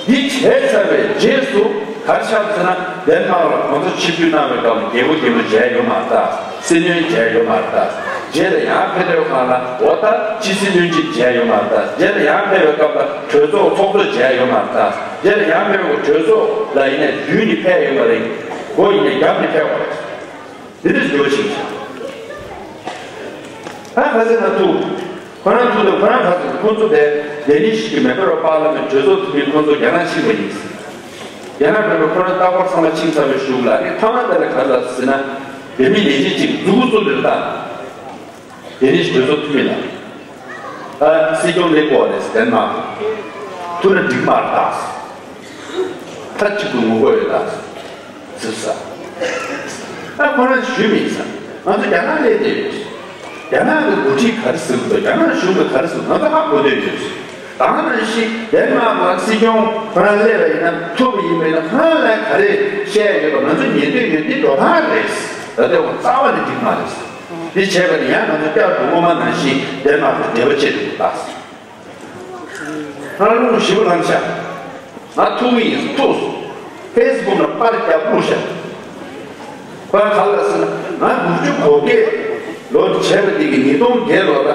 འདི་བྱས་ཚར་བའི་རྗེས་སུ་ག་རེ་ཆགས་ཟེར་ན། ཌེན་མཱག་ལ་གོང་ས་ཆིབས་བསྒྱུར་གནང་བའི་སྐབས་ལ་རྒྱལ་པོ་རྒྱལ་མོ་མཇལ་ཡོད་མ་རེད་ད། སྲིད་བློན་མཇལ་ཡོད་མ་རེད་ད། རྗེས་ལ་ཡང་ཕེབས་དུས་སྒང་ལ་འོ་ད་ཕྱི་སྲིད་བློན་ཆེན་མཇལ་ཡོད་མ་རེད་ད། རྗེས་ལ་ཡང་ཕེབས་པའི་སྐབས་ལ་གྲོས་ཚོགས་ཚོགས་གཙོ་མཇལ་ཡོད་མ་རེད་ད། རྗེས་ལ་ཡང་ཕེབས་པའི་གྲོས་ཚོགས་ལ་ཡིན་ནའི་མདུན་ནས་ཕེབས་ཡོད་མ་རེད། སྒོ་ཡིན་ནའི་རྒྱབ་ནས་ཕེབས་པ་རེད། འདི་འདྲ་འགྱུར་བ་ཕྱིན་ཤག་ད་ཁ་སང་ང་ཐུག་ཁོ་རང་ཐུག་དུས་ཁོ་རང་ག་ཚོད། ཁོ་ཚོ་དེ་ཌེ་ནིཤ་གི་མེམ་བར་ཨོཕ་པར་ལི་མེན་ཊི་གྲོས་ཚོགས་འཐུས་མི་ཁོ་ཚོ་རྒྱ་ནག་ཕྱིན་པ་ཡིན། རྒྱ་ནག་མེམ་བར་ཁོ་རང་རྟག་པར་ཚང་མ་ཕྱིན་ཚར་བའི་གཞུག་ལ་ཨ་ནི་མཐའ་མ་དེ་ལ་ག་རེ་ལབ་ཟེར་ན། རྒྱ་མི་ལས་བྱེད་ཅིག་མཛུབ་གུ་བཙུགས་ནས་ད་ཌེ་ནིཤ་གྲོས་ཚོགས་འཐུས་མི་ལ། ད་སྲིད་སྐྱོང་སླེབས་དགོས་རེད་ཟེར། ཌེན་མཱག་ཐུག་ན་འགྲིག་མ་རེད་ད། མཐའ་གཅིག་ཏུ་ངོ་རྒོལ་ཡོད་ད་ཟེར་ས། ཨ་ཁོ་རང་ཞུས་མིན་ས། ང་ཚོ་རྒྱ་ནག་སླེབས་བསྡད་ཡོད། རྒྱ་ནག་གི་འགོ་ཁྲིད་ག་རེ་ཟེར་གི་འདུག་རྒྱ་ནག་གཞུང་གིས་ག་རེ་ཟེར་ང་ཚོ་ཧ་གོ་བསྡད་ཡོད། ད་ག་ནང་བཞིན་ཌེན་མཱག་ལ་སྲིད་སྐྱོང་ཁོ་རང་སླེབས་པ་ཡིན་ན་ཐུབ་པ་ཡིན་པས་ན་ཁོ་རང་ལ་ག་རེ་བཤད་ཡོད་པ་ང་ཚོ་ཉན་འདོད་ཡོད། འདི་འགྲོ་སྟངས་རེད། ད་ལྟ་འོ་རྩ་བ་ནས་འགྲིག་མ་རེད། འདི་བྱས་པ་ནི་ཡང་ང་ཚོ་བསྐྱར་དུ་སྔོན་མ་ནང་བཞིན་ཌེན་མཱག་གི་འབྲེལ་བ་བཅད་འགྲོ་གི་ད། ང་རླུང་ཞེ་པོ་ལངས་ཤག་ང་ཐུག་གི་ཡིན་ཐུག་སོང་། ཕེ་སི་བུག་ལ་པར་རྒྱག་སྤུར་ཤག་ཁོ་ག་ལ་ཟེར་ན་ང་དགུ་བཅུ་གོ་བརྒྱད་ལོ་བྱས་པ་འདི་གི་ཉིས་སྟོང་བརྒྱད་ལོ་ལ་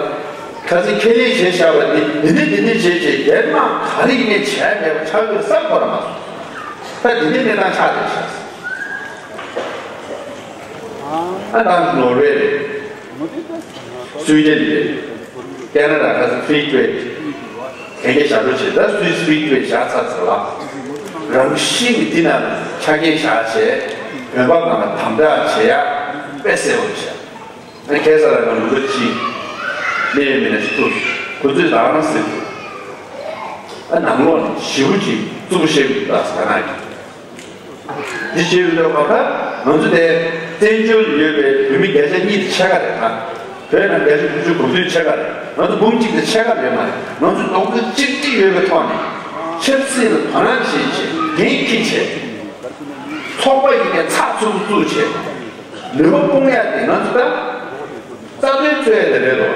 ཁ་སང་ཁས་ལེན་བྱས་བཞག་པ་འདི་འདི་འདྲ་འདི་འདྲ་བྱས་བྱས་རྒྱལ་དམངས་ག་རེ་ཡིན་ནའི་བྱས་མེད་པ་ཆགས་ཡོད་བསམ་ཁོ་རང་མ་སོང་། ད་འདི་འདྲའི་གནས་སྟངས་ཆགས་བསྡད་ཤག་ཨ་ད་ནོར་ཝེ་རེད། སུའི་ཌེན་རེད། ཁེ་ན་ཌ་ཁ་སང་ཧྥི་རི་ཀུ་ཝེ་ཊི། གན་རྒྱ་ཞབས་བྲོ་བྱེད་ད་སུད་སི་ཧྥི་རི་ཀུ་ཝེ་ཊི་བཞག་ཚར་ཚར་ལ། རང་བཞིན་གྱི་འདི་ན་ཆ་རྐྱེན་བཞག་བྱས་བོད་པ་གང་ལ་དམ་དྲག་བྱེད་ཡ་དཔེ་གསལ་པོ་བྱས། ཨ་ཁ་སང་ལ་ང་ལུང་པ་གཅིག་གནས་ཡོད་མེད་ན་ཞིག་ཐུག་ཁོ་ཚོས་ད་ག་རང་ཟེར་གི་ཨ་ནང་ལོགས་ནས་ཞེ་པོ་ཅིག་རྩུབ་པོ་བཤད་གི་འདུག་ད་ཟེར་ད་ང་གི་འདི་བྱེད་ཡོད་པ་ད་ང་ཚོ་དེ་བཙན་བྱོལ་ཡོད་པའི་བོད་མི་བརྒྱ་ཆ་གཉིས་དེ་ཕྱེད་ཀ་རེད་ད། བོད་ནང་བརྒྱ་ཆ་དགུ་བཅུ་གོ་བདུན་ཕྱེད་ཀ་རེད། ང་ཚོ་འབུམ་གཅིག་དེ་ཕྱེད་ཀ་ཡོད་མ་རེད། ང་ཚོ་རྡོག་རྩ་གཅིག་སྒྲིལ་ཡོད་པའི་ཐོག་ནས་ཆབ་སྲིད་ལ་དོ་སྣང་བྱེད་བྱེད་འགན་འཁྱེར་བྱེད། ཚོགས་པ་ཡིན་ནའི་ཚགས་ཚུད་པོ་བཙུགས་བྱེད། ནུས་པ་སྤུངས་ཡག་དེ་ང་ཚོ་ད་རྩ་དོན་རྩོད་ཡག་དེ་རེད་དོ།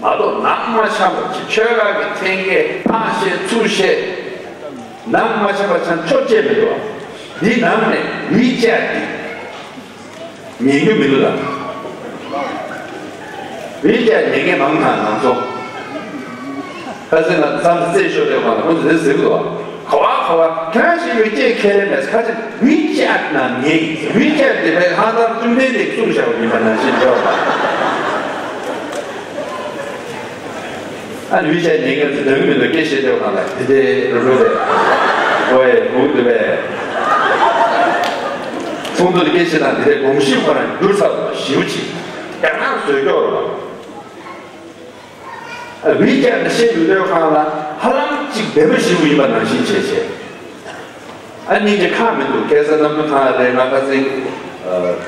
མ་གཏོགས་ནང་མ་འཆམ་པ་ཅིག་ཆོལ་ཁ་གི་འཐེན་འཁྱེར་ཕར་བཤད་ཚུར་བཤད། ནང་མ་འཆམ་པ་ཆང་ཆོག་ཅེས་མི་འདུག་འདི་ནང་ནས་ཝི་ཅེ་ཊི་འདི་ཉན་རྒྱུ་མི་འདུག་ད། ཝི་ཅེ་ཊི་ཉན་མཁན་མང་ཐང་ནང་ཚོ། ཁ་སང་ང་མཚམས་རྩེད་ཤོར་དེ་མ་ལ་ཁོང་ཚོ་དེ་ཟེར་གི་འདུག་ག་བ་ག་བ་ཁྱེད་ཞིག་ཡོད་ཅེས་ཁས་ལེན་མེད་ཁ་ཅིག་ཝི་ཅེ་ཊི་ནང་ཉན་ཝི་ཅེ་ཊི་དེ་བས་ལྷག་ཐར་བཅོམ་ལྡན་འདས་གསུངས་བཞག་པ་ཡིན་པ་ནང་བཞིན་འདྲ་བ། ཨ་ནི་ཝི་ཅེཊ་ཉན་མཁན་ཚོ་འདོད་མི་འདུག་སྐད་བཤད་དུས་སྒང་ལ་དེ་འདྲའི་རུ་རུ་རེད། ཨོ་ཡེ་གུག་འདུག་པས། ཚོགས་འདུ་ལ་སྐད་བཤད་སྟངས་དེ་འདྲའི་གོམས་གཤིས་ཁོ་རང་འགྱུར་ཚར་འདུག་ཞེ་པོ་ཅིག་ཡང་ན་བཟོས་ཀྱོག་རེད་པ། ཝི་ཅེཊ་ལ་བཤད་ཡོང་དུས་སྒང་ལ་ཧ་ལམ་ཅིག་བདེ་མོ་ཞེ་པོ་ཡིན་པ་ནང་བཞིན་བྱས་བྱས། ཨ་ནི་ཅིག་ཁག་མི་འདུག་ཁ་སང་གནམ་གྲུ་ཐང་རེད། ང་ཁ་སང་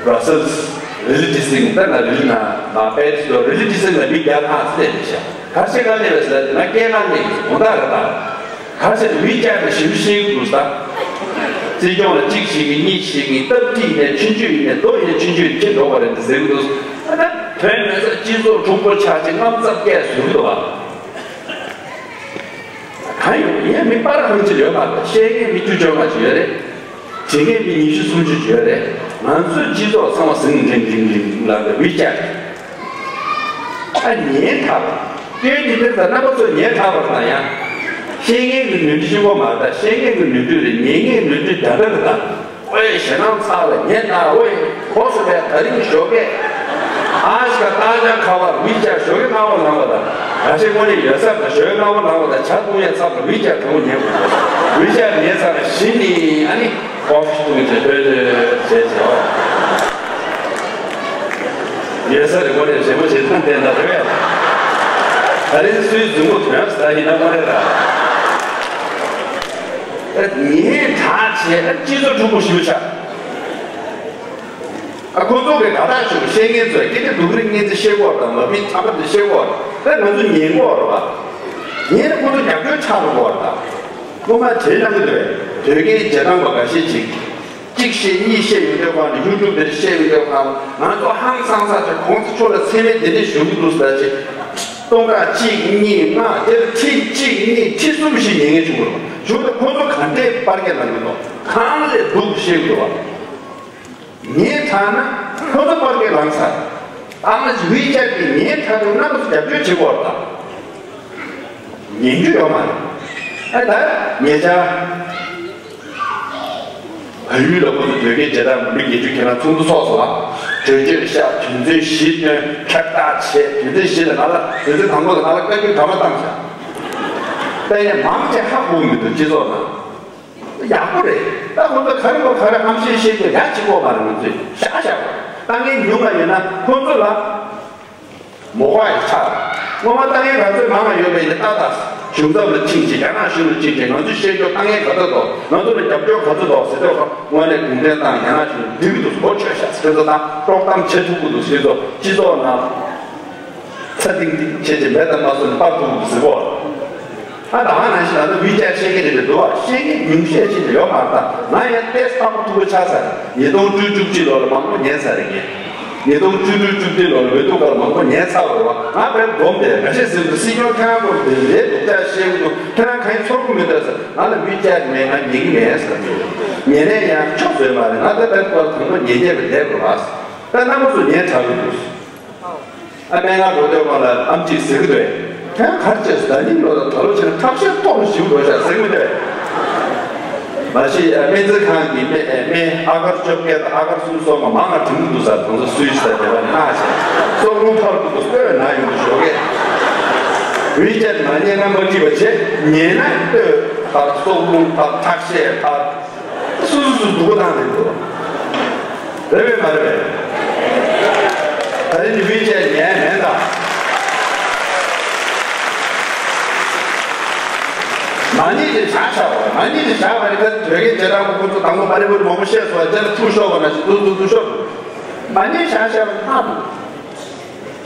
བྷ་ར་སེལ་སི་རི་ལི་ཊི་སིང་ད་ང་རི་ལི་ན་ང་པེ་རི་སི་དུ་རི་ལི་ཊི་སིང་ལ་མི་བརྒྱ་ལྷག་སླེབས་ནས་བཞག་ག་ཤེད་ག་སླེབས་པས་ཟེར་ན་ང་སྐད་ག་སླེབས་ཡོང་ད་རེད་ད། ག་ཤེད་ཝི་ཅེཊ་ལ་ཞིབ་ཞིབ་འདུག་ས། སྲིད་སྐྱོང་ལ་གཅིག་བྱེད་ཀྱི་གཉིས་བྱེད་ཀྱི་སྟབས་བདེ་ཡིན་ནས་ཆུང་ཆུང་ཡིན་ནས་རྡོ་ཡིན་ནས་ཆུང་ཆུང་ཡིན་ཁྱེད་འགྲོ་བ་རེད་འདི་ཟེར་གི་འདུག་ཨ་ད་དོན་མེད་ས་སྤྱི་ཚོགས་འཁྲུག་པོ་ཆགས་ཆེ་རྔམ་ཚབས་སྐྱེ་ཟེར་གི་འདུག་བ། གང་ཡོད་ཡིན་མི་པར་ཧང་ཅི་ཡོད་མ་རེད། བཤད་མཁན་མི་བཅུ་བཅོ་ལྔ་ཅིག་ཡོད་རེད། བྱེད་མཁན་མི་ཉི་ཤུ་སུམ་ཅུ་ཅིག་ཡོད་རེད། ང་ཚོའི་སྤྱི་ཚོགས་ཚང་མ་ཟིང་རིང་རིང་རིང་ལ་ཝི་ཅེཊ་ཨ་ཉན་ཐབས་སྐྱོན་འདི་འདིར་ད་རྣམ་པ་ཚོ་ཉན་ཐབས་པར་ན་ཡང་བཤད་མཁན་གྱི་ནོར་འཁྲུལ་ཆེན་པོ་མ་རེད། ད་བཤད་མཁན་གྱི་ནོར་འཁྲུལ་རེད། ཉན་མཁན་གྱི་ནོར་འཁྲུལ་འདྲ་འདྲ་རེད་ད། ཨོའི་ཞེད་སྣང་ཚ་བ་ཉན་ན་ཨོའི་གོ་སོང་བས་ད་རིང་ཞོགས་ཀས་ཨ་ཤ་ཏ་ཅ་ཁ་བར་ཝི་ཅེཊ་ཞོགས་ཀས་སྔ་པོ་ལངས་པ་དང་། ད་ཆེ་དངོས་གནས་ཡོད་ས་དང་ཞོགས་ཀས་སྔ་པོ་ལངས་པ་དང་ཇ་འཐུང་ཡས་མཚམས་ལ་ཝི་ཅེཊ་དང་པོ་ཉན་དགོས། ཝི་ཅེཊ་ཉན་ཚར་ན་གཞི་ནས་ཨ་ནི་ཀོ་ཕི་འཐུང་བྱས་ལྷོད་ལྷོད་བྱས་བྱས་ཡོད་ས་རེད། དངོས་གནས་རེ་མོ་བྱེད་སྟངས་དེ་འདྲ་རེད། ད་རིང་སུའི་རྫུན་མ་དོན་ཟ་ཡིན་ན་དངོས་གནས་ར། ཉན་དྲག་བྱས་ན་སྤྱི་ཚོགས་འཁྲུག་པོ་ཞེ་པོ་ཆགས། ཨ་ཁོ་ཚོ་གི་དགའ་རྟགས་ཤོར་བཤད་མཁན་ཚོས་སྐད་ཆ་སྡུག་རིགས་ངན་ཚིག་བཤད་གོ་བ་དང་མ་ཕི་ཐ་མ་དེ་བཤད་གོ་བ་དང་ང་ཚོ་ཉན་གོ་བ་རེད་པ། ཉན་ན་ཁོ་ཚོ་རྒྱབ་སྐྱོར་ཆགས་འགྲོ་གོ་བ་དང་། སློབ་མ་བྱེད་གནང་གི་འདུག་པས། དོལ་རྒྱལ་རྒྱལ་ཐང་པ་འགའ་ཤས་ཅིག་གཅིག་བཤད་གཉིས་བཤད་ཡོང་དུས་སྒང་ནས་ཡུ་ཊུབ་དེར་བཤད་ཡོང་དུས་སྒང་ང་ཚོ་ཧང་སང་ས་ཆ་གོང་ས་མཆོག་ལ་མཚན་སྨད་དེ་འདྲས་ཞུ་གི་འདུག་ཟེར་ཅིག་སྟོང་ཕྲག་གཅིག་གཉིས་ལྔ་དེར་ཁྲི་གཅིག་གཉིས་ཁྲི་གསུམ་ཞིག་ཉན་མཁན་བྱུང་གི་རེད་པ། བྱུང་དུས་ཁོ་ཚོ་ག་འདྲས་པར་སྐད་ལངས་གི་འདུག་གང་ལས་སྡུག་བཤད་གི་འདུག་པ། ངས་དྲང་ན་ཁོ་ཚོ་པར་སྐད་ལངས་ཚར། ཨ་མ་ཝི་ཅེཊ་གིས་ངས་དྲང་ན་རྣམ་པ་ཚོ་རྒྱབ་སྐྱོར་བྱེད་དགོས་རེད་ད། ཉན་རྒྱུ་ཡོད་མ་རེད། ཨ་ད་ཉེ་ཆར་བལ་ཡུལ་ལ་ཁོ་ཚོ་དོལ་རྒྱལ་རྒྱལ་དར་མི་བརྒྱད་ཅུ་ཁྱེད་རང་ཚོགས་འདུ་ཚོགས་སོང་བ། གྲོས་ཆོད་བཞག་དོན་ཚན་བཞི་བཏོན་ཁྱབ་བསྒྲགས་བྱས། དོན་ཚན་བཞི་ལ་ང་ལ་དོན་ཚན་དང་པོ་ལ་ང་ལ་བཀའ་བཀྱོན་གྲངས་མ་བཏང་བྱ། ད་ཡིན་ནའི་མང་ཆེ་ཧ་གོ་མི་འདུག་སྤྱི་ཚོགས་ནང་། ཡག་པོ་རེད། ད་ཁོ་ཚོ་ག་རེ་ལོ་ག་རེ་ཧམ་བཤད་བཤད་དགོས་ཡག་བྱེད་དགོས་མ་རེད། ང་ཚོས་བཞག་བཞག་ལྟ་མཁན་ཉུང་བ་ཡོད་ན་ཁོ་ཚོ་ལ་མོ་ཧ་ཡི་ཆགས། སྔོན་མ་ལྟ་མཁན་ག་ཚོད་མང་བ་ཡོད་པ་ཡིན་ན་ལྟ་ལྟ། གཞུང་ཚབ་ལ་ཕྱིན་བྱས། རྒྱ་ནག་གཞུང་ལ་ཕྱིན་བྱས། ང་ཚོས་བཤད་རྒྱུ་དཀའ་ངལ་ག་ཚོད་འདུག་ང་ཚོ་ལ་རྒྱབ་སྐྱོར་ག་ཚོད་འདུག་ཟེར་དུས། དངོས་གནས་གུང་ཁྲན་ཏང་རྒྱ་ནག་གཞུང་འགྲིག་གི་འདུག་གོ་ཆོད་ཤག་ཟེར་ཚོ་དང་། དཀྲོག་གཏམ་བྱེད་ཐུབ་ཀྱི་འདུག་ཟེར་ཚོ། སྤྱི་ཚོགས་ནང་ཚ་ཏིང་ཏིང་བྱས་བྱས་མེ་དང་མ་སོ་ནས་སྤར་ཐུབ་ཀྱི་འདུག་ཟེར་གོ། ཨ། ད་ག་ནང་བཞིན་ང་ཚོ་ཝི་ཅེཊ་ཤེས་ཀྱི་རེད་པས། འདུག་བ། ཤེས་ཀྱི་ཉུང་ཤས་ཅིག་ཡོད་མ་རེད། ད་ང་ཡང་ཏོག་ཙམ་ཕར་ཐུག་པ་ཆགས་ཚར་རེད། ཉིས་སྟོང་བཅུ་དྲུག་ཅུ་ལོ་ལ་མང་པོ་ཉན་ཚར་རེད། ངས་ཉིས་སྟོང་བཅུ་དྲུག་བཅུ་བདུན་ལོ་ལ་འོས་བསྡུ་སྐབས་མང་པོ་ཉན་ཚར་བ་རེད་བ། ང་དཔེ་སྒོམ་དེ་འགའ་ཤས་ཟེར་འདུག་སྲིད་སྐྱོང་ཁྱེད་རང་སྐོར་དེ་འདྲའི་སྡུག་ཅག་བཤད་ཀྱི་འདུག་ཁྱེད་རང་གང་ཡིན་ཚོར་གི་མི་འདུག་ཟེར། ང་ལ་ཝི་ཅེཊ་མེད། ང་ཉན་གྱི་མེད་ཟེར་གྱི་ཡོད། ཉན་ནས་ཡང་ཆོག་བཟོས་མ་རེད། ང་ད་དཔེ་སྐོར་དང་པོ་ཉན་མཁན་བས་བསྡད་དགོས་པ། ད་རྣམ་པ་ཚོ་ཉན་དྲག་གི་འདུག་ཨ། སྨན་ཁང་འགྲོ་དུས་སྒང་ལ་ཨམ་ཆིས་ཟེར་གྱི་འདུག་ཁྱེད་རང་ག་རེ་བྱས་སོང་། ད་ནིང་ལོ་ལ་ད་ལོ་བྱས་ན་ཁྲག་ཤེད་མཐོ་རུ་ཞེ་པོ་འགྲོ་ཤག་ཟེར་གྱི་མི་འདུག་མ་གཞི་ཨ། སྨན་རྩིས་ཁང་གི་སྨན་ཨ། སྨན་ཨ་གར་བཅོ་བརྒྱད་དང་ཨ་གར་སུམ་ཅུ་སོ་ལྔ་མང་ང་འགྲིམ་གྱི་འདུག་ཟེར། དེ་ཚོ་སུས་ཟེར་དེ་བ་ནས་ན་བྱས། སྲོག་རླུང་འཕར་གྱི་འདུག་ཟེར། ན་ཡོང་དུ་ཞོགས་ཀས་ཝི་ཅེཊ་མ་ཉན་ན་མ་འགྲིག་པ་བྱས། ཉན་ན་ལྟོས་འཕར། སྲོག་རླུང་འཕར། ཁྲག་ཤེད་འཕར། སུ་སུ་སུ་སྡུག་པོ་བཏང་ནས་འདུག་རེད་པས་མ་རེད་པས། ད་རེས་འདི་ཝི་ཅེཊ་ཉན་མེད་ད། མ་ཉན་དེ་བཞག་བཞག་པ། མ་ཉན་དེ་བཞག་པ་རེད། ད་དོལ་རྒྱལ་རྗེས་འབྲང་པ་ཁོ་ཚོ་དང་པོ་པ་རི་པུ་རི་མང་པོ་བཤད་སོང་བ། རྗེས་ལ་ཐུག་ཤོར་བ་ནང་བཞིན་ཐུག་ཐུག་ཐུག་ཤོར། མ་ཉན་བཞག་བཞག་པ་ནི་ཕར་འདུག་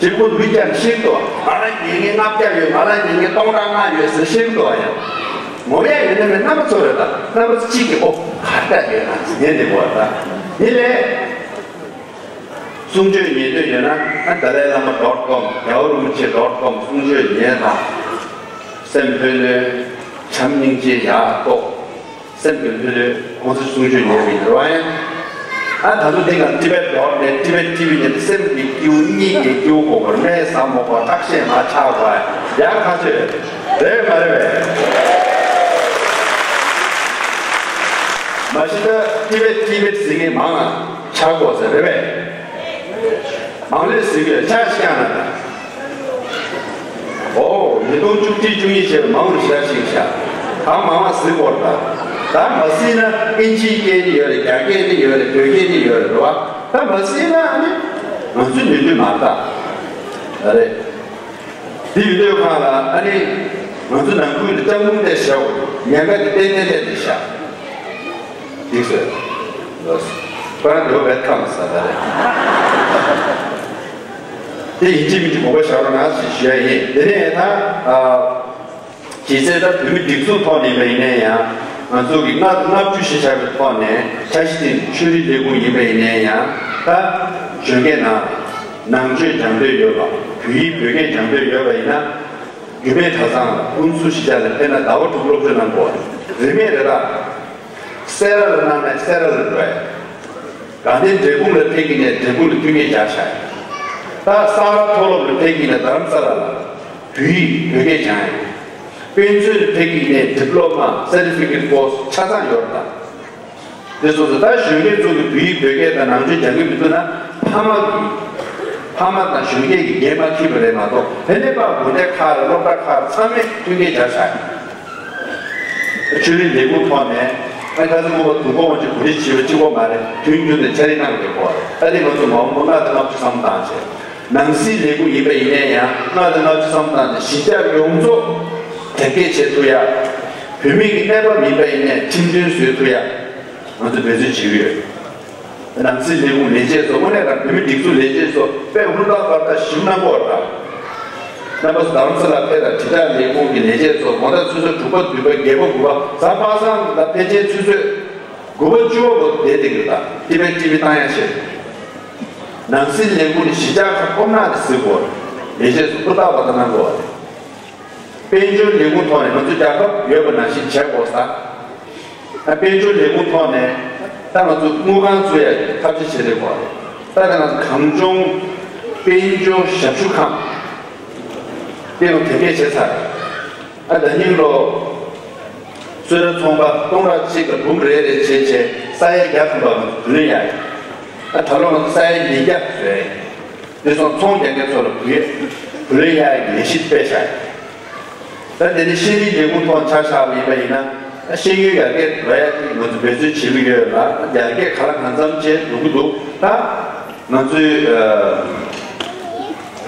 ཅིག་པོ་ཝི་ཅེཊ་ཤེས་འདུག་ང་ལ་ཉན་མཁན་ལྔ་བརྒྱ་ཡོད། ང་ལ་ཉན་མཁན་སྟོང་ཕྲག་ལྔ་ཡོད་ཟེར་ཤེས་འདུག་ཡ། ངོ་ཡ་ཡོད་ན་མེད། རྣམ་པ་ཚོ་རེད་ད། རྣམ་པ་ཚོ་གཅིག་གིས་ཨོ་ག་རེ་ཡོད་ན་ཉན་བསྡད་དགོས་ད། ཡིན་ལས། གསུང་ཆོས་ཉན་འདོད་ཡོད་ན། ཨ། ཏཱ་ལའི་བླ་མ་ཌོཊ་ཀོམ། རྒྱལ་བ་རིན་པོ་ཆེ་ཌོཊ་ཀོམ། གསུང་ཆོས་ཉན་དང་། སེམས་ལྷོད་ལྷོད། བྱམས་སྙིང་རྗེ་ཡག་ཏོག་སེམས་ཀྱི་ལྷོད་ལྷོད། གོང་ས་གསུང་ཆོས་ཉན་པའི་རེ་བ་ཡིན། ཨ། ད་དུང་དེ་ག་ཊི་བེཊ་ཌོཊ་ནེཊ། ཊི་བེཊ་ཊི་ཝི་ཉན་ཏེ། སེམས་ཀྱི་སྐྱིད་པོ་གཉིད་ཀྱི་སྐྱིད་པོ་ཁོག་པར་སྨན་ཟ་མ་དགོས། ཁྲག་ཤེད་མ་ཆག་པ་ཡག་ཁ་ཆོད་རེད་མ་རེད་པས། མ་གཞི་ད་ཊི་བེཊ་ཊི་བེཊ་ཟེར་མཁན་མང་ང་ཆགས་དགོས་ཟེར་རེད་པས། མང་ལོས་ཟེར་གྱི་ཡོད། ཆ་ཞིག་ཡང་ན་ད། ཨོ། ཉིས་སྟོང་བཅུ་གཅིག་བཅུ་གཉིས་བྱས་པའི་མང་རུ་ཞེ་དྲག་ཞིག་བཞག་གང་མང་མང་ཟེར་དགོས་རེད་ད། ད་མ་ཟེར་ན་ཨིན་ཇིའི་སྐད་ནི་ཡོད་རེད། རྒྱ་སྐད་ནི་ཡོད་རེད། བོད་སྐད་ནི་ཡོད་རེད་རེད་བ། ད་མ་ཟེར་ན་ཨ་ནི་ང་ཚོའི་ནུས་མཐུ་མ་རེད་ད། རེད། འདི་ཡོད་དུས་སྒང་ལ་ཨ་ནི་ང་ཚོ་ནང་ཁུལ་དུ་སྤྱང་གྲུང་བསྡད་བཞག་ཉེན་ཁ་དེ་ཏན་ཏན་སླེབས་བསྡད་བཞག་འགྲིག་སོང་། ཁོ་རང་འདོད་པའི་ཐང་ས་ད་རེད། དེ་ཡིན་གཅིག་མིན་གཅིག་དགོངས་པ་བཞག་རོགས་གནང་ཞེས་ཞུ་ཡ་ཡིན། དེ་ནས་ད། ཨ། གཞི་རྩའི་ད་བོད་མི་སྒྲིག་འཛུགས་ཐོག་ནས་ཡིན་པ་ཡིན་ན་ཡང་། ང་ཚོ་གི་ལྔ་བཅུ་ཞེས་བྱ་བའི་ཐོག་ནས། བཀྲ་ཤིས་དེ་ཆོས་རིག་ལས་ཁུངས་ཡིན་པ་ཡིན་ན་ཡང་། ད་གཞོན་སྐྱེས་ནང་ནང་ཆོས་སྦྱང་འདོད་ཡོད་པ། བོད་ཡིག་བོད་སྐད་སྦྱང་འདོད་ཡོད་པ་ཡིན་ན། རྒྱུད་སྨད་གྲྭ་ཚང་ཀུན་གསལ་གཞིས་ཆགས་ལ་ཕེབས་ན་ཟླ་བ་དྲུག་སློབ་གྲྭ་གནང་དགོས་རེད། རིན་མེད་རེད་ད། སེ་ར་ལ་གནང་ན་སེ་ར་ལ་འགྲོ་ཡ། དགའ་ལྡན་འབྲས་སྤུངས་ལ་ཕེབས་ཀྱི་ནས་འབྲས་སྤུངས་ལ་མཐུན་རྐྱེན་སྦྱར་བཞག་ད་ས་རཱ་མཐོ་སློབ་ལ་ཕེབས་ཀྱི་ནས་རྡ་རམ་ས་ལ་ལ་བོད་ཡིག་བོད་སྐད་སྦྱང་ཡ། དཔེ་མཛོད་ལ་ཕེབས་ཀྱི་ནས་ཌི་པི་ལོ་མ་སར་ཊི་ཕི་ཀེཊ་ཀོར་སི་ཆ་ཚང་ཡོད་རེད་ད། དེ་སོ་སོ་ད་གཞོན་སྐྱེས་ཚོ་གི་བོད་ཡིག་བོད་སྐད་དང་ནང་ཆོས་སྦྱང་གི་མི་འདུག་ན། ཕ་མ་གི་ཕ་མ་དང་གཞོན་སྐྱེས་ཀྱི་འགན་མ་འཁྱེར་བ་རེད་མ་གཏོགས། དེ་ནས་ཕར་དགོན་སྡེ་ཁག་རེད། སློབ་གྲྭ་ཁག་རེད། ཚང་མས་མཐུན་རྐྱེན་སྦྱར་བཞག་ཆོས་རིག་ལས་ཁུངས་ཐོག་ནས། ཨ། ཁ་སང་སྔོན་མ་དུས་འཁོར་དབང་ཕྱུག་གོ་སྒྲིག་བྱས་པ་གཅིག་པོ་མ་རེད། དུས་རྒྱུན་དུ་ཕྱག་ལས་གནང་དགོས་པ་རེད། ཨ་ནི་ང་ཚོ་མ་འོངས་པ་ལྔ་དང་ལྔ་བཅུ་བསམ་བློ་བཏང་བྱས། ནང་སྲིད་ལས་ཁུངས་ཡིན་པ་ཡིན་ན་ཡང་། ལྔ་དང་ལྔ་བཅུ་བསམ་བློ་བཏང་བྱས་གཞིས་ཆགས་ཡོངས་རྫོགས་དར་རྒྱས་བྱེད་ཐུབ་ཡ། བོད་མི་གི་གནས་བབ་ཡིན་པ་ཡིན་ནའི་ཁྲིམས་མཐུན་བཟོ་ཐུབ་ཡ། ང་ཚོ་འབད་བརྩོན་བྱེད་ཀྱི་ཡོད། ནང་སྲིད་ལས་ཁུངས་ལས་བྱེད་ཚོ་དངོས་གནས་རང་བོད་མི་སྒྲིག་འཛུགས་ལས་བྱེད་ཚོ་དཔེ་ཧུར་ཐག་པར་ཐག་ཞིབ་གནང་དགོས་རེད་ད། རྣམ་པ་ཚོ་རྡ་རམ་ས་ལ་ཕེབས་དང་། དྲིལ་བསྒྲགས་ལས་ཁུངས་ཀྱི་ལས་བྱེད་ཚོ་དགོང་དག་ཆུ་ཚོད་དྲུག་པ་བདུན་པ་བརྒྱད་པ་དགུ་པ། གཟའ་པ་སངས་ལ་ཕལ་ཆེར་ཆུ་ཚོད་དགུ་པ་བཅུ་པ་བར་དུ་བསྡད་བསྡད་ཀྱི་རེད་ད། ཊི་བེཊ་ཊི་ཝི་བཏང་ཡ་བྱས། ནང་སྲིད་ལས་ཁུངས་ནས་གཞིས་ཆགས་ཁག་ཁོམ་ནང་དུ་གཟིགས་དགོས་རེད། ལས་བྱེད་ཚོ་ཧུར་ཐག་པར་ཐག་གནང་དགོས་རེད། དཔལ་འབྱོར་ལས་ཁུངས་ཐོག་ནས་ང་ཚོ་རྒྱལ་ཁབ་ཡོད་པ་ནང་བཞིན་བྱེད་དགོས་ས། ད་དཔལ་འབྱོར་ལས་ཁུངས་ཐོག་ནས་ད་ང་ཚོ་དངུལ་ཁང་བཙུགས་ཡ་ཐབས་ཤེས་བྱེད་བསྡད་ཡོད་རེད། ད་ལྟ་ང་ཚོ་གངས་ལྗོངས་དཔལ་འབྱོར་ཞབས་ཞུ་ཁང་དེ་ཡང་དེ་གས་བྱས་ཚར་རེད། ཨ། ད་ནིང་ལོ་གསོལ་རས་ཚོང་པ་སྟོང་ཕྲག་གཅིག་ལ་འབུམ་རེ་རེ་བྱས་བྱས་ས་ཡ་བརྒྱ་ཐམ་པ་ང་ཚོ་བུ་ལོན་གཡར་ཡོད། ཨ། ད་ལོ་ང་ཚོ་ས་ཡ་ཉིས་བརྒྱ་བཟོས་ཡོད། དེ་སོང་ཚོང་རྒྱག་མཁན་ཚོ་ལ་བུ་ཡོད། བུ་ལོན་གཡར་ཡག་གི་ལས་གཞི་སྤེལ་བཞག་ད་དེ་ནས་ཤེས་རིག་ལས་ཁུངས་ཐོག་ཆ་བཞག་པ་ཡིན་པ་ཡིན་ན། ཤེས་ཡོན་ཡར་རྒྱས་འགྲོ་ཡག་གི་ང་ཚོ་འབད་བརྩོན་བྱེད་ཀྱི་ཡོད་ལ། ཡར་རྒྱས་ག་ལ་གང་འཚམ་བྱས་འགྲོ་གི་འདུག་ད་ང་ཚོའི་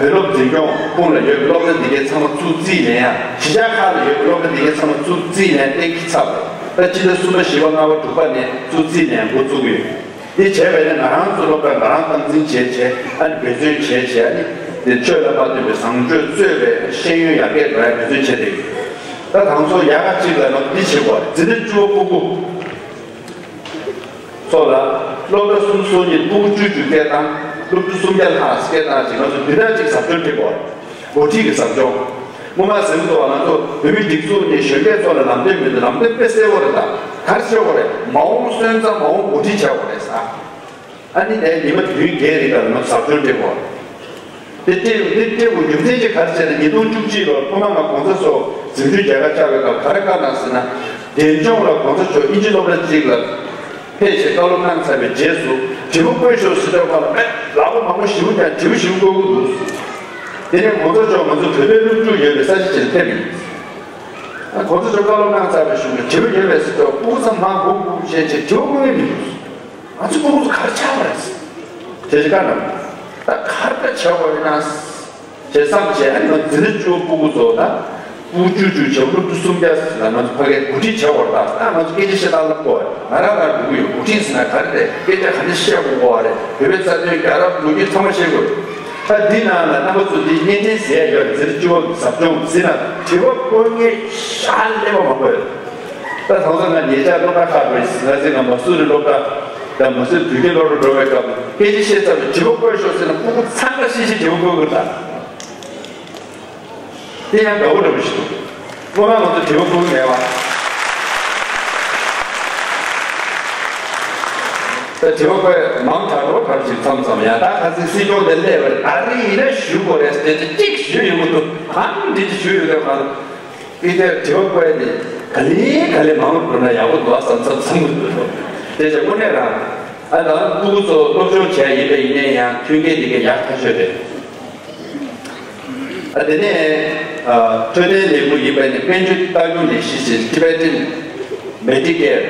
ཨ་ བོད་སློབ་འཛིན་སྐྱོང་ཁོངས་ལ་ཡོད་པའི་སློབ་གྲྭ་འདི་གའི་ཚང་མ་བཙུགས་རྩིས་ལེན་ཡ། གཞིས་ཆགས་ཁག་ལ་ཡོད་པའི་སློབ་གྲྭ་འདི་གའི་ཚང་མ་བཙུགས་རྩིས་ལེན་གཏན་འཁེལ་ཚར་བ་རེད། ད་སྤྱི་ཟླ་གསུམ་པ་བཞི་པ་ལྔ་པ་དྲུག་པ་ནས་བཙུགས་རྩིས་ལེན་འགོ་བཙུགས་ཀྱི་ཡོད། འདི་བྱས་པས་ན་ང་རང་ཚོ་སློབ་གྲྭ་ང་རང་སྟངས་འཛིན་བྱས་བྱས། ཨ་ནི་འབད་བརྩོན་བྱས་བྱས། ཨ་ནི་དེ་ཆོས་ལ་མ་ལྟོས་པའི་བཟང་སྤྱོད་གཙོས་པའི་ཤེས་ཡོན་ཡར་རྒྱས་འགྲོ་ཡ་འབད་བརྩོན་བྱས་བསྡད་ཡོད། ད་དང་ཚོ་ཡག་ག་ཅིག་ལ་ང་ཚོ་འདི་བྱེད་དགོས་རེད། འཛིན་གྲྭ་བཅུ་པ་སྤུ་གུ་ཚོ་ལ་སློབ་གྲྭ་སུམ་ཅུ་སོ་གཉིས་སྤུ་གུ་བཅུ་བཅུ་སྐད་བཏང་། སློབ་ཕྲུག་སུམ་བརྒྱ་ལྷག་སྐད་བཏང་ཅིག་ང་ཚོ་འདི་འདྲ་ཅིག་ཟབ་སྦྱོང་སྤྲད་དགོས་རེད། འགོ་ཁྲིད་ཀྱི་ཟབ་སྦྱོང་། སྔོན་མ་ཟེར་གྱི་འདུག་བ། ང་ཚོ་བོད་མི་སྒྲིག་འཛུགས་ནས་གཞོན་སྐྱེས་ཚོ་ལ་ལམ་སྟོན་མི་འདུག་ལམ་སྟོན་དཔེ་གསལ་པོ་རེད། ད་ག་རེ་བྱེད་དགོས་རེད། མ་འོངས་སོན་རྩ་མ་འོངས་འགོ་ཁྲིད་བྱ་དགོས་རེད་ཟེར། ཨ་ནི་དེ་ཉི་མ་བདུན་བརྒྱད་རིང་ལ་ང་ཚོ་ཟབ་སྦྱོང་སྤྲད་དགོས། དེ་སྤྲད་དེ་སྤྲད་དགོས་རྒྱུ་མཚན་ཅིག་ག་རེ་བྱས་ན། ཉིས་སྟོང་བཅུ་གཅིག་ལོར་ཐོག་མར་ང་གོང་ས་མཆོག་འཛིན་སྐྱོང་རྒྱལ་ཁབ་བཅག་པའི་སྐབས་ག་རེ་བཀའ་གནང་ཟེར་ན། འབྲས་ལྗོངས་ལ་གོང་ས་མཆོག་དབྱིན་ཇི་སློབ་གྲྭ་གཅིག་ལ་ཕེབས་ཞེས་བཀའ་སློབ་གནང་ཚར་བའི་རྗེས་སུ་དྲིལ་བུ་བརྐོས་ཤོག་ཟེར་དུས་སྒང་ལ། མི་ལག་པ་མང་པོ་ཞེ་པོ་ཀྱང་དྲིལ་བུ་ཞེ་པོ་བརྐོ་གི་འདུག་དེ་ནས་གོང་ས་མཆོག་ང་ཚོ་བོད་པའི་སློབ་ཕྲུག་ཡོད་པའི་ས་ཆ་ཅིག་ལ་ཕེབས་ཡིན། ཨ། གོང་ས་མཆོག་བཀའ་སློབ་གནང་ཚར་བའི་གཞུག་ལ་དྲིལ་བུ་ཡོད་པས་ཟེར་དུས་སྐུ་ཚབ་མ་འགུག་འགུག་བྱས་བྱས་དྲིལ་བུ་བརྐོ་མཁན་མི་འདུག་ང་ཚོ་སྤུ་གུ་ཚོ་ག་རེ་ཆགས་པ་རེད། དེ་ཅི་ག་ན་ད་ག་རེ་བྱ་བ་ཡིན་ན་ཞེས་བསམ་བྱས། ཨ་ནི་ང་འཛིན་གྲྭ་བཅུ་པ་སྤུ་གུ་ཚོ་ད་སྤུ་གུ་བཅུ་བཅུ་བྱས་སློབ་ཕྲུག་སུམ་བརྒྱ་ལ་ང་ཚོ་ཕ་གིར་འགོ་ཁྲིད་བྱ་བར་ད། ད་ང་ཚོ་སྐད་ཆ་བཤད་སྟངས་ལ་གོ་བ་རེད། ང་རང་རང་འགྲོ་གི་ཡོད། འགོ་ཁྲིད་ཟེར་ན་ག་རེ་རེད། སྐད་ཆ་ག་འདྲ་བཤད་དགོས་གོ་བ་རེད། བོད་པའི་རྩ་དོན་རྒྱལ་རབས་ལོ་རྒྱུས་ཚང་མ་ཤེས་དགོས། ད་འདི་ནང་ལ་རྣམ་པ་ཚོ་འདི་བརྙན་འཕྲིན་ཟེར་ཡ་ཡོད་རེད། འཛིན་གྲྭ་བཅུ་པ་ཟབ་སྦྱོང་ཟེར་ན་དྲི་བ་བཀོད་མཁན་ཤ་ལེ་མ་མང་པོ་ཡོད། ད་དེང་སང་ང་ཉེ་ཆར་སློབ་གྲྭ་ཁག་ཏུ་ང་ཚོའི་ང་མ་སུ་རི་སློབ་གྲྭ་དང་མ་སུ་རི་བོད་ཁྱིམ་སློབ་གྲྭ་འགྲོ་བའི་སྐབས་སྐད་ཆ་བཤད་ཚར་བའི་དྲི་བ་བཀོད་ཤོག་ཟེར་ན་སྤུ་གུ་ཚང་མ་ཤེས་ཤེས་དྲི་བ་བཀོད་དགོས་ད། དེ་ཡང་དགའ་པོ་འདྲ་པོ་ཞིག་འདུག་སྔོན་མ་ང་ཚོ་དྲི་བ་བཀོད་མེད་པ། ད་དྲི་བ་བཀོད་མང་དྲགས་འགྲོ་དྲགས་ཞིག་མཚམས་མཚམས་ཡང་ད་ཁ་སང་སྲིད་སྐྱོང་དེ་སླེབས་པ་རེད། ད་རེས་ཡིན་ན་ཞུ་དགོས་རེད་ཟེར་ཏེ་གཅིག་ཞུས་ཡོང་གི་འདུག་གང་འདི་ཅིག་ཞུས་ཡོད་དུས་གང་། ཨི་དེར་དྲི་བ་བཀོད་ནས་ག་ལེ་ག་ལེ་མང་རུ་འགྲོ་ན་ཡག་པོ་འདུག་བསམ་བསམ་བསམ་གྱི་འདུག་དེ་བྱས་དངོས་གནས་རང་ཨ་ད་སྤུ་གུ་ཚོ་སློབ་སྦྱོང་བྱས་ཡིན་པ་ཡིན་ནའི་ཡང་མཐུན་རྐྱེན་འདི་ག་ཡག་ཐག་ཆོད་རེད། ཨ་དེ་ནས་ཨ་འཕྲོད་བསྟེན་ལས་ཁུངས་ཡིན་པ་ནི་དཔལ་འབྱོར་ལྟ་སྐྱོང་ལས་གཞི་ཞེས་Tibetan Medicare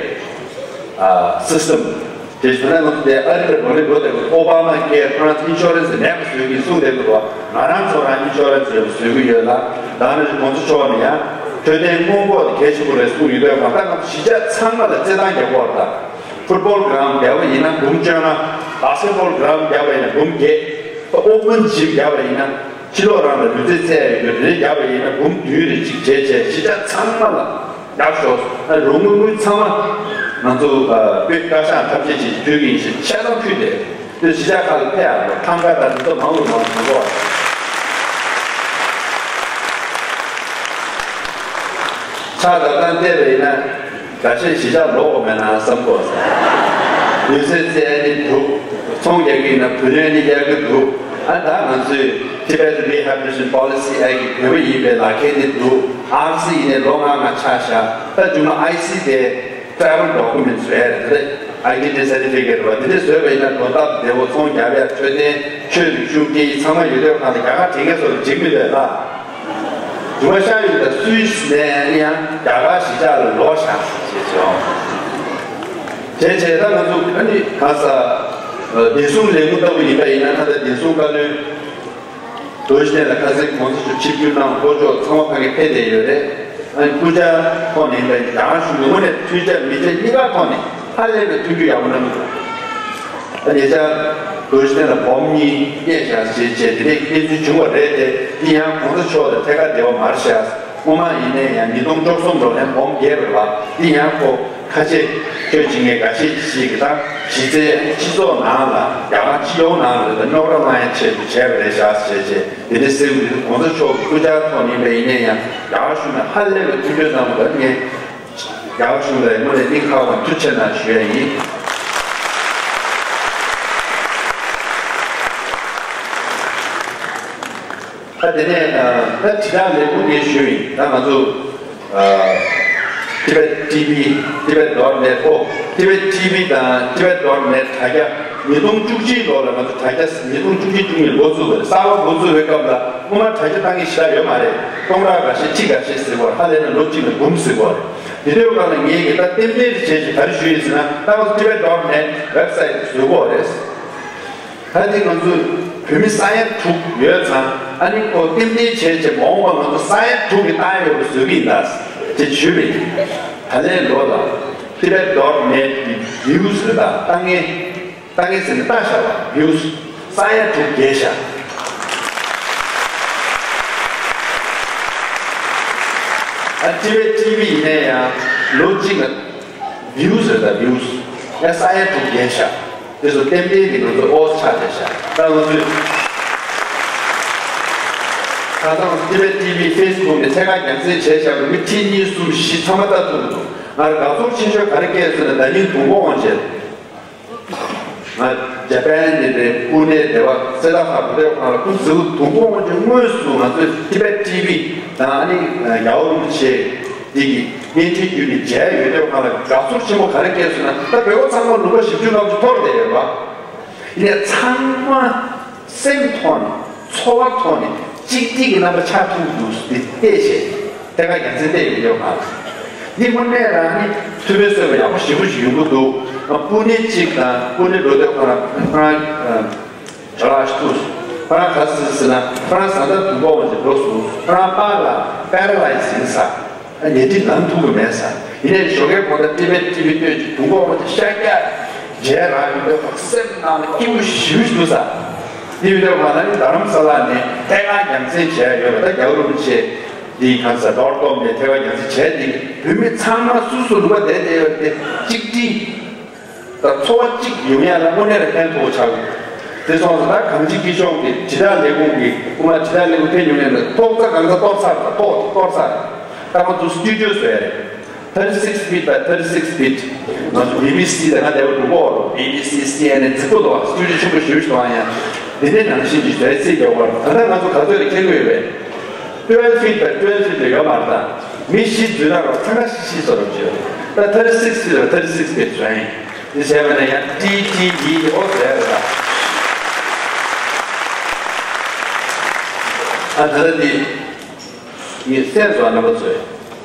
ཨ་System། དེ་བྱས་ན་ང་ཚོ་དེ་ཨ་རི་ལ་འགྲོ་ལས་འགྲོ་བསྡད་པའི་ཨོ་བྷ་མ་ཀེར་ཁོ་རང་ཚོ་ཨིན་ཤོ་རན་སི་མེད་པ་བཟོས་ཀྱིན་གསུངས་བསྡད་འདུག་བ། ང་རང་ཚོ་རང་ཨིན་ཤོ་རན་སི་ཡོད་པ་བཟོས་ཀྱི་ཡོད་ལ། ད་ནི་གོང་ས་མཆོག་ནས་ཡང་འཕྲོད་བསྟེན་སྔོན་འགོག་དེ་གལ་ཆེན་པོ་རེད་གསུངས་ཡོད་པས། ང་ད་ང་ཚོ་གཞིས་ཆགས་ཚང་མ་ལ་རྩེད་ཐང་རྒྱག་གི་ཡོད་རེད་ད། ཕུཊ་བོལ་གྷི་རའུན་རྒྱག་པ་ཡིན་ན་འབུམ་བཅོ་ལྔ། བྷ་སི་ཀེཊ་བོལ་གྷི་རའུན་རྒྱག་པ་ཡིན་ན་འབུམ་བརྒྱད། ཨོ་པན་ཇིམ་རྒྱག་པ་ཡིན་ན་ཕྱི་ལོགས་རང་ལ་ལུས་རྩལ་རྩེ་ཡ་ཡོད་རྒྱུ་རེད། རྒྱག་པ་ཡིན་ན་འབུམ་བདུན་རེ་གཅིག་བྱས་བྱས་གཞིས་ཆགས་ཚང་མ་ལ་རྒྱབ་ཤོག་ཨ་རོགས་དངུལ་དངུལ་ཚང་མ་ང་ཚོ་ཨ་དཔེ་བཀའ་ཤག་ཐམས་ཅད་ཀྱིས་ཕུལ་གྱི་ཡིན་ཞེས་ཆེད་གཏོང་ཕུལ་ཏེ། དེ་གཞིས་ཆགས་ཁག་ལ་ཕེབས་ཡག་ཐང་ག་དང་དེ་ཚོ་མང་རུ་མང་རུ་གཏོང་དགོས། ཕྱག་རྡ་རྡང་བལྟས་པ་ཡིན་ན། འགའ་ཤས་གཞིས་ཆགས་ལོག་དགོས་མེད་ན་བསམ་དགོས། ལུས་རྩལ་རྩེ་ཡ་ནི་འདུག་ཚོང་རྒྱག་གི་ཡིན་ན་བུ་ལོན་ནི་གཡར་གི་འདུག་ཨ་ད་ང་ཚོས་Tibet Rehabilitation Policy Act གི་བོད་པ་ཡིན་པའི་ལག་ཁྱེར་ནི་འདུག་ཨར་སི་ཡིན་ནའི་ལོ་ལྔ་ལྔ་ཆ་བཞག་ད་མཇུག་མ་ཨའི་སི་དེ་travel documents རེད། དེ་Identity Certificate རེད་བ། དེ་འདྲ་བཟོས་པ་ཡིན་ན་འགྲོ་སྟབས་བདེ་བོ། ཚོང་རྒྱག་ཡ། འཕྲོད་བསྟེན། ཆོས་རིག་གཞུང་སྐད་ཡིག་ཚང་མ་ཡོད་དུས་གང་ལ་རྒྱ་གར་དེ་གས་སོགས་འཇིགས་མི་འདོད་ལ། དུ་བ་ཤ་ཡོད་ད་སུད་སི་ནས་ཡང་རྒྱ་གར་གཞིས་ཆགས་ལ་ལོག་བཞག་ཟེར་བྱས་སོང་། བྱས་བྱས་ད་ང་ཚོ་ཨ་ནི་ག་ས་བདེ་སྲུང་ལས་ཁུངས་ལྟ་བུ་ཡིན་པ་ཡིན་ན། ད་ལྟ་བདེ་སྲུང་བཀའ་བློན་རྡོ་རྗེ་གདན་ལ་ཁ་སང་གོང་ས་མཆོག་ཆིབས་བསྒྱུར་གནང་། ལྷོ་ཕྱོགས་ཚང་མ་ཕ་གི་ཕེབས་བསྡད་ཡོད་རེད། ཨ་ནི་སྐུ་བཅར་ཐོག་ནས་ཡིན་པ་ཡིན་ན་རྒྱ་གར་གཞུང་གི་ངོས་ནས་མཐུན་རྐྱབ་མི་བྱེད་གཉིས་ཀ་ཐོག་ནས་ཧ་ལས་པའི་མཐུན་འགྱུར་ཡག་པོ་གནང་གི་འདུག་ཨ་ཉེ་ཆར་རྡོ་རྗེ་གདན་ལ་སྦོམ་གཉིས་རྙེད་བཞག་ཅེས་བྱས་དེ་འདྲའི་གནས་ཚུལ་བྱུང་བ་རེད་དེ། འདི་ཡང་གོང་ས་མཆོག་དང་ཐད་ཀར་འབྲེལ་བ་མ་རེད་ཤག་སྔོན་མ་ཡིན་ནའི་ཡང་ཉིས་སྟོང་བཅུ་གསུམ་ལོ་ལ་སྦོམ་བརྒྱད་རེད་བ། འདི་ཡང་ཁོ་ཁ་ཆེ་ཆོས་བྱེད་མཁན་འགའ་ཤས་ཤིག་གིས་ད་གཞི་རྩའི་སྤྱི་ཚོགས་ནང་ལ་རྒྱ་གར་སྤྱི་ཡོངས་ནང་ལ་ད་རྙོག་དྲ་བསླང་ཡ་ཆེད་དུ་བྱས་པ་རེད་ཤག་ཅེས་བྱས་དེ་འདྲའི་གསལ་པོ་རེད། གོང་ས་མཆོག་གི་སྐུ་བཅར་ཐོག་ནས་ཡིན་པ་ཡིན་ནའི་ཡང་རྒྱ་གར་གཞུང་ནས་ཧ་ལས་པའི་མཐུན་འགྱུར་གནང་བ་ལ་ངས། རྒྱ་གར་གཞུང་ལ་དངོས་གནས་སྙིང་ཁ་བ་ཐུགས་རྗེ་ཆེ་གནང་ཞུ་ཡ་ཡིན། ད་དེ་ནས་ད་དྲིལ་བསྒྲགས་ལས་ཁུངས་ངས་ཞུས་ཡིན། ད་ང་ཚོ་Tibet T V, Tibet dot net ཨོ། Tibet T V དང་Tibet dot net དྲ་རྒྱ་ཉིས་སྟོང་བཅུ་གཅིག་ལོ་ལ་ང་ཚོ་དྲ་རྒྱ་ཉིས་སྟོང་བཅུ་གཅིག་བཅུ་གཉིས་འགོ་བཙུགས་པ་རེད། གསར་པ་འགོ་བཙུགས་པའི་སྐབས་ལ་སྔོན་མ་དྲ་རྒྱ་བཏང་མཁན་ཞེ་དྲག་ཡོད་མ་རེད། སྟོང་ཕྲག་འགའ་ཤས་ཁྲི་འགའ་ཤས་ཟེར་བ། ཧ་ལས་ན་ལོ་གཅིག་ལ་འབུམ་ཟེར་བ་རེད། དེ་དུས་སྒང་ལ་ངས་ཀྱི་ད་ཏན་ཏན་རེ་བྱས་ཀྱི་ག་རེ་ཞུས་ཡིན་ཟེར་ན། ད་ང་ཚོ་Tibet dot net website བཟོ་དགོས་རེད། ད་དེ་ང་ཚོ་བོད་མི་ས་ཡ་དྲུག་ཡོད་ཙང་ ཨ་ནི་ཁོ་ཏན་ཏན་བྱས་བྱས་མ་འོངས་པ་ང་ཚོ་ས་ཡ་དྲུག་གི་བཏང་ཡོད་པ་བཟོ་གི་ཡིན་ད་ཅེས་ཞུས་པ་ཡིན། ད་ལན་ལོ་ལ་Tibet dot net གི་views རེད་ད་ལྟ་ངས་ལྟ་ངན་ཟེར་ནས་ལྟ་བཞག་པ་views ས་ཡ་དྲུག་བརྒལ་བཞག་ཨ་Tibet T V ཡིན་ནའི་ཡང་ལོ་གཅིག་ལ་views ཟེར་ད་views ཡ་ས་ཡ་དྲུག་བརྒལ་བཞག་དེ་ཚོ་ཏན་ཏན་གྱི་ང་ཚོ་ཨོ་ཆགས་བསྡད་བཞག་ད་ང་ཚོས་ཁ་སང་Tibet T V Facebook ནས་ཐད་ཀར་རྒྱང་སྲིང་བྱས་བཞག་པའི་མི་ཁྲི་གཉིས་གསུམ་བཞི་ཚང་མ་ལྟ་ཐུབ་འདུག་ང་དགའ་ཚོར་ཆེ་ཤོས་ག་རེ་སྐྱེས་ཟེར་ན་ཟླ་ཉིན་དུས་འཁོར་དབང་ཆེན། ང་ཇ་པན་ནས་རེད། ཕུ་ནེ་དེ་བ་སེ་ད་ཧ་བུ་དེ་ཁོང་ལ་ཁུ་ཟིག་དུང་ཕོ་ངོ་ཅིག་དངོས་སུ་ང་ཚོས་ཊི་བེ་ཊི་ཊི་ཝི་དང་ཨ་ནི་རྒྱལ་བ་རིན་པོ་ཆེ་འདི་གི་བརྙན་འཕྲིན་བརྒྱུད་ནས་མཇལ་ཡོད་དེ་ཁོང་ལ་དགའ་ཚོར་ཆེན་པོ་ག་རེ་སྐྱེས་སོང་ན་ད་བོད་པ་ཚང་མ་ལུང་པ་བཞི་བཅུ་ལྔ་བཅུ་འཐོར་བསྡད་ཡོད་པ། ཡིན་ནའི་ཚང་མ་སེམས་ཐོག་ནས་ཚོར་བ་ཐོག་ནས་གཅིག་སྒྲིལ་གྱི་རྣམ་པ་ཆགས་ཐུབ་འདུག་འདི་བལྟས་བྱས། ཐད་ཀར་རྒྱང་སྲིང་བལྟས་ཡོད་ཡོད་ཁག་འདི་དངོས་གནས་རང་ནི་ཐུབ་པའི་བཟོད་པ་ཡག་པོ་ཞེ་པོ་ཞིག་ཡོང་གི་འདུག་ཨ་སྤུ་ནེ་གཅིག་དང་སྤུ་ནེ་འགྲོ་དུས་ཁོ་རང་ཁོ་རང་ཇོ་ལགས་ཤིག་ཐུག་སོང་། ཁོ་རང་ག་ཟེར་ཟེར་ན་ཁོ་རང་བཟའ་ཟླ་དུ་འགོ་བ་ཅིག་འགྲོ་སོང་། ཁོ་རང་པཱ་ལགས་པེ་ར་ལའི་ཛི་ཡིན་ས། ཨ་ཉལ་ཁྲིར་ལངས་ཐུབ་ཀྱི་མེད་ས། ཡིན་ནའི་ཞོགས་ཀའི་གོང་དུ་ཊི་བེ་ཊི་ཊི་ཝི་ལྟོས་ཀྱི་དུ་འགོ་བ་དེ་ཤར་རྒྱག་མཇལ་རང་ཡོད་པའི་སེམས་ནང་ལ་སྐྱིད་པོ་ཞེ་པོ་ཞིག་འདུག་ས། དེ་ཡོད་དུས་ང་རང་རྡ་རམ་ས་ལ་ནས་ཐད་ཀར་རྒྱང་སྲིང་བྱས་ཡོད་པ་ད་རྒྱལ་བ་རིན་པོ་ཆེ་འདིའི་གང་ཟེར་ཌོཊ་ཀོམ་ནས་ཐད་ཀར་རྒྱང་སྲིང་བྱས་ཏེ་བོད་མི་ཚང་མ་སུ་སུ་ལུང་པ་བསྡད་བསྡད་ཡོད་དེ་གཅིག་སྒྲིལ། ད་ཚོར་བ་གཅིག་ཡོང་ཡ་ལ་དངོས་གནས་ལ་ཕན་ཐོགས་ཆགས་ཡོད། དེ་སོང་ཙང་ད་གངས་ཅན་སྐྱིད་གཤོངས་ཀྱི་དྲིལ་བསྒྲགས་ལས་ཁུངས་ཀྱི་སྐུ་མ་དྲིལ་བསྒྲགས་ལས་ཁུངས་ཕེབས་མྱོང་མེད་ན་ཏོག་ཙམ་གང་ཙམ་གཏོར་ཚར་ད་ཏོག་ཏོག་ཙམ་ད་ང་ཚོ་སི་ཊུ་ཌི་ཡོ་བཟོས་ཡ་རེད། thirty six feet by thirty six feet ང་ཚོ་བྷི་བྷི་སི་དང་ང་འདས་པོ་འགྲོ་གོ་བྷི་བྷི་སི་སི་ཨེན་ཨེན་རྫིག་པོ་འདུག་སི་ཊུ་ཌི་ཡོ་ཆེན་པོ་ཞེ་པོ་ཞིག་འདུག་ཨ་ཡ་འདི་འདྲའི་ནང་བཞིན་གྱི་བཟོས་རྩིས་རྒྱག་པར་ད་ལྟ་ང་ཚོ་ག་ཚོད་ལ་ཁྱེར་དགོས་ཡོད་པས། twelve feet by twelve feet ལ་ཡོད་མ་རེད་ད། མི་བཞི་འཛུལ་ན་རོགས་ཚང་ཁ་ཤི་ཤི་བཟོ་རོགས་བྱོས། ད་thirty six feet ལ་thirty six feet བཟོས་ཡིན། འདི་བྱས་པ་ན་ཡང་ཊི་ཊི་ཝི་འོ་བཟོས་རེད་ད། ཨ་ད་ལྟ་འདི་ངས་གསལ་བཟོ་རྣམ་པ་བཟོས།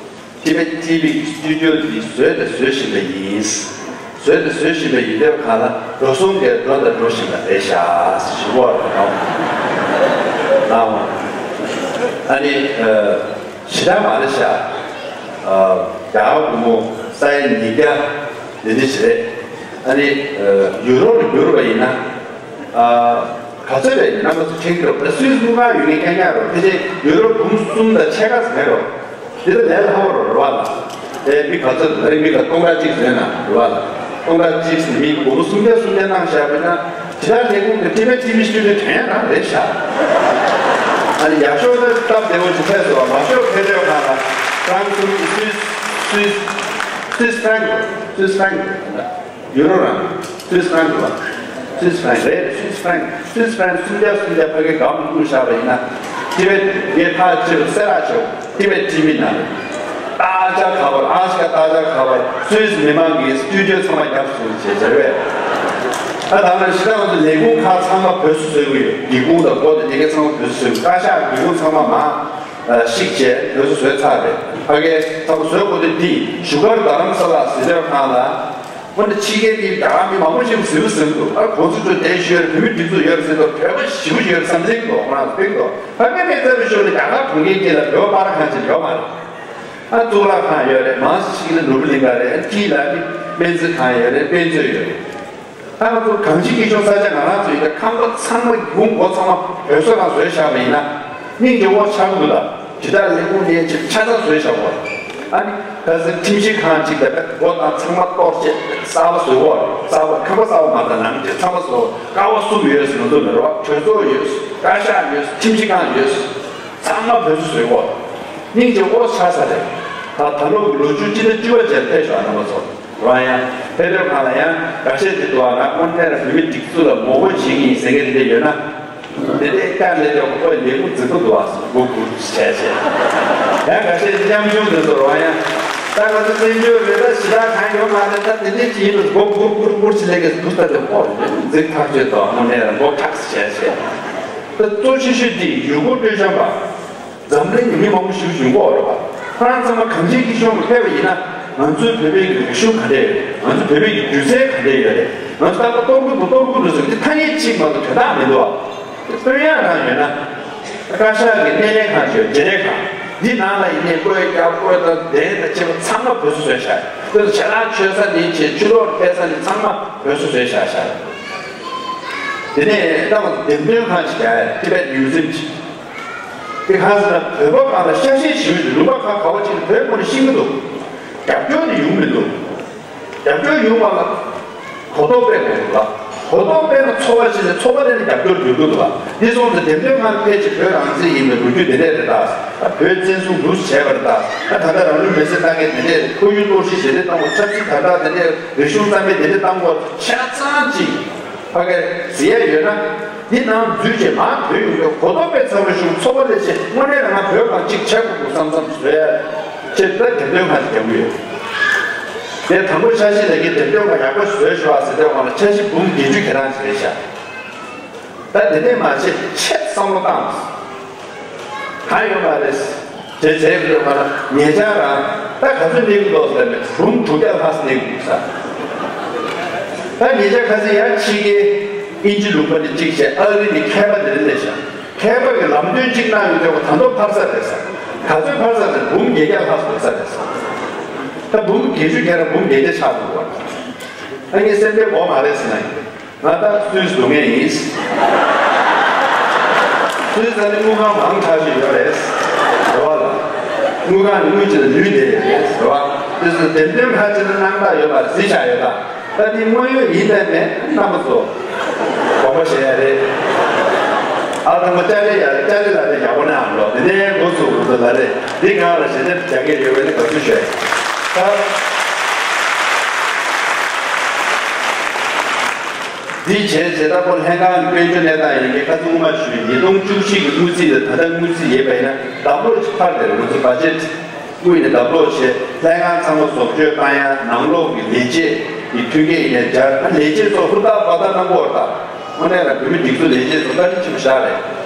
ཊི་བེ་ཊི་ཝི་སི་ཊུ་ཌི་ཡོ་འདི་བཟོས་དང་བཟོ་བཞིན་པ་ཡིན། བཟོས་དང་བཟོ་བཞིན་པ་ཡིན་པའི་གང་ལ་འགྲོ་སོང་གིས་འགྲོ་དང་འགྲོ་བཞིན་པ་རེད་ཤག་ཞུ་བར་གནང་གནང་བ། ཨ་ནི་ཞེ་དྲག་མ་རེད་ཤག་རྒྱ་གར་སྒོར་མོ་ས་ཡ་ཉིས་བརྒྱ་འདི་འདྲ་ཞིག་རེད། ཨ་ནི་ཡུ་རོབ་ལ་བསྒྱུར་བ་ཡིན་ན། ག་ཚོད་རེད་རྣམ་པ་ཚོ་མཁྱེན་གྱི་རེད། སུད་སི་དངུལ་ཁང་ཡོད་མཁན་མཁྱེན་མཁན་རེད། ཕལ་ཆེར་ཡུ་རོ་འབུམ་གསུམ་དང་ཕྱེད་ཀ་ཙམ་རེད། འདི་ལ་ལས་སླ་པོ་རེད་བ་ལ། དེ་མི་ག་ཚོད་རེད། མི་ག་སྟོང་ཕྲག་གཅིག་ཟེར་ན་རེད་བ་ལ། སྟོང་ཕྲག་གཅིག་ཟེར་མི་འབུམ་སུམ་བརྒྱ་སུམ་བརྒྱ་གནང་བཞག་པ་ན་དེ་དག་ལས་ཁུངས་ཀྱི་ཊི་བེ་ཊི་ཝི་སི་ཊུ་ཌི་ཡོ་དོན་ཡང་རང་རེད་ཤག་ཨ་ནི་ཡག་ཤོས་ནི་སྟབས་བདེ་བོ་ཅིག་ཕེབས་སོང་བ། མ་ཤོས་ཕེབས་དུས་གང་ལ་ཧྥ་རན་སི་སུད་སི་སུད་སི་ཧྥ་རན་སི་སུད་སི་ཧྥ་རན་སི། ཡུ་རོ་རང་། སུད་སི་ཧྥ་རན་སི་རེད། སུད་སི་ཧྥ་རན་སི་སུད་སི་ཧྥ་རན་སི་སུམ་བརྒྱ་སུམ་བརྒྱ་ཕ་གིའི་སྒང་དུ་བསྐུར་བཞག་པ་ཡིན་ན། ཊི་བེ་ཊི་ངས་ཕར་ཕྱིར་གསལ་བསྒྲགས་ཞུ། ཊི་བེ་ཊི་ཝི་ནང་། ཨ་ཅག་ཁ་པར་ཨ་ཅག་ཏ་ཅག་ཁ་པར་སུད་སི་མི་མང་གིས་སི་ཊུ་ཌི་ཡོ་ཚང་མ་རྒྱབ་སོང་ཞེས་ཟེར་བས། ཨ་ད་ནང་བཞིན་ང་ཚོ་ལས་ཁུངས་ཁག་ཚང་མ་བོད་སུ་བཟོས་ཀྱི་ཡོད། སྒེའུ་ཁུང་དང་སྒོ་དང་དེ་གའི་ཚང་མ་བོད་སུ་བཟོས་ཀྱི། བཀའ་ཤག་སྒེའུ་ཁུང་ཚང་མ་མ། ཤིག་བྱས་བོད་སུ་བཟོས་ཚར་རེད། ཕ་གིའི་ཚང་མ་བཟོས་དགོས་དེ་འདི་བཞུགས་སྒར་རྡ་རམ་ས་ལ་ཟེར་དུས་གང་ལ། འོ་ན་ཕྱི་རྒྱལ་གྱི་རྒྱ་གར་མི་མང་པོ་ཞིག་ཟིལ་ཟིལ་འདུག་ཨ་ཁོང་ཚོ་ཚོ་བསྡད་ཤོད་བོད་མི་སྒྲིག་འཛུགས་ཡོད་རེད་ཟེར་དུས་བོད་པ་ཞེ་པོ་ཡོད་རེད་བསམ་གྱི་འདུག་ཁོ་རང་ཚོ་ཕེབས་འདུག་ཕ་གི་ནས་རྩ་བའི་ཤོད་ནས་རྒྱ་གར་གྲོང་ཁྱེར་གྱི་ལ་བོད་པ་ར་ཁང་ཆེན་ཡོད་མ་རེད། ཨ་གཙུག་ལག་ཁང་ཡོད་རེད། མང་ཆེ་ཤིག་ལ་ནོར་བུ་གླིང་ག་རེད། ཨ་ཕྱི་ལ་ནི་སྨན་རྩིས་ཁང་ཡོད་རེད། དཔེ་མཛོད་ཡོད་རེད། ད་ང་ཚོ་གངས་ཅན་སྐྱིད་གཤོངས་ས་ཆ་ང་རང་ཚོ་ཡིན་ན་ཁང་པ་ཚང་མ་ཡོང་སྒོ་ཚང་མ་བོད་ས་ནང་བཟོས་བཞག་པ་ཡིན་ན་སྙིང་རྗེ་བོ་ཆགས་འདུག་ལ། དེ་དག་ལས་ཁུངས་ནས་ཅིག་ཆ་ཚང་བཟོས་བཞག་པ། ཨ་ནི་ད་སེ་ཁྲིམས་ཞིབ་ཁང་ཅིག་ལ་སྒོ་དང་ཚང་མ་གཏོར་བྱས་གསར་པ་བཟོས་པ། གསར་པ་ཁང་པ་གསར་པ་མ་རེད། ནང་ཆེ་ཚང་མ་བཟོ། ཀ་བ་གསུམ་ཡོད་ཟེར་ང་ཚོ་ལ་རོགས་གྲོས་ཚོགས་ཡོད། བཀའ་ཤག་ཡོད། ཁྲིམས་ཞིབ་ཁང་ཡོད། ཚང་མ་བོད་སུ་བཟོས་པ། སྙིང་རྗེ་བོ་ཆགས་ས་རེད། ད་ད་ལོ་ལོ་རྒྱུས་སྤྱི་ཟླ་བཅུ་པ་ཅན་ཕེབས་ཤོག་རྣམ་པ་ཚོ། རང་ཡང་ཕེབས་ཐོག་ཁང་ལ་ཡང་འགའ་ཤས་ཅིག་འདུག་ཨ་ང་དངོས་གནས་ལ་བོད་མི་སྒྲིག་འཛུགས་ལ་ངོ་རྒོལ་བྱེད་ཀྱི་ཡིན་ཟེར་མཁན་དེ་འདྲ་ཡོད་ན། དེ་འདྲའི་བཀའ་ལས་དེ་ཁོའི་ལས་ཁུངས་རྫིག་པོ་འདུག་ཨ་སོ་སྒོ་སྒུར་བྱས་བྱས། ཡང་འགའ་ཤས་ཅིག་ཉམ་ཆུང་དེ་ཚོ་རང་ཡང་ད་ང་ཚོ་བཙན་བྱོལ་རེད། ད་ཞི་དྲག་གང་ཡོད་མ་རེད། ད་དེ་འདྲའི་ཅིག་ཡིན་ལ་སྒོ་སྒུར་སྒུར་སྒུར་བྱེད་ལས་ཀའི་འདུག་ད་དེ་ཁོ་རྫིག་ཐག་ཆོད་དོ་དངོས་གནས་ལ་མགོ་ཁྲག་བྱས་བྱས། ད་གཙོ་ཆེ་ཤོས་དེ་ཡུལ་སྐོར་སྤྲོ་འཆམ་པ། འཛམ་གླིང་གི་མི་མང་པོ་ཞིག་བཞུགས་ཀྱི་ཡོད་རེད་པ། ཁོ་རང་ཚང་མ་གངས་ཅན་སྐྱིད་གཤོངས་ལ་ཕེབས་པ་ཡིན་ན། ང་ཚོའི་བོད་པའི་གི་རིག་གཞུང་ག་འདྲ་ཡོད་རེད། ང་ཚོའི་བོད་པའི་གི་སྒྱུ་རྩལ་ག་འདྲ་ཡོད་རེད། ང་ཚོ་ད་ལྟ་གཏོར་རྒྱུ་འདུག་གཏོར་རྒྱུ་འདུག་ཟེར་གྱི་ཐ་སྙད་གཅིག་མ་གཏོགས་དོན་དག་མི་འདུག་ཨ། དོན་ཡང་རང་ཡོད་ན། བཀའ་ཤག་གི་སྣེ་ལེན་ཁང་བྱས་བརྗེ་རེས་ཁང་འདི་ནང་ལ་ཡིན་ནའི་བཀོད་རྒྱ་བཀོད་དང་གདན་དང་བཅས་པ་ཚང་མ་བོད་སུ་བཟོས་བཞག་དེ་ཚོ་ཆ་ལག་མཆོད་ས་ནས་བྱས་ཆུ་ལོག་ཕེབས་ས་ནས་ཚང་མ་བོད་སུ་བཟོས་བཞག་བཞག་དེ་ནས་ད་བར་འདེམས་ཐོན་ཁང་ཞིག་རྒྱག་ཡ་ཏི་བེད་མིའུ་ཛིམ་ཅིག་དེ་གང་ཟེར་ན་བོད་པ་གང་ལ་ཤ་ཤེད་ཞིབ་ལུང་པ་ཁ་ག་བ་ཅིག་ལ་བོད་མོ་ནས་ཤིང་གི་འདུག་རྒྱབ་སྐྱོར་ནི་ཡོང་མི་འདུག་རྒྱབ་སྐྱོར་ཡོང་བ་ལ་གོ་རྟོགས་སྤེལ་དགོས་འདུག་ལ། གོ་རྟོགས་སྤེལ་ན་ཚོགས་པ་ཞིག་ནས་ཚོགས་པ་དེ་ནས་རྒྱབ་སྐྱོར་འབྱུང་གི་འདུག་ལ། འདི་སོང་ཙང་འདེམས་ཐོན་ཁང་ཕལ་ཆེར་བོད་རང་བཙན་ཡིན་པའི་ལོ་རྒྱུས་དེ་འདྲས་རེད་ད། བོད་བཙན་བཟུང་འདུག་བྱས་པ་རེད་ད། ད་ད་ལྟ་རང་ལུས་མེར་སྲེག་བཏང་མཁན་དེ་འདྲས་ཁོར་ཡུག་གཏོར་བཤིག་དེ་འདྲས་བཏང་དགོས། ཆབ་སྲིད་དར་དྲག་དེ་འདྲས་རིག་གཞུང་རྩ་མེད་དེ་འདྲས་བཏང་དགོས་ཆ་ཚང་ཅིག་ཕ་གིར་ཟེར་ཡ་ཡོད་ན། འདི་ནང་འཛུལ་བྱས་མར་བུད་ཡོང་དུས་གོ་རྟོགས་སྤེལ་ཚར་བའི་གཞུང་ཚོགས་པ་ལས་བྱེད་དངོས་གནས་རང་ང་བོད་གང་གཅིག་བྱེད་དགོས་འདུག་བསམ་བསམ་བཟོས་ཡ་ཆེད་དུ་འདེམས་ཐོན་ཁང་ཞིག་རྒྱག་གི་ཡོད། དེ་དང་པོ་འཆར་གཞི་ལ་གི་འདེམས་ཐོན་ཁང་ཡག་པོ་བཟོས་ཤོག་ཨ་ཟེར་དུས་སྒང་ལ་འཆར་གཞི་འབུམ་བརྒྱད་ཅུ་གྱ་གྲངས་ཤིག་རེད་ཤག་ད་དེ་ནས་མ་བྱེད་ཆེད་བསམ་བློ་བཏང་། གང་ཡོད་མ་རེད། དེ་བྱས་དུས་སྒང་ལ་ཉེ་ཆར་རང་ད་ག་ཚོད་གནས་ཀྱི་འདུག་ཟེར་ནས་འབུམ་དྲུག་བརྒྱ་ལྷག་གནས་ཀྱི་འདུག་ས། ད་ཉེ་ཆར་ཁ་སང་ཡར་ཕྱི་རྒྱལ་དབྱིན་ཇི་ལུང་པ་ནས་གཅིག་བྱས་ཨ་རི་ནས་མཁས་པ་དེ་རིང་སླེབས་ཤག་མཁས་པ་གི་ལམ་སྟོན་གཅིག་གནང་ཡོང་དུས་ད་དུང་འཕར་ས་རེད་ས། ག་ཚོད་འཕར་ས་རེད། འབུམ་ཉིས་བརྒྱ་ལྷག་འགྲོ་ས་རེད་ས། ད་འབུམ་བརྒྱད་ཅུ་གྱ་ར་འབུམ་བརྒྱད་བརྒྱ་ཆགས་འདུག་བ། ད་ངས་སེམས་པའི་འགོག་མ་རེད་ཟེར་ན་ཡིན། ང་ད་སུད་སི་འགྲོ་མཁན་ཡིན། སུད་སི་ནི་དངུལ་ཁང་མང་དྲགས་ཤིག་ཡོད་རེད། རེད་བ་ལ། དངུལ་ཁང་ནི་དངུལ་ཅིག་ལ་ལུས་བསྡད་ཡོད་རེད། རེད་བ། དེ་ཚོ་འདེམས་ཐོན་ཁང་ཅིག་ལ་སྣང་དག་ཡོད་པ་གཟིགས་བཞག་ཡོད་ད། ད་འདི་དངོས་ཡོད་ཡིན་པས་མེད་རྣམ་པ་ཚོ། དགོངས་པ་བཞེས་ཡ་རེད། ཨ་དང་པོ་ཅཱ་ལི་ཡ་ཅཱ་ལི་ལ་རེ་ཡག་པོ་ནས་ཨམ་ལོ་དེ་ནས་འགོ་ཚུགས་འགོ་ཚུགས་ལ་རེ་འདི་གང་ལ་ཞེ་དྲག་རྒྱག་གི་ཡོད་པས་ནི་དགའ་བསུ་ཞུ་ཡ། ད། འདི་བྱས་རྗེས་ད་ཁོ་ལྷན་ཁང་གི་དཔལ་འབྱོར་གནས་སྟངས་ཡིན་གྱི་ཁ་ཚུགས་མ་ཞུས་ཉིས་སྟོང་བཅུ་གཅིག་གི་དངུལ་རྩིས་དང་ད་ལྟ་དངུལ་རྩིས་ཡིན་པ་ཡིན་ན་ལྡབ་གློག་ཅིག་འཕར་བསྡད་རེད། ང་ཚོ་བ་ཇེ་ཊི་དངུལ་ནས་ལྡབ་གློག་བྱས་ལྷན་ཁང་ཚང་མ་བཟོ་བཅོས་བཏང་ཡ་ནང་ལོགས་ཀྱི་ལས་བྱེད་ཀྱི་མཐུན་རྐྱེན་ཡིན་ཡ་སྦྱར་ལས་བྱེད་ཚོ་ཧུར་ཐག་འབད་ཐག་གནང་གི་ཡོད་རེད་ད། དངོས་གནས་ལ་བོད་མི་སྒྲིག་འཛུགས་ལས་བྱེད་ཚོ་བཀའ་དྲིན་ཆེན་པོ་བཞག་རེད།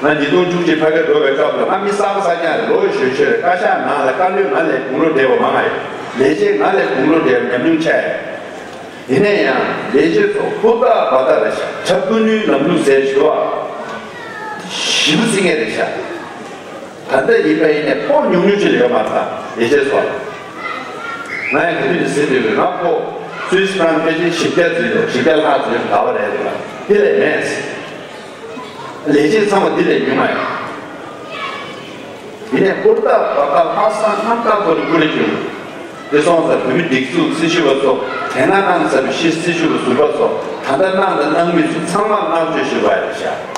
ང་ཉིས་སྟོང་བཅུ་གཅིག་ཕ་གིར་འགྲོ་བའི་སྐབས་ལ་ང་མི་གསར་པ་གསར་རྐྱང་རེད། ལོ་ཡོད་ཞོད་ཤོད་རེད། བཀའ་ཤག་ནང་ལ་བཀའ་བློན་ང་ལས་དགུང་ལོ་བགྲེས་པ་མང་ང་ཡོད། ལས་བྱེད་ང་ལས་དགུང་ལོ་བགྲེས་པ་ཉམས་མྱོང་ཆེ་ཡོད། ཡིན་ན་ཡང་ལས་བྱེད་ཚོ་ཧུར་ཐག་འབད་ཐག་རེད་ཤག་ཆབ་ཀུན་ནུའི་ལམ་ལུགས་ཟེར་ཞུ་བ་ཞིབ་པོ་བརྩི་མཁན་རེད་ཤག་ད་ལྟ་ཡིན་པ་ཡིན་ནས་ཕོགས་ཉུང་ཉུང་ཅིག་ལ་ཡོད་མ་རེད་ད་ལས་བྱེད་ཚོ། ང་ཡང་ག་དུས་ནས་ཟེར་འདོད་ཀྱི་ང་ཕོགས་སུད་སི་ཕྲང་ཕལ་ཆེར་བཞི་བརྒྱ་ཙམ་འདུག་བཞི་བརྒྱ་ལྷག་ཙམ་ཡོད་ག་བ་རེད་འདུག་དེ་ལས་མེད། ལས་བྱེད་ཚང་མ་འདི་ལས་ཉུང་མ་ཡོད། ཡིན་ནའི་ཧུར་ཐག་འབད་ཐག་ལྷག་བསམ་རྣམ་དག་ཐོག་ནས་སྐུ་ལས་བསྐྱོན། དེ་སོང་ཙང་བོད་མི་སྒྲིག་འཛུགས་སྲི་ཞུ་བ་ཚོ་དེ་སྔ་གནང་ཚར་བའི་ཕྱི་སྲི་ཞུ་བ་ཟུར་པ་ཚོ་ད་ལྟ་གནང་དང་གནང་མུས་ཚོ་ཚང་མར་བསྔགས་བརྗོད་ཞུ་བ་ཡིན་ཤག་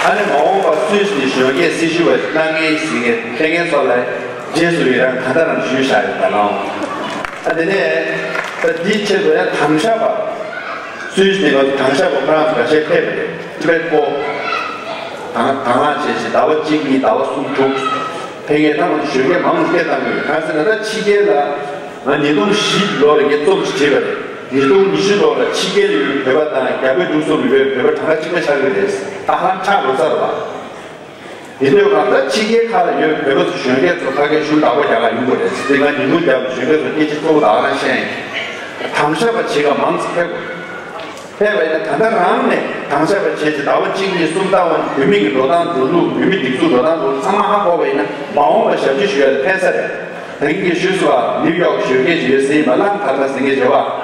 ཨ་ནི་མ་འོངས་པར་སུད་སི་ནས་གཞོན་སྐྱེས་སྲི་ཞུ་བ་གནང་མཁན་ཟིན་མཁན་ཕེབས་མཁན་ཚོ་ལ་རྗེས་སུ་ཡི་རང་གང་ལྟར་རང་ཞུས་བཞག་ཡོད་ད་ལགས། ཨ་དེ་ནས་ད་འདིའི་ཆེད་དུ་ཡང་དྭང་ཞག་པ། སུད་སི་ནས་ང་ཚོ་དྭང་ཞག་པ་ཁོ་རང་ཚོ་འགའ་ཤས་ཕེབས་པ་རེད། ཊི་བེཊ་པོ། དང་དང་བླངས་བྱས་བྱས་ཟླ་བ་གཅིག་གཉིས་ཟླ་བ་གསུམ་དྲུག་ཕེབས་མཁན་ད་ང་ཚོ་གཞོན་སྐྱེས་མང་ཆེ་བཏང་གི་ཡོད། གང་ཟེར་ན་ད་ཕྱི་རྒྱལ་ལ་ང་ཉིས་སྟོང་བཞི་ལོ་ལ་ངས་རྩོམ་ཞིག་བྲིས་པ་རེད། ཉིས་སྟོང་ཉི་ཤུ་ལོ་ལ་ཕྱི་རྒྱལ་ལ་ཡོད་པའི་བོད་པ་དང་རྒྱ་བོད་འབྲུག་གསུམ་ལ་ཡོད་པའི་བོད་པ་གྲངས་ཀ་གཅིག་པ་ཆགས་ཀྱི་རེད། ད་ཧ་ལམ་ཆགས་འགྲོ་ཚར་བ། དེ་དུས་གང་ལྟར་ཕྱི་རྒྱལ་ཁག་ལ་ཡོད་བོད་པ་ཚོ་གཞོན་སྐྱེས་ཚོ་ཕ་གིར་ཞུ་བདག་པོ་རྒྱག་ག་ཡོང་དགོས་རེད། དེ་སྔ་ཉིན་མོ་རྒྱབ་གཞོན་སྐྱེས་ཚོ་སྐད་ཆ་གཙོ་བོ་ད་ག་རང་བཤད་ཡིན། དྭང་ཞག་པ་བྱེད་ག་མང་ཙམ་ཕེབས་དགོས། ཕེབས་པ་ཡིན་ན་ད་ལྟ་རང་ནས་དྭང་ཞག་པ་བྱས་ཏེ་ཟླ་བ་གཅིག་གཉིས་གསུམ་ལྟ་བ་ནི་བོད་མི་གི་འགྲོ་སྟངས་འགྲོ་ལུགས་བོད་མི་སྒྲིག་འཛུགས་འགྲོ་སྟངས་འགྲོ་ལུགས་ཚང་མ་ཧ་གོ་བ་ཡིན་ན་མ་འོངས་པ་ཞབས་ཕྱི་ཞུ་ཡ་ལ་ཕན་ས་རེད། ད་གིན་གྱི་ཞུས་སོང་བ་ནིའུ་ཡོག་གཞོན་སྐྱེས་ཅིག་ཡོད་ཟེར་ཡིན་པ་གླང་དར་མ་ཟེར་མཁན་བྱེད་བ།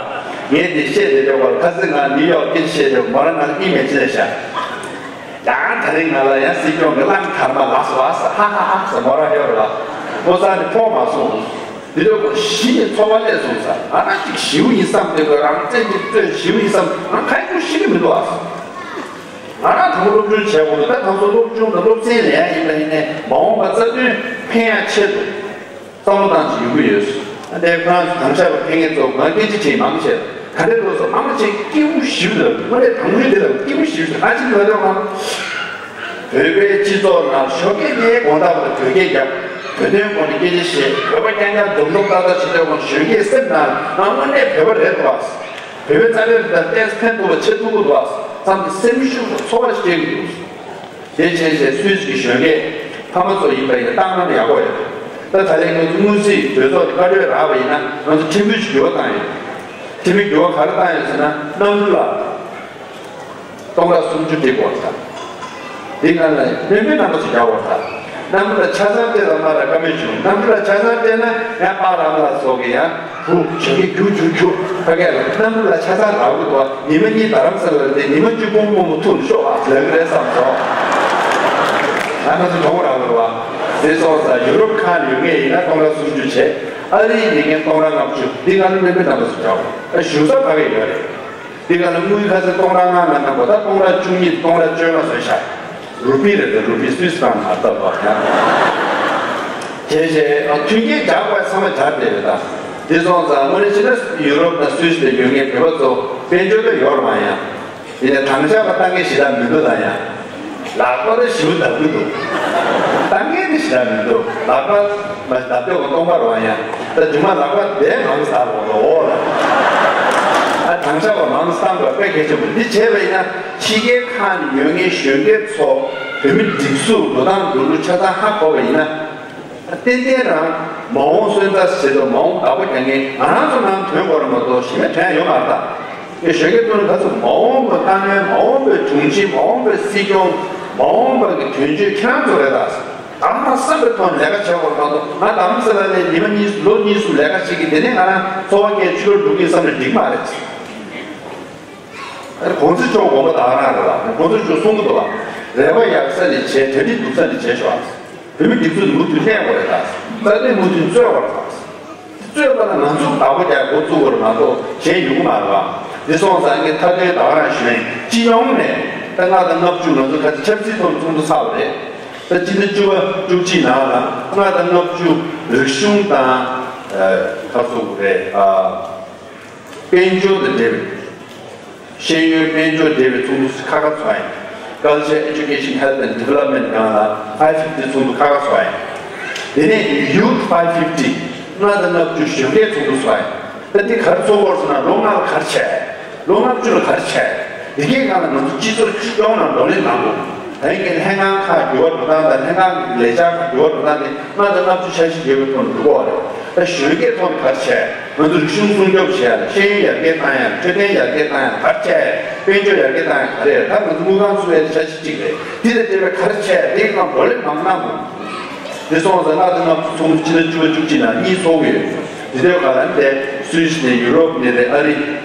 ངས་དེ་བཤད་དེ་འདྲ་བར་ཁ་སང་ང་ནིའུ་ཡོག་སྐད་ཆ་བཤད་དེ་མོ་རང་ང་ལ་ཨི་མེལ་ཅིག་སླེབས་ཤག་ཡང་ད་རིང་ང་ལ་ཡང་སྲིད་སྐྱོང་གི་གླང་དར་མ་ལགས་སོ་ཨ་ས་ཧ་ཧ་ཧ་ས་མོ་རང་ཡོད་རེད་བ། ཁོ་ཚང་ནི་ཕོག་མ་སོང་། འདི་ལོ་ཁོ་གཞི་ནས་ཚོར་བ་སླེབས་སོང་ས། ང་རང་ཅིག་ཞིའུ་ཡིན་བསམ་དེ་ཁོ་རང་བཙན་གྱི་རྩོད་ཞིའུ་ཡིན་བསམ་ང་ཁ་ཡིན་ཁོ་ཤི་གི་མི་འདུག་ཨ། ང་རང་དང་པོ་སློབ་སྦྱོང་བྱས་དགོས་འདུག་ད་ང་ཚོ་སློབ་སྦྱོང་དང་སློབ་ཚན་ལེན་ཡ་ཡིན་པ་ཡིན་ནའི་མ་འོངས་པ་རྩ་དོན་ཕན་ཡ་ཆེད་དུ། བསམ་བློ་བཏང་ཞིག་ཡོང་གི་ཡོད། ཨ་ནི་ཁོ་རང་ཚོ་དྭང་ཞག་པ་ཕེབས་མཁན་ཚོ་ང་སྐད་ཆ་དྲིས་མང་ཆེ། ག་འདྲ་འགྲོ་སོང་ཨ་མ་ཅིག་སྐྱིད་པོ་ཞིག་འདུག་དངོས་གནས་དྭང་རིས་དེ་ལ་སྐྱིད་པོ་ཞིག་འདུག་ཨ་ཅིག་ལ་རེད་བ། བོད་པའི་སྤྱི་ཚོགས་ནང་ཞོགས་ཀས་ནས་དགོང་དག་བར་དུ་བོད་སྐད་རྒྱབ། བོད་དོན་སྐོར་ནས་སྐད་ཆ་བཤད། བོད་པ་རྐྱང་རྐྱང་འཛོམས་འཛོམས་ཏག་ཏག་བྱེད་དུས་ཁོང་གཞོན་སྐྱེས་སེམས་ནང་ང་དངོས་གནས་བོད་པ་རེད་འདུག་བ། བོད་པའི་རྩ་དོན་དང་ཏོག་ཙམ་ཕན་ཐོགས་པ་བྱེད་ཐུབ་ཀྱི་འདུག་བ་བསམ་སྟེ་སེམས་ཤུགས་དང་ཚོར་བ་སྐྱེ་གི་འདུག་དེ་བྱས་བྱས་སུད་སི་གི་གཞོན་སྐྱེས་ཕ་མ་ཚོ་ཡིན་པ་ཡིན་ན་བཏང་ན་ཡག་པོ་ཡོད། ད་ད་ལན་ང་ཚོ་དངུལ་རྩིས་གྲོས་ཚོགས་ཀྱི་བཀའ་འཁྲོལ་རག་པ་ཡིན་ན་ང་ཚོ་ཁྲིམས་དཔོན་ཞིག་འགྱུར་བ་བཏང་ཡོད། ཁྲིམས་དཔོན་འགྱུར་བ་ག་རེ་བཏང་ཡོད་ཟེར་ན་གནམ་གྲུ་ལ་ སྟོང་ཕྲག་སུམ་ཅུ་སྤྲད་དགོས་རེད་ད། འདི་ག་ལ་སྨན་པའི་རྣམ་པ་ཚོ་རྒྱག་དགོས་རེད་ད། གནམ་གྲུ་ལ་ཆ་ཚང་སྤྲད་ལ་མ་ར་བཀའ་མོལ་བྱུང་། གནམ་གྲུ་ལ་ཆ་ཚང་སྤྲད་ན་ཡང་པཱ་ལགས་ལ་སོགས་ཀྱི་ཡང་བུ་གཞོན་སྐྱེས་རྒྱུག་རྒྱུག་རྒྱུག་ཕ་གས་ལ་གནམ་གྲུ་ལ་ཆ་ཚང་རག་གི་འདུག་ཉི་མ་གཉིས་རྡ་རམ་ས་ལ་ལ་བསྡད། ཉི་མ་བཅུ་སྤོ་སྤོ་མོ་ཐུག་ནས་ཤོག་ཨ་ལབ་ཀྱི་རེད་བསམ་སོང་། ང་ང་ཚོ་གྲོངས་རག་གི་རེད་བ། དེ་སོང་ཙང་ཡུ་རོབ་ཁག་ཡོད་ངེས་ཡིན་ན་སྟོང་ཕྲག་སུམ་ཅུ་བྱས། ཨ་རིའི་མི་རྒན་སྟོང་ཕྲག་ལྔ་བཅུ། འདི་ག་ལ་སྨན་པའི་རྣམ་པ་ཚོ་རྒྱག་དགོས་ཨ། ཞུ་ས་ཕ་གས་ཡོད་རེད། འདི་ག་ལ་དངུལ་ཁ་སང་སྟོང་ཕྲག་ལྔ་ལྔ་གནང་བ་ད་སྟོང་ཕྲག་བཅུ་གཉིས་སྟོང་ཕྲག་བཅོ་ལྔ་བཟོས་ཤག་རུ་པི་རེད་དེ། རུ་པི་སུད་སི་ཕྲང་མ་བཏབ་པ་ཡང་། བྱས་བྱས་ཨ་མཐུན་རྐྱེན་རྒྱག་པ་ཚང་མ་སྦྱར་བསྡད་རེད་ད། འདི་སོང་ཙང་དངོས་གནས་བྱས་ན་ཡུ་རོབ་དང་སུད་སི་ལ་ཡོད་མཁན་བོད་པ་ཚོ་དཔལ་འབྱོར་ད་ཡོད་རེད་མ་ཡང་། ཡིན་ནའི་དང་ཆགས་པ་ལྟ་མཁན་ཞེ་དྲག་མི་འདུག་ད་ཡང་། ལག་པ་ད་ཞེ་པོ་འདར་གྱི་འདུག་ལྟ་མཁན་དེ་ཞེ་དྲག་མི་འདུག་ལག་པ་མ་འདར་དེ་འོ་སྟོང་པ་རེད་བ་ཡང་། ད་རྗེས་མ་ལག་པ་དེ་མང་ཙམ་འདར་དགོས་འདུག་འོ་ལ། ཨ་དང་ཆགས་པ་མང་ཙམ་བཏང་དགོས་དཔེ་གལ་ཆེན་པོ་འདི་བྱས་པ་ཡིན་ན་ཕྱི་རྒྱལ་ཁག་ནས་ཡོད་མཁན་གཞོན་སྐྱེས་ཚོ་བོད་མི་སྒྲིག་འཛུགས་འགྲོ་སྟངས་འགྲོ་ལུགས་ཆ་ཚང་ཧ་གོ་བ་ཡིན་ན། ཏན་ཏན་རང་མ་འོངས་སོན་རྩ་ཟེར་དུས་མ་འོངས་བདག་པོ་རྒྱག་མཁན་ང་རང་ཚོ་ནང་དོན་དགོས་རེད་མ་གཏོགས་གཞན་པ་དོན་ཡོད་མ་རེད་ད། ཡ་གཞོན་སྐྱེས་ཚོ་ནི་ག་ཚོད་མ་འོངས་པའི་དཀའ་ངལ། མ་འོངས་པའི་དྲུང་ཆེ། མ་འོངས་པའི་སྲིད་སྐྱོང་། མ་འོངས་པ་གི་དོན་གཅོད་ཁྱེད་རང་ཚོ་རེད་ད། ང་རང་བསམ་པའི་ཐོག་ནས་ལས་ཀ་བྱེད་དགོས་རེད་མ་གཏོགས་ང་རྡ་རམ་ས་ལ་ནས་ཉི་མ་གཉིས་ལོ་གཉིས་གསུམ་ལས་ཀ་བྱེད་ཀྱི་དེ་ནས་ང་རང་འཚོ་བ་སྐྱེལ་ཕྱི་ལོགས་འགྲོ་གི་བསམ་ནས་འགྲིག་མ་རེད། གོང་ས་མཆོག་དགོངས་པ་ད་ག་རང་རེད་བ། གོང་ས་མཆོག་གསུང་གི་འདུག་བ། རེ་བ་ཡག་ས་ནས་བྱས། གྲ་སྒྲིག་སྡུག་ས་ནས་བྱས་ཤོག་བོད་མི་སྒྲིག་འཛུགས་མུ་མཐུད་གནས་དགོས་རེད་ད། རྩ་དོན་མུ་མཐུད་རྩོད་དགོས་རེད་ད། རྩོད་པ་ལ་ང་ཚོ་བདག་པོ་རྒྱག་འགོ་བཙུགས་དགོས་རེད་མ་གཏོགས་གཞན་ཡོང་གི་མ་རེད་བ། འདི་སོང་ཙང་ངས་མཐའ་དོན་ད་ག་རང་ཞུ་ཡིན། སྤྱི་ཡོངས་ནས་ད་ལྔ་དང་ལྔ་བཅུ་ང་ཚོ་ཁ་ཆབ་སྲིད་ཐོག་ཚོགས་འདུ་ཚར་བ་རེད། ད་སྤྱི་ཟླ་བཅུ་པ་བཅུ་གཅིག་ནང་ལ་ལྔ་དང་ལྔ་བཅུ་རིག་གཞུང་དང་ཁ་ཚུགས་རེད། དཔལ་འབྱོར་དང་འབྲེལ་བའི། ཤེས་ཡོན་དཔལ་འབྱོར་འབྲེལ་བའི་ཚོགས་འདུ་ཁག་ཁག་ཚོགས་ཡིན། Culture, Education, Health and Development སྒང་ལ་ཕའི་ཕིབ་ཊི་ཚོགས་འདུ་ཁག་ཁག་ཚོགས་ཡིན། དེ་ནས་Youth ཕའི་ཕིབ་ཊི། ལྔ་དང་ལྔ་བཅུ་གཞོན་སྐྱེས་ཚོགས་འདུ་ཚོགས་ཡིན། ད་འདི་ག་རེ་ཚོགས་དགོས་ཟེར་ན་ལོ་ལྔ་ལ་ག་རེ་བྱས། ལོ་ལྔ་བཅུ་ལ་ག་རེ་བྱས། དེ་གའི་སྒང་ལ་ང་ཚོ་སྤྱི་ཚོགས་སྐྱོང་ནང་བགྲོ་གླེང་གནང་དགོས། ད་ཡིན་གྱི་ལྷན་ཁང་ཁག་འགྱུར་བ་འགྲོ་སྟངས་དང་ལྷན་ཁང་གི་ལས་འཆར་ཁག་འགྱུར་བ་འགྲོ་སྟངས་དེ་ལྔ་དང་ལྔ་བཅུ་འཆར་གཞི་ཡོད་པའི་ཐོག་ནས་འགྲོ་དགོས་པ་རེད། ད་གཞོན་སྐྱེས་ཐོག་ནས་ག་རེ་བྱས། ང་ཚོ་རིག་གཞུང་སྲུང་སྐྱོབ་བྱས་ཡ་ལ། ཤེས་ཡོན་ཡར་རྒྱས་བཏང་ཡ་ལ། འཕྲོད་བསྟེན་ཡར་རྒྱས་བཏང་ཡ་ལ་ག་རེ་བྱས། དཔལ་འབྱོར་ཡར་རྒྱས་བཏང་ཡ་ག་རེ་རེད། ད་ང་ཚོ་དངུལ་ཁང་བཙུགས་ཡ་དེ་འཆར་གཞི་གཅིག་རེད། དེ་དང་འབྲེལ་བའི་ག་རེ་བྱས། དེའི་སྒང་བགྲོ་གླེང་མང་གནང་དགོས། དེ་སོང་ཙང་ལྔ་དང་ལྔ་བཅུ་ཚོགས་འདུ་སྤྱི་ཟླ་བཅུ་པ་བཅུ་གཅིག་ནང་གཉིས་ཚོགས་ཀྱི་ཡོད། དེ་དུས་ག་ལ་དེ་སུད་སི་ནས་ཡུ་རོབ་ནས་རེད། ཨ་རི།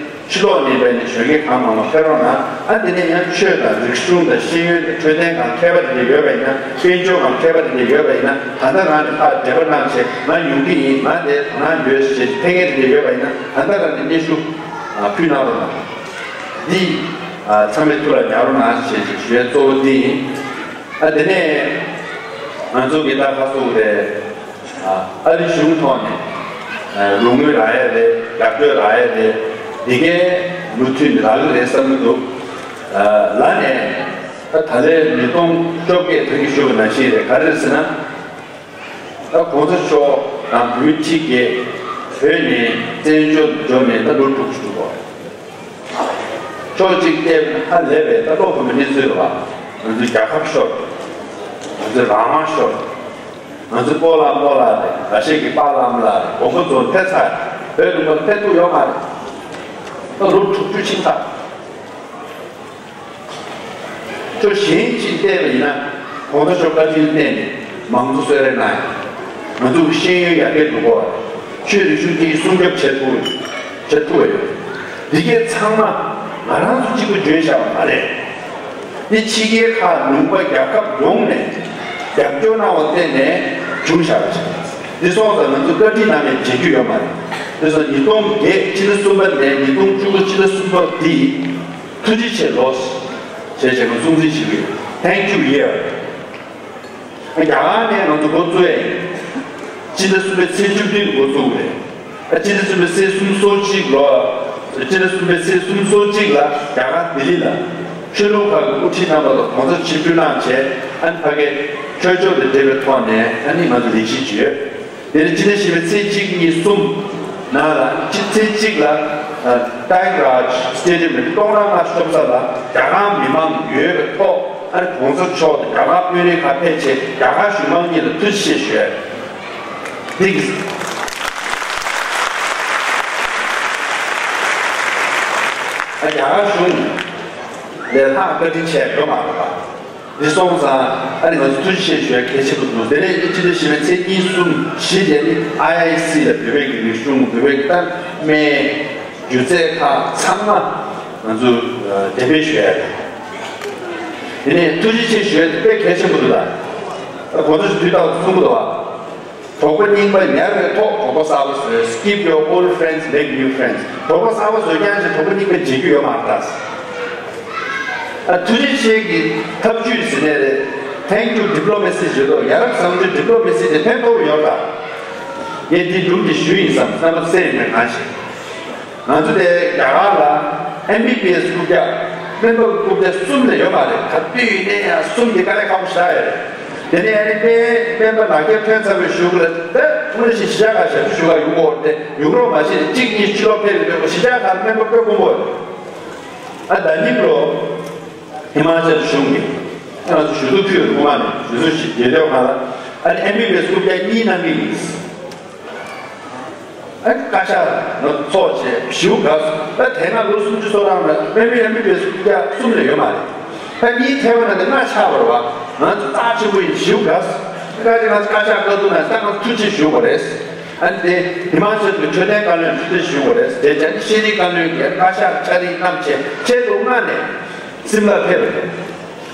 ཕྱི་ལོགས་ནས་བས་ནས་གཞོན་སྐྱེས་གང་མང་མང་ཕེབས་རོགས་གནང་། ཨ་དེ་ནས་ཡང་ཆོས་དང་རིག་གཞུང་དང་ཤེས་ཡོན་དང་འཕྲོད་བསྟེན་སྒང་མཁས་པ་དེ་འདྲ་ཡོད་པ་ཡིན་ན། དཔལ་འབྱོར་སྒང་མཁས་པ་དེ་འདྲ་ཡོད་པ་ཡིན་ན་ད་ལྟ་རང་ནས་ཕར་འབྲེལ་བ་གནང་བྱས། ང་ཡོང་གི་ཡིན། ང་དེ་ང་ཡོད་ཞེས་ཕེབས་མཁན་དེ་འདྲ་ཡོད་པ་ཡིན་ན་ད་ལྟ་རང་ནས་སྙན་ཞུ་ཕུལ་གནང་རོགས་གནང་། འདི་ཚང་མས་ཐུགས་ལ་ཉར་རོགས་གནང་ཞེས་ཞུ་ཡས་གཙོ་བོ་འདི་ཡིན། ཨ་དེ་ནས་ང་ཚོ་གི་ད་ཁ་སོ་རེད། ཨ་རི་གཞུང་ཐོག་ནས་རོགས་དངུལ་རག་ཡ་རེད། རྒྱབ་སྐྱོར་རག་ཡ་རེད། འདི་གའི་མུ་མཐུད་ནས་རག་གི་རེད་བསམ་གྱི་འདུག་ལ་ནས་ད་ད་ལོའི་ཉིས་སྟོང་བཅོ་བརྒྱད་ད་གིན་ཞུ་བ་ནང་བཞིན་རེད། ག་རེ་རེད་ཟེར་ན། ད་གོང་ས་མཆོག་དང་བོད་མི་ཁྲི་བརྒྱད་བོད་ནས་བཙན་བྱོལ་འབྱོར་ནས་ད་ལོ་དྲུག་ཅུ་འགྲོ་གི་རེད། ཕྱོགས་གཅིག་བལྟས་ན་ཧ་ལས་པའི་ད་བློ་ཕམ་པའི་གནས་ཚུལ་རེད་བ། ང་ཚོའི་རྒྱལ་ཁབ་ཤོར། ང་ཚོའི་རང་དབང་ཤོར། ང་ཚོའི་སྤོ་ལགས་རྨོ་ལགས་རེད། ང་ཤེས་ཀྱི་པཱ་ལགས་རྨོ་ལགས་རེད། མགོན་པོ་རྫོང་ཕེབས་ཚར། བོད་ལུང་པར་ཕེབས་ཐུབ་ཡོད་མ་རེད། ད་ལོ་དྲུག་ཅུ་ཕྱིན་ཚར། ཕྱོགས་གཞན་གཅིག་བལྟས་པ་ཡིན་ན། གོང་ས་མཆོག་བཀའ་དྲིན་བརྟེན་ནས་མང་གཙོ་གསོལ་རས་གནང་ཡོད། ང་ཚོ་གི་ཤེས་ཡོན་ཡར་རྒྱས་འགྲོ་གི་ཡོད། ཆོས་རིག་གཞུང་གཉིས་སྲུང་སྐྱོབ་བྱེད་ཐུབ་བྱེད་ཐུབ་པ་ཡོད། འདི་གས་ཚང་མ་ང་རང་ཚོ་གཅིག་པུ་འཇོན་བཞག་པ་མ་རེད། འདི་ཕྱི་རྒྱལ་ཁག་ལུང་པ་རྒྱལ་ཁབ་ཡོངས་ནས་རྒྱབ་སྐྱོར་གནང་བར་བརྟེན་ནས་བྱུང་བཞག་པ་ཅིག་འདི་སོང་ཙང་ང་ཚོ་བཀའ་དྲིན་ནམ་ཡང་འཇལ་རྒྱུ་ཡོད་མ་རེད། འདི་སོང་ཉིས་སྟོང་བརྒྱད་ཕྱི་ཟླ་གསུམ་པ་ནས་ཉིས་སྟོང་བཅུ་དགུ་ཕྱི་ཟླ་གསུམ་པ་འདི། ཐུགས་རྗེ་ཆེ་ལོ། ཞེས་བྱས་ནས་སྲུང་བརྩི་ཞུ་གི་ཡོད། Thank you year། རྒྱ་གར་ནས་ང་ཚོ་འགོ་བཙུགས་ཡ་ཡིན། སྤྱི་ཟླ་གསུམ་པའི་ཚེས་བཅུ་བདུན་འགོ་བཙུགས་རེད། ཨ་སྤྱི་ཟླ་གསུམ་པའི་ཚེས་སུམ་ཅུ་སོ་གཅིག་ལོ། སྤྱི་ཟླ་གསུམ་པའི་ཚེས་སུམ་ཅུ་སོ་གཅིག་ལ་རྒྱ་གར་ལྡི་ལི་ལ་ཆོས་ལུགས་ཁག་གི་དབུ་ཁྲིད་རྣམ་པ་དང་གོང་ས་ཆིབས་བསྒྱུར་གནང་བྱས། ཨ་ནི་ཕ་གིའི་ཆོས་ཕྱོགས་དང་འབྲེལ་བའི་ཐོག་ནས་ཨ་ནི་ང་ཚོ་ལས་གཞི་བྱོས། དེ་ནས་སྤྱི་ཟླ་བཞི་པའི་ཚེས་གཅིག་གཉིས་གསུམ་ནང་ལ་སྤྱི་ཚེས་གཅིག་ལ་ཨ་Tyagaraja Stadium ནས་སྟོང་ཕྲག་ལྔ་ཤོང་ས་ལ་རྒྱ་གར་མི་མང་ཡོད་པའི་ཐོག་ཨ་ནི་གོང་ས་མཆོག་དང་རྒྱ་གར་དཔོན་རིགས་ཁག་ཕེབས་བྱས་རྒྱ་གར་གཞུང་མང་གཉིས་ལ་ཐུགས་རྗེ་ཆེ་ཞུ་ཡ་ཡིན། འདི་གིས་ཨ་རྒྱ་གར་གཞུང་། ལས་ལྷག་བཀའ་དྲིན་ཆེ་ཡོད་མ་རེད་པ། འདི་སོང་ཙང་ཨ་ནི་ང་ཚོ་ཐུགས་རྗེ་ཆེ་ཞུ་ཡ་གལ་ཆེན་པོ་འདུག་དེ་ནས་ཕྱི་ཟླ་བཞི་པའི་ཚེས་གཉིས་གསུམ་བཞི་དེ་ནི་ཨའི་ཨའི་སི་ལ་བོད་པའི་རིག་གཞུང་བོད་པའི་ཏཱ་མའི་སྒྱུ་རྩལ་ཁག་ཚང་མ་ང་ཚོ་འགྲེམས་སྤེལ་ཞུ་ཡ་རེད། དེ་ནས་ཐུགས་རྗེ་ཆེ་ཞུ་ཡ་དེ་དཔེ་གལ་ཆེན་པོ་འདུག་ད། གོང་ས་མཆོག་དུས་རྟག་ཏུ་གསུང་གི་འདུག་བ། གྲོགས་པོ་རྙིང་པ་ཉར་བའི་ཐོག་གྲོགས་པོ་གསར་པ་བཟོས། Keep your old friends, make new friends. གྲོགས་པོ་གསར་པ་བཟོས་ཀྱང་ཅི་གྲོགས་པོ་རྙིང་པ་བརྗེད་རྒྱུ་ཡོད་མ་རེད་ད། ཨ་ཐུགས་རྗེ་ཆེ་གི་ཐབས་ཇུས་ཟེར་ནས་རེད། Thank you diplomacy ཞུ་དོ། ཡ་རབས་བཟང་སྤྱོད་diplomacy དེ་ཕན་ཐོགས་ཡོད་ད། ངས་འདི་སྒྲུང་འདི་ཞུ་ཡིན་བསམ་རྣམ་པ་སེམས་ནས་གང་ཞིག་ང་ཚོ་དེ་རྒྱ་གར་ལ་ཨེམ་བི་བི་ཨེས་རྐུབ་བཀྱག་སྨན་པ་རྐུབ་བཀྱག་གསུམ་ལས་ཡོད་མ་རེད། ག་དུས་ཡིན་ནའི་ཡང་གསུམ་གྱི་དཀའ་ལས་ཁག་པོ་ཞེ་དྲག་ཡོད་རེད། དེ་ནས་ཨ་ནི་སྨན་སྨན་པ་ནག་རྒྱལ་ཐོན་ཚར་བའི་གཞུག་ལ་ད་དངོས་གཞི་གཞིས་ཆགས་ཁག་ཞབས་ཞུ་ག་ཡོང་གི་ཡོད་རེད། ཡོང་རོགས་མ་བྱེད་ནས་གཅིག་གཉིས་ཕྱི་ལོགས་ཕེབས་ཡོང་དུས་གཞིས་ཆགས་ཁག་སྨན་པ་དཔེ་དཀོན་པོ་ཡོད་རེད། ཨ་ད་ནིང་ལོ་ཧི་མ་ཅལ་གཞུང་གིས་ང་ཚོ་ཞུ་གཏུག་ཕུལ་ཡོད་རེད། སྔོན་མ་ནས་ཞུ་གཏུག་ཞིག་རྒྱལ་ཡོངས་ཁག་ལ་ཨ་ནི་ཨེམ་བི་བི་ཨེས་རྐུབ་བཀྱག་གཉིས་གནང་གི་ཡིན། ཨ་བཀའ་ཤག་ནང་ཚོགས་བྱས་ཞིའུ་ག་སུ་ད་དེ་སྔ་ལོ་སུམ་ཅུ་སོ་གྲངས་ལ་དམིགས་བསལ་དམིགས་བསལ་སུ་རྒྱ་གསུམ་ལས་ཡོད་མ་རེད། ད་གཉིས་ཐེ་བ་ན་དེ་ལྔ་ཆགས་པ་རེད་བ། ང་ཚོ་རྩ་ཆེན་པོ་ཡིན་ཞིའུ་ག་སུ་བཀའ་ཅི་ང་ཚོ་བཀའ་ཤག་བཀའ་བསྡུ་ན་ད་ང་ཚོ་ཐུགས་རྗེ་ཞུ་དགོས་རེད། ཨ་ནི་དེ་ཧི་མ་ཅལ་གྱི་འཕྲོད་བསྟེན་བཀའ་བློན་ཐུགས་རྗེ་ཞུ་དགོས་རེད། དེ་བྱས་ནས་ཤེས་རིག་བཀའ་བློན་གྱིས་བཀའ་ཤག་ཕྱག་རིས་བསྣམས་བྱས་ཆེད་དུ་མངགས་ནས་སིམ་ལ་ཕེབས་པ་རེད།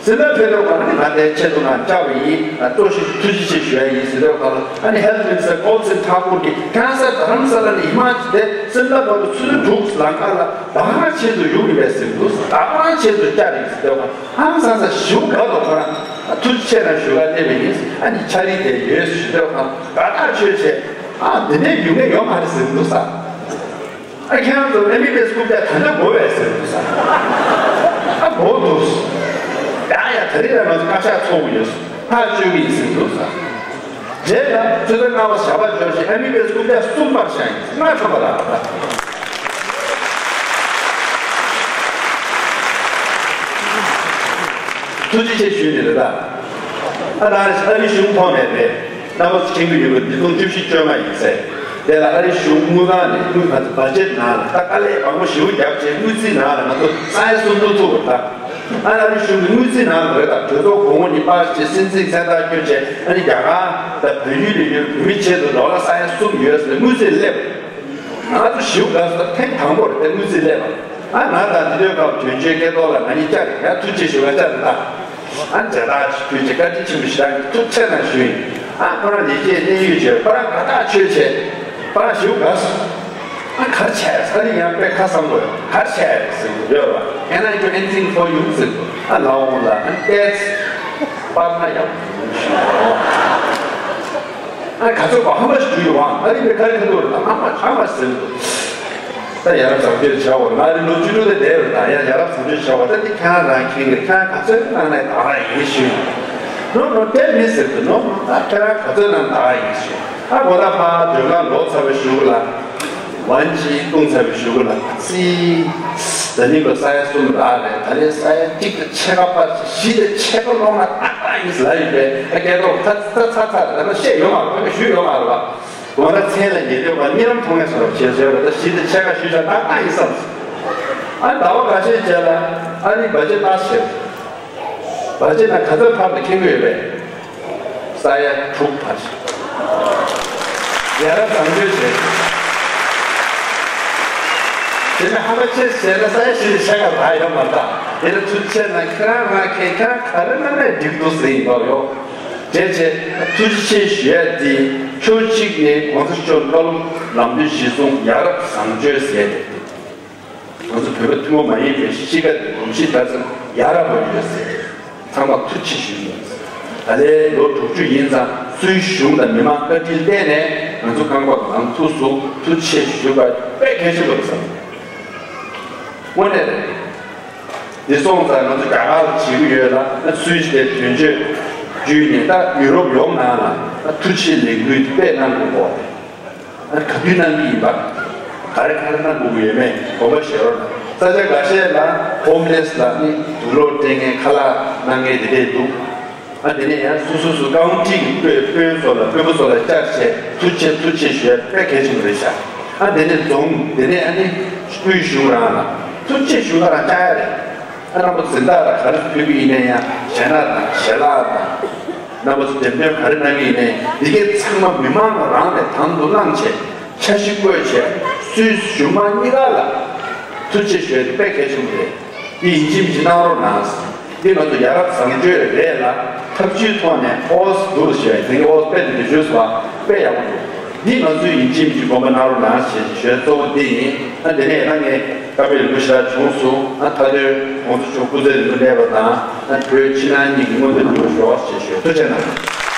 སེམས་པ་ཕེབས་པའི་སྒང་ནས་ང་དེ་ཆེད་དུ་ང་བཅར་བ་ཡིན། ང་གཙོ་ཆེ་ཐུགས་རྗེ་ཆེ་ཞུ་ཡ་ཡིན་ཟེར་བའི་སྒང་ལ་ཨ་ནི་Health Minister Colson Thakur གིས་ཁྱེད་རང་ས་དྷ་རམ་ས་ལ་ནས་ཧི་མ་ཅལ་དེ་སེམས་པ་བར་དུ་ཆུ་ཚོད་དྲུག་ལམ་ཁ་ལ་བདག་རང་ཆེད་དུ་ཡོང་གི་མེད་ཟེར་གི་འདུག་བདག་རང་ཆེད་དུ་བཅར་ཡིན་ཟེར་བའི་སྒང་ཧང་སང་ས་ཞུ་དགའ་ལོ་ཁོ་རང་ཐུགས་རྗེ་ཆེ་རང་ཞུ་ག་སླེབས་པ་ཡིན། ཨ་ནི་ཕྱག་རིས་དེ་ཡོད་ཞུ་བའི་སྒང་དགའ་ཐག་ཆོད་བྱས་ཨ་འདི་ནས་ཡོང་གི་ཡོད་མ་རེད་ཟེར་གི་འདུག་ས། ཨ་ཁྱེད་རང་ཚོ་ཨེམ་བི་བི་ཨེས་རྐུབ་བཀྱག་ད་ལྟ་དགོས་པས་ཟེར་འདུག་ས། ཨ་དགོས་འདུག་ཡ་ཡ་ད་རེས་ལ་ང་ཚོ་བཀའ་ཤག་ཚོགས་ཀྱི་ཡོད། ཐག་གཅོད་ཀྱི་ཡིན་ཟེར་འདུག་ས། རྗེས་ལ་ཆུ་ཚོད་ལྔ་པ་ཞག་པ་འབྱོར་ཞིང་ཨེམ་བི་བི་ཨེས་རྐུབ་བཀྱག་གསུམ་པར་བཞག་ཡིན་ལྔ་ཐོབ་པ་ར། ཐུགས་རྗེ་ཆེ་ཞུས་ནས་རེད་ད། ཨ་ད་ཨ་རི་གཞུང་ཐོག་ནས་རེད། རྣམ་པ་ཚོ་མཁྱེན་གྱི་ཡོད་པ་འདི་སྟོང་བཅུ་བཞི་བཅོ་ལྔ་ཡིན་ཟེར། དེ་ལ་ཨ་རི་གཞུང་དངུལ་ཁང་ནས་དངུལ་ཁང་བ་ཇེ་ཊི་ནང་ལ་ད་དཀའ་ལས་མང་པོ་ཞེ་པོ་བརྒྱབ་བྱས་དངུལ་རྩིས་ནང་ལ་ང་ཚོ་ས་ཡ་གསུམ་བསྡུ་ཐུབ་པ་རེད་ད། ཨ་ཨ་རི་གཞུང་གི་དངུལ་རྩིས་ནང་ལ་རེད་ད། གྲོས་ཚོགས་གོང་འོག་གཉིས་སྤར་བྱས་སྲིད་འཛིན་མཚན་རྟགས་བསྐྱོན་བྱས་ཨ་ནི་རྒྱ་གར་ད་བལ་ཡུལ་ལ་ཡོད་བོད་མི་ཆེད་དུ་ཌོ་ལར་ས་ཡ་གསུམ་ཡོད་ཟེར་དངུལ་རྩིས་སླེབས། ང་ཚོ་ཞིའུ་ག་སུ་ཐེངས་དང་པོར་དེ་དངུལ་རྩིས་སླེབས་པ། ཨ་ང་དང་འདི་འདྲའི་སྐབས་དོན་གཅོད་སྐལ་རྡོར་ལ་ང་གཉིས་བཅར་ཡ་ཐུགས་རྗེ་ཞུ་ག་བཅར་ད། ཨ་མཇལ་དར་ཞིག་ཕུལ་བྱས་བཀའ་དྲིན་ཆེན་པོ་ཞེ་དྲག་ཐུགས་ཆེ་གནང་ཞུ་ཡིན། ཨ་ཁོ་རང་ལས་བྱེད་གནད་ཡོད་བྱས་ཁོ་རང་དགའ་ཐག་ཆོད་བྱས་ཁོ་རང་ཞིའུ་ག་སུ། ཨ་ག་རེ་བྱས་ས་ནི་ཡང་དཔེ་ཁ་བསམ་དགོས་ག་རེ་བྱས་ཟེར་གྱི་ཡོད་རེད་བ། Can I do anything for you ཟེར་གྱི་ཨ་ལའོ་ལ་ཨ་ཏེ་སྤར་ན་ཡག་པོ་ཞུ། ཨ་ག་ཚོད་པ་how much do you want? ཨ་རི་པའི་ཁ་རི་ཁ་ཐུག་རེད་ད། How much? How much? ཟེར་འདུག་ད་ཡ་རབས་བཟང་སྤྱོད་བྱ་བ་ང་རི་ལོ་བཅུ་དྲུག་ལ་བསྡད་རེད་ད། ཡ་ཡ་རབས་བཟང་སྤྱོད་བྱ་བ་ད་འདི་ཁྱེད་རང་རང་མཁྱེན་གི་ཁྱེད་རང་ག་ཚོད་གནང་ནས་ད་རང་ཡིན་ཞུས། No, no, tell me ཟེར་འདུག No, no, ད་ཁྱེད་རང་ག་ཚོད་གནང་ད་རང་ཡིན་ཞུས། ཨ་གོ་ད་ཕ་སྡོད་ཁང་ལོག་ཚར་བའི་གཞུག་ལ། ཝན་ཅི་བཏུང་ཚར་བའི་གཞུག་ལ་ཙི། ཟ་ནི་ལོ་ས་ཡ་གསུམ་རག་རེད། ད་རེས་ས་ཡ་གཅིག་དང་ཕྱེད་ཀ་པར་བཞི་དང་ཕྱེད་ཀ་སློང་ན་ཏག་ཏག་ཡིན་ཟེར་ལབ་ཡོད་པས། ཨ་སྐལ་རྡོར་ད་ད་ཚ་ཚ་ད་ལ་བཤད་ཡོད་མ་རེད་བ། ཞུས་ཡོད་མ་རེད་བ། དགོང་དག་མཚན་ལ་ཉལ་དུས་བ་གཉིད་ལམ་མཐོང་ཡ་སོགས་བྱས་བྱས་པ་ད་བཞི་དང་ཕྱེད་ཀ་ཞུས་ཤག་ཏག་ཏག་ཡིན་བསམ། ཨ་ཟླ་བ་འགའ་ཤས་རྗེས་ལ་ཨ་རི་བ་ཇེ་ཊི་པ་སི་བྱས། བ་ཇེ་ཊི་ནང་ག་ཚོད་ཕབ་ལ་མཁྱེན་གྱི་ཡོད་པས། ས་ཡ་དྲུག་ཕར་ཕྱིན། ཡ་རབས་བཟང་སྤྱོད་བྱས། དེ་ནས་ཧ་མ་ཆེ་བྱས་ན་ས་ཡ་བཞི་ནས་ཕྱེད་ཀ་ལྷག་ཡོད་མ་རེད་ད། དེ་ནས་ཐུགས་རྗེ་ཆེ་གནང་། ཁྱེད་རང་རང་མཁྱེན། ཁྱེད་རང་ག་རེ་གནང་ནས་འགྲིག་འདུག་ཟེར་ཡིན་པ་ཡོད། བྱས་བྱས་ཐུགས་རྗེ་ཆེ་ཞུ་ཡ་དེ་ཕྱོགས་གཅིག་ནས་གོང་ས་མཆོག་བཀའ་སློབ་ལམ་སྟོན་གཞི་བཟུང་ཡ་རབས་བཟང་སྤྱོད་ཟེར་ཏེ། ང་ཚོ་བོད་པ་ཐུན་མོང་མ་ཡིན་པའི་གཤིས་ཀ་དེ་གོམས་གཤིས་འདྲ་ཙམ་ཡ་རབས་པ་ཡོད་ཟེར། ཚང་མ་ཐུགས་རྗེ་ཆེ་ཞུ་ཡིན། ད་ལྟའི་ལོ་དྲུག་ཅུ་ཡིན་ཙང་སུའི་གཞུང་དང་མི་མང་བཀའ་དྲིན་བརྟེན་ནས་ང་ཚོ་རྐང་པ་ལངས་ཐུབ་སོང་། ཐུགས་རྗེ་ཆེ་ཞུ་བ་དཔེ་གལ་ཆེན་པོ་རེད་བསམ། དངོས་གནས་རེད། འདི་སོང་ཙང་ང་ཚོ་རྒྱ་གར་ལ་བྱེད་ཀྱི་ཡོད་ལ་སུའི་ཆེད་དོན་གཅོད་བརྒྱུད་ནས་ད་ཡུ་རོབ་ཡོངས་ནང་ལ་ཐུགས་རྗེ་ཆེ་ལས་འགུལ་དཔེ་གནང་དགོས་གོ། ཨ་ག་དུས་གནང་གི་ཡིན་པ། ག་རེ་ག་རེ་གནང་དགོས་ཀྱི་ཡོད་མེད་དགོངས་པ་བཞེས་རོགས་གནང་། ས་ཆ་འགའ་ཤས་ལ་ཧོམ་ལེ་སི་ལ་ནི་དུག་ལོག་སྤྲད་མཁན་ཁ་ལག་གནང་མཁན་དེ་འདྲས་འདུག་ཨ་དེ་ནས་ཡང་སོ་སོ་སོ་ཀའུན་ཊི་གི་དཔོན་དཔོན་ཚོ་ལ་དཔོན་པོ་ཚོ་ལ་བཅར་བྱས་ཐུགས་རྗེ་ཆེ་ཐུགས་རྗེ་ཆེ་ཞུ་ཡ་དཔེ་གལ་ཆེན་པོ་རེད་ཤག་ཨ་དེ་ནས་རྫོང་དེ་ནས་ཨ་ནི་དབུས་གཞུང་རང་ལ་ཐུགས་རྗེ་ཆེ་ཞུ་ཁ་རང་བཅར་ཡ་རེད། ཨ། རྣམ་པ་ཚོ་འཛིན་བདག་ལ་ག་རེ་ཕུལ་གྱི་ཡིན་ན་ཡང་། ཞལ་ལག་དང་ཞལ་ལག་དང་། རྣམ་པ་ཚོ་འགྲེམས་སྟོན་ག་རེ་གནང་གི་ཡིན་ནའི་འདི་གའི་ཚང་མ་མི་མང་ལ་རང་ནས་དང་དུ་བླངས་བྱས། འཆར་གཞི་བཀོད་བྱས། སུས་གཞུང་མང་གཉིས་ཀ་ལ་ཐུགས་རྗེ་ཆེ་ཞུ་ཡ་དེ་དཔེ་གལ་ཆེན་པོ་རེད། འདི་ཡིན་གཅིག་མིན་གཅིག་གནང་རོགས་གནང་། འདི་ང་ཚོ་ཡ་རབས་བཟང་སྤྱོད་རེད་ལ། ཐབས་ཇུས་ཐོག་ནས་ཨོ་སི་འདུག་ཞེས་པའི་དེ་གའི་ཨོ་སི་དཔེ་དེ་འདྲ་ཞུས་སོང་བ། དཔེ་ཡག་པོ་འདུག་འདི་ང་ཚོས་ཡིན་གཅིག་མིན་གཅིག་དགོངས་པ་གནང་རོགས་གནང་ཞེས་ཞུ་ཡ་གཙོ་བོ་འདི་ཡིན། ཨ། དེ་ནས་ད་ངས་བཀའ་མོལ་ལེགས་པོ་ཞེ་དྲག་བྱུང་སོང་། ཨ། མཐའ་དོན་༸གོང་ས་མཆོག་སྐུ་ཚེ་རིང་པོ་གནས་པ་དང་། ཨ། བོད་ཕྱི་ནང་གཉིས་ཀྱི་མངོན་འདོད་འགྲུབ་པར་ཤོག་ཅེས་ཞུ། ཐུགས་རྗེ་གནང་།